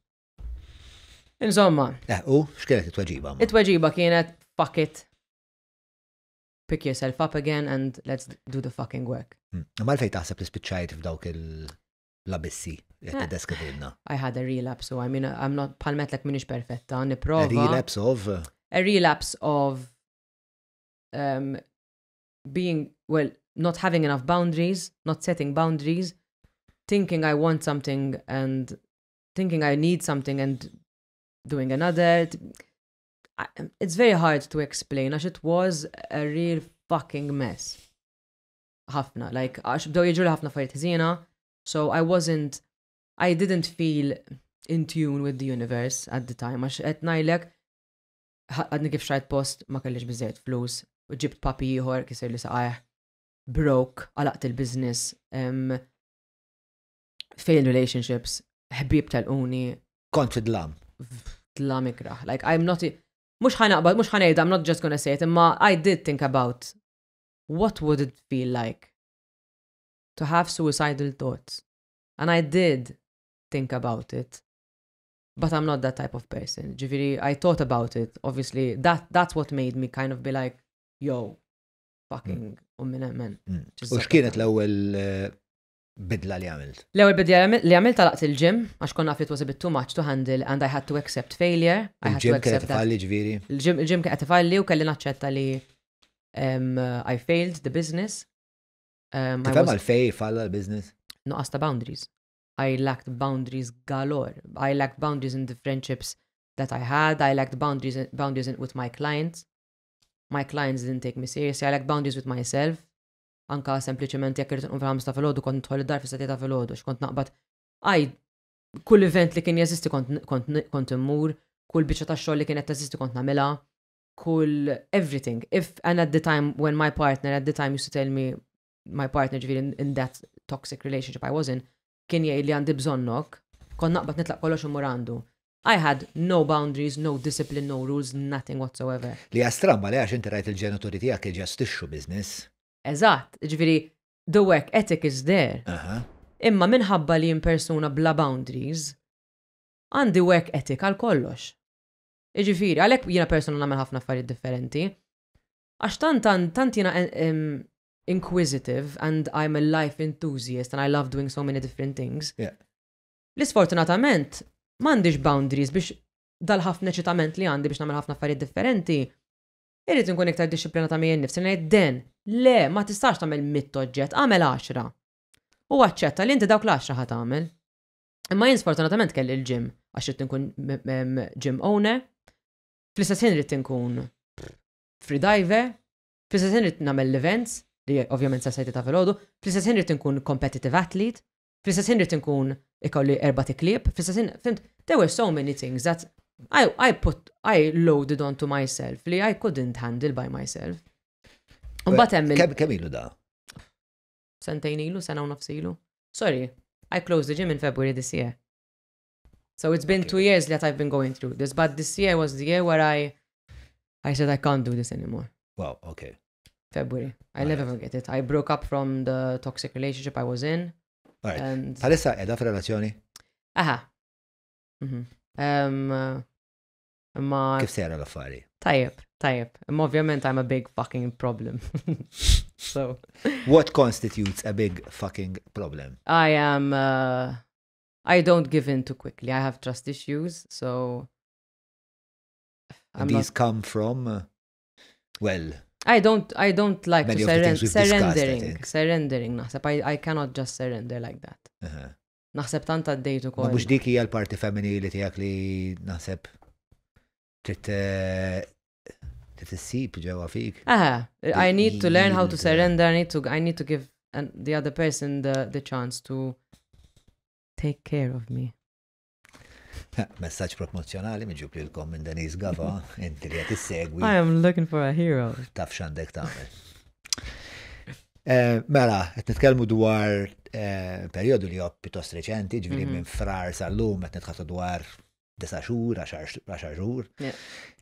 Insomma. U x'kienet it-tweġiba? It-tweġiba kienet, fuck it. Pick yourself up again and let's do the fucking work. Ma għalfejn taħseb li spiċċajt f'dawk l-abissi li qed tiddeskrivilna? I had a relapse, so I mean, I'm not, bħalma għedtlek m'iniex perfetta, nipprova. A relapse of? A relapse of being, well, not having enough boundaries, not setting boundaries, thinking I want something and thinking I need something and doing another. It's very hard to explain, għax it was a real fucking mess. Ħafna, like, għax bdew jiġru ħafna affarijiet ħżiena, so I wasn't, I didn't feel in tune with the universe at the time, għax qed ngħidlek, għadni kif xtrajt post, ma kellix biżżejjed flus, ġibt puppy ieħor, kisirli saqajh, broke, għalaqt il-business, failed relationships, ħbieb telquni. Kont fid-dlam. Dlam ikrah. Like, I'm not, mhux ħa naqbad, mhux ħa ngħid, I'm not just gonna say it, imma I did think about what would it feel like to have suicidal thoughts. And I did think about it. But I'm not that type of person. Ġifieri, I thought about it. Obviously, that's what made me kind of be like, yo, fucking, u minn men. U x'kienet l-ewwel bidla li għamilt? L-ewwel bidla li għamilt, għalaqt il-gym, għax konna it was a bit too much to handle and I had to accept failure. I had to Il-gym kienet accept that. falli, ġifieri? Il-gym kienet falli u kelli naċċetta li I failed the business. I Tifhem was għalfejn falla l-business? Nuqqas ta' boundaries. I lacked boundaries galore. I lacked boundaries in the friendships that I had. I lacked boundaries with my clients. My clients didn't take me seriously. I lacked boundaries with myself. Anka sempliċement jekk irrid nqum fil-5 ta' filgħodu, kont nidħol id-dar fis-7 ta' filgħodu, x'kont naqbad. Aj, kull event li kien jeżisti kont immur, kull biċċa ta' xogħol li kienet teżisti kont nagħmilha, kull everything. If and at the time when my partner at the time used to tell me, my partner ġifieri in that toxic relationship I was in, kien jgħid li għandi bżonnok, kont naqbad nitlaq kollox immur għandu. I had no boundaries, no discipline, no rules, nothing whatsoever. Li stramba li għax inti rajt il-ġenituri tiegħek iġestixxu business. Eżatt, ġifieri, the work ethic is there. Imma minħabba li jien persuna bla boundaries, għandi work ethic għal kollox. Ġifieri, għalhekk jiena persuna nagħmel ħafna affarijiet differenti. Għax tant jiena inquisitive and I'm a life enthusiast and I love doing so many different things. Li sfortunatament m'għandix boundaries biex dal-ħafna eċitament li għandi biex nagħmel ħafna affarijiet differenti. Irrid nkun iktar dixxiplinata miegħi nnifsi, ngħid den, le, ma tistax tagħmel 100 oġġett, agħmel 10. U aċċetta li inti dawk l-10 ħa tagħmel. Imma jien sfortunatament kelli l-gym, għax irrid nkun gym owner, fl-istess ħin irrid nkun freediver, fl-istess ħin irrid nagħmel l-events, li ovvjament sa sajti ta' filgħodu, fl-istess ħin irrid nkun competitive athlete, fl-istess ħin irrid nkun ikolli erbat iklieb, fl-istess ħin, fhimt, there were so many things that I loaded onto myself li I couldn't handle by myself. Mbagħad hemm Kemm ilu da? Sentejn ilu, sena u nofs ilu. Sorry, I closed the gym in February this year. So it's been 2 years that I've been going through this, but this year was the year where I said I can't do this anymore. February. I'll never forget it. I broke up from the toxic relationship I was in. And Bħalissa qiegħda f'relazzjoni? Aha. Imma Kif sejra l-affari? Tajjeb, tajjeb. Imma ovvjament I'm a big fucking problem. So What constitutes a big fucking problem? I am I don't give in too quickly. I have trust issues, so I'm These not... come from well, I don't like to surrender, surrendering, surrendering naħseb I cannot just surrender like that. Naħseb tant għaddejt ukoll. Ma mhux dik hija l-parti femminili tiegħek li naħseb trid trid issib ġewwa fik. Ah, I need to learn how to surrender. I need to give the other person the chance to take care of me. Messaġġ promozjonali miġjub lilkom minn Denise Gava, inti li qed issegwi. I am looking for a hero. Taf x'għandek tagħmel. Mela, qed nitkellmu dwar perjodu li huwa pjuttost reċenti, ġifieri minn Frar sal-lum qed nitħaddtu dwar 9 xhur, 10 xhur.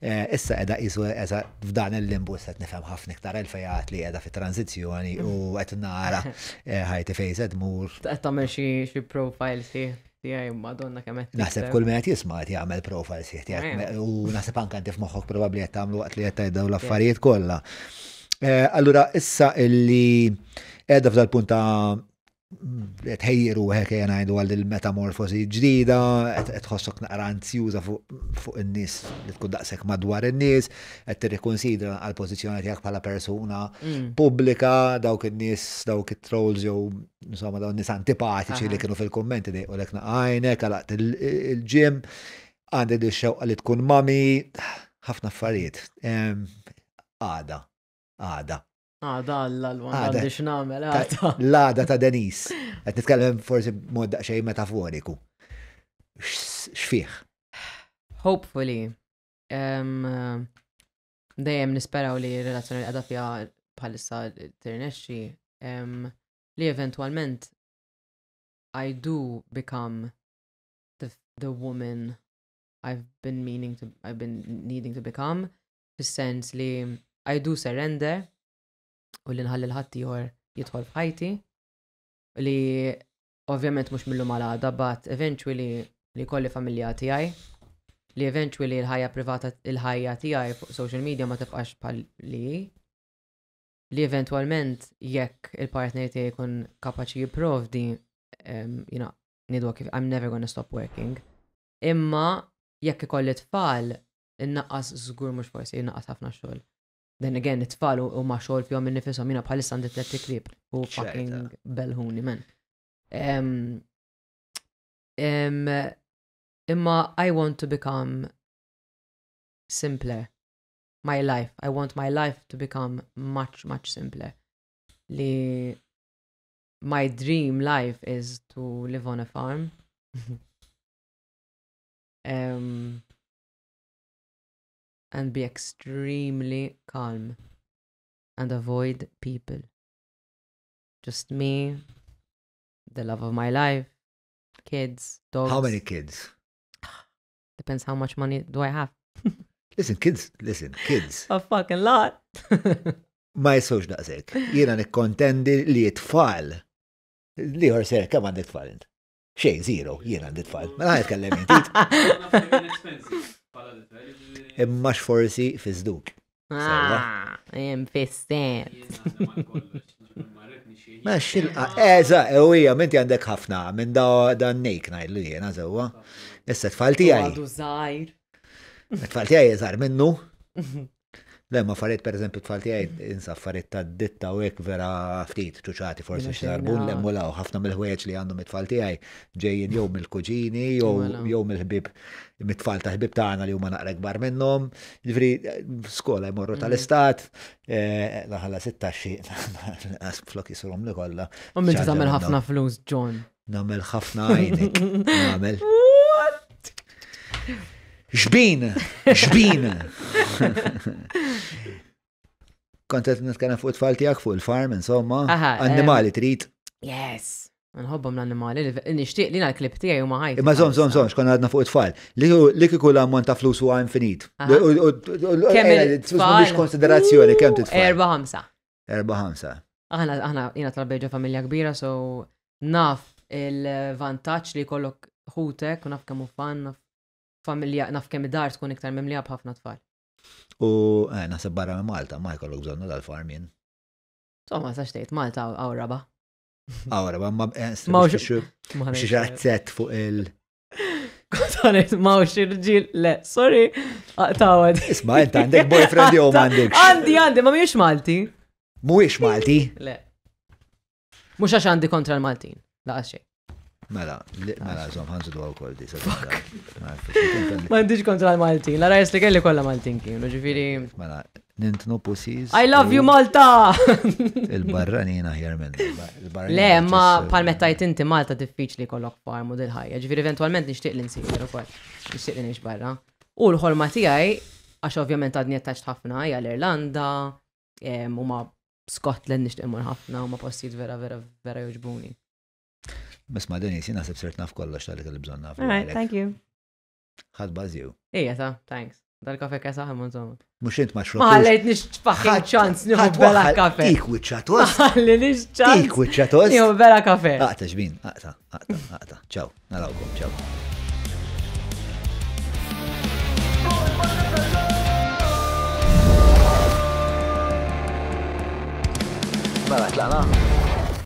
Issa qiegħda qisu qiegħda f'dan il-limbu, qed nifhem ħafna iktar il-fejat li qiegħda fi tranzizzjoni u qed nara ħajti fejn se tmur. Qed tagħmel xi profile si tiegħi, Madonna kemm qed Naħseb kull min qed jisma' qed jagħmel profile sieħ tiegħek u naħseb anke inti f'moħħok probabbli qed tagħmlu waqt li qed tgħid dawn l-affarijiet kollha. Allura issa illi qiegħda f'dal-punt ta' tħejji ruħek, ejja ngħidu, għal il-metamorfosi ġdida, qed tħossok naqra anzjuża fuq in-nies li tkun daqshekk madwar in-nies, qed tirrikonsidra għal pożizzjoni tiegħek bħala persuna pubblika, dawk in-nies, dawk it-trolls jew insomma dawn nies antipatiċi li kienu fil-kummenti dejqulek għajnek, għalaqt il-gym, għandek di xewqa li tkun mami, ħafna affarijiet. Għada, għada. Għada Alla l-għan għandi x'nagħmel għada. L-għada ta' Denise. Qed nitkellem forsi b'mod daqsxejn metaforiku. X'fih? Hopefully. Dejjem nisperaw li r-relazzjoni li qiegħda fiha bħalissa tirnexxi, li eventualment I do become the woman I've been meaning to I've been needing to become, fis-sens li I do surrender u li nħalli l-ħaddieħor jidħol f'ħajti, li ovvjament mhux mill-lum għal għada, but eventually li jkolli familja tiegħi, li eventually l-ħajja privata, il-ħajja tiegħi fuq social media ma tibqax bħal li eventualment jekk il-partner tiegħi jkun kapaċi jipprovdi, ngħidu kif, I'm never gonna stop working. Imma jekk ikolli tfal, innaqqas żgur, mhux forsi, innaqqas ħafna xogħol. Then again, it-tfal huma xogħol fihom innifisom, jiena bħalissa għandi tliet iklieb u fucking belħuni, man. Imma I want to become simpler. My life. I want my life to become much, much simpler. Li my dream life is to live on a farm and be extremely calm and avoid people. Just me, the love of my life, kids, dogs. How many kids? Depends how much money do I have. Listen, kids, listen, kids. A fucking lot. Ma jiswux daqshekk. Jiena nikkontendi li t-tfal. Li ser, kemm għandek tfal int? Xejn, zero, jiena għandi tfal. Mela ħa nitkellem inti. Imma forsi fiżduk. Ah, jem fissent. Ma xilqa, eża, u hija, minti għandek ħafna minn da dan nejk ngħidlu jiena sewwa. Issa tfal tiegħi. Għadu żgħir. Tfal tiegħi iżgħar minnu. Le, ma affarijiet, per eżempju, tfal tiegħi insa affarijiet ta' ditta u hekk vera ftit ċuċati forsi Bila xi darbun xejn, l ħafna mill-ħwejjeġ li għandhom it-tfal tiegħi ġejjin jew mill-kuġini jew Mela. jew mill-ħbieb, mit-tfal ta' ħbieb tagħna li huma naqra kbar minnhom. Ġifieri skola jmorru tal-istat, naħalla sittaxxi flok jisurhom li kollha. U minti ċarġa tagħmel minnhom. ħafna flus, John. Nagħmel ħafna għajnek. Nagħmel. What? Xbin! Xbin! Kont qed nitkellem fuq it-tfal tiegħek, fuq il-farm, insomma. Aha, Annimali trid. Yes. Nħobbhom l-annimali. Nixtieq li l-klieb tiegħi huma ħajti. Imma żomm, żomm, żomm, x'konna għadna fuq it-tfal. Li kieku l-ammont ta' flus huwa infinit. Kemm Flus mhumiex konsiderazzjoni, kemm titfal? Erba' ħamsa. Erba' ħamsa. Aħna jiena trabbejt ġo familja kbira, so naf il-vantaġġ li jkollok ħutek u naf kemm hu fun, naf. Familja, naf kemm id-dar tkun iktar mimlija b'ħafna tfal. U eh, naħseb barra minn Malta, ma jkollok bżonnu dal-farm jien. Insomma, sa xtejt, Malta għaw raba. Awra, ma ma eh, Ma biex xi razzett fuq il. Kontanet, ma ux irġil, le, sorry, aqtawad. Isma' int għandek boyfriend jew m'għandekx. Għandi, għandi, ma mhijiex Malti. Mhuwiex Malti. Le. Mhux għax għandi kontra l-Maltin, laqas xejn. Mela, mela, zom, ħanżu dwar ukoll di. M'għandix kontra l-Maltin, la rajs li kelli kollha Maltin kienu, ġifieri. Mela, nintnu pussies. I love you Malta! Il-barranin aħjar minn. Le, ma pal mettajt inti Malta diffiċli kollok farm u dil-ħajja, ġifieri eventwalment nixtieq li nsir ukoll. Nixtieq li ngħix barra. U l-ħolma tiegħi, għax ovvjament għadni attached ħafna, hija l-Irlanda, u ma Scotland nixtieq immur ħafna u ma postijiet vera vera vera jogħġbuni. Bisma Denise, jien naħseb sirt naf kollox tal-li kelli bżonn naf. All right, thank you. Ħadd bażju. Ija ta, thanks. Dal-kafe kesa ħemmu insomma. Mhux int ma xrobtux. Ma ħallejtnix fucking ċans nieħu bela kafe. Tik wiċċa tost. Ma ħallinix ċans. Tik wiċċa tost. Nieħu bela kafe. Aqta ġbin, aqta, aqta, aqta. Ciao, narawkom, ciao. Mela, tlaqna?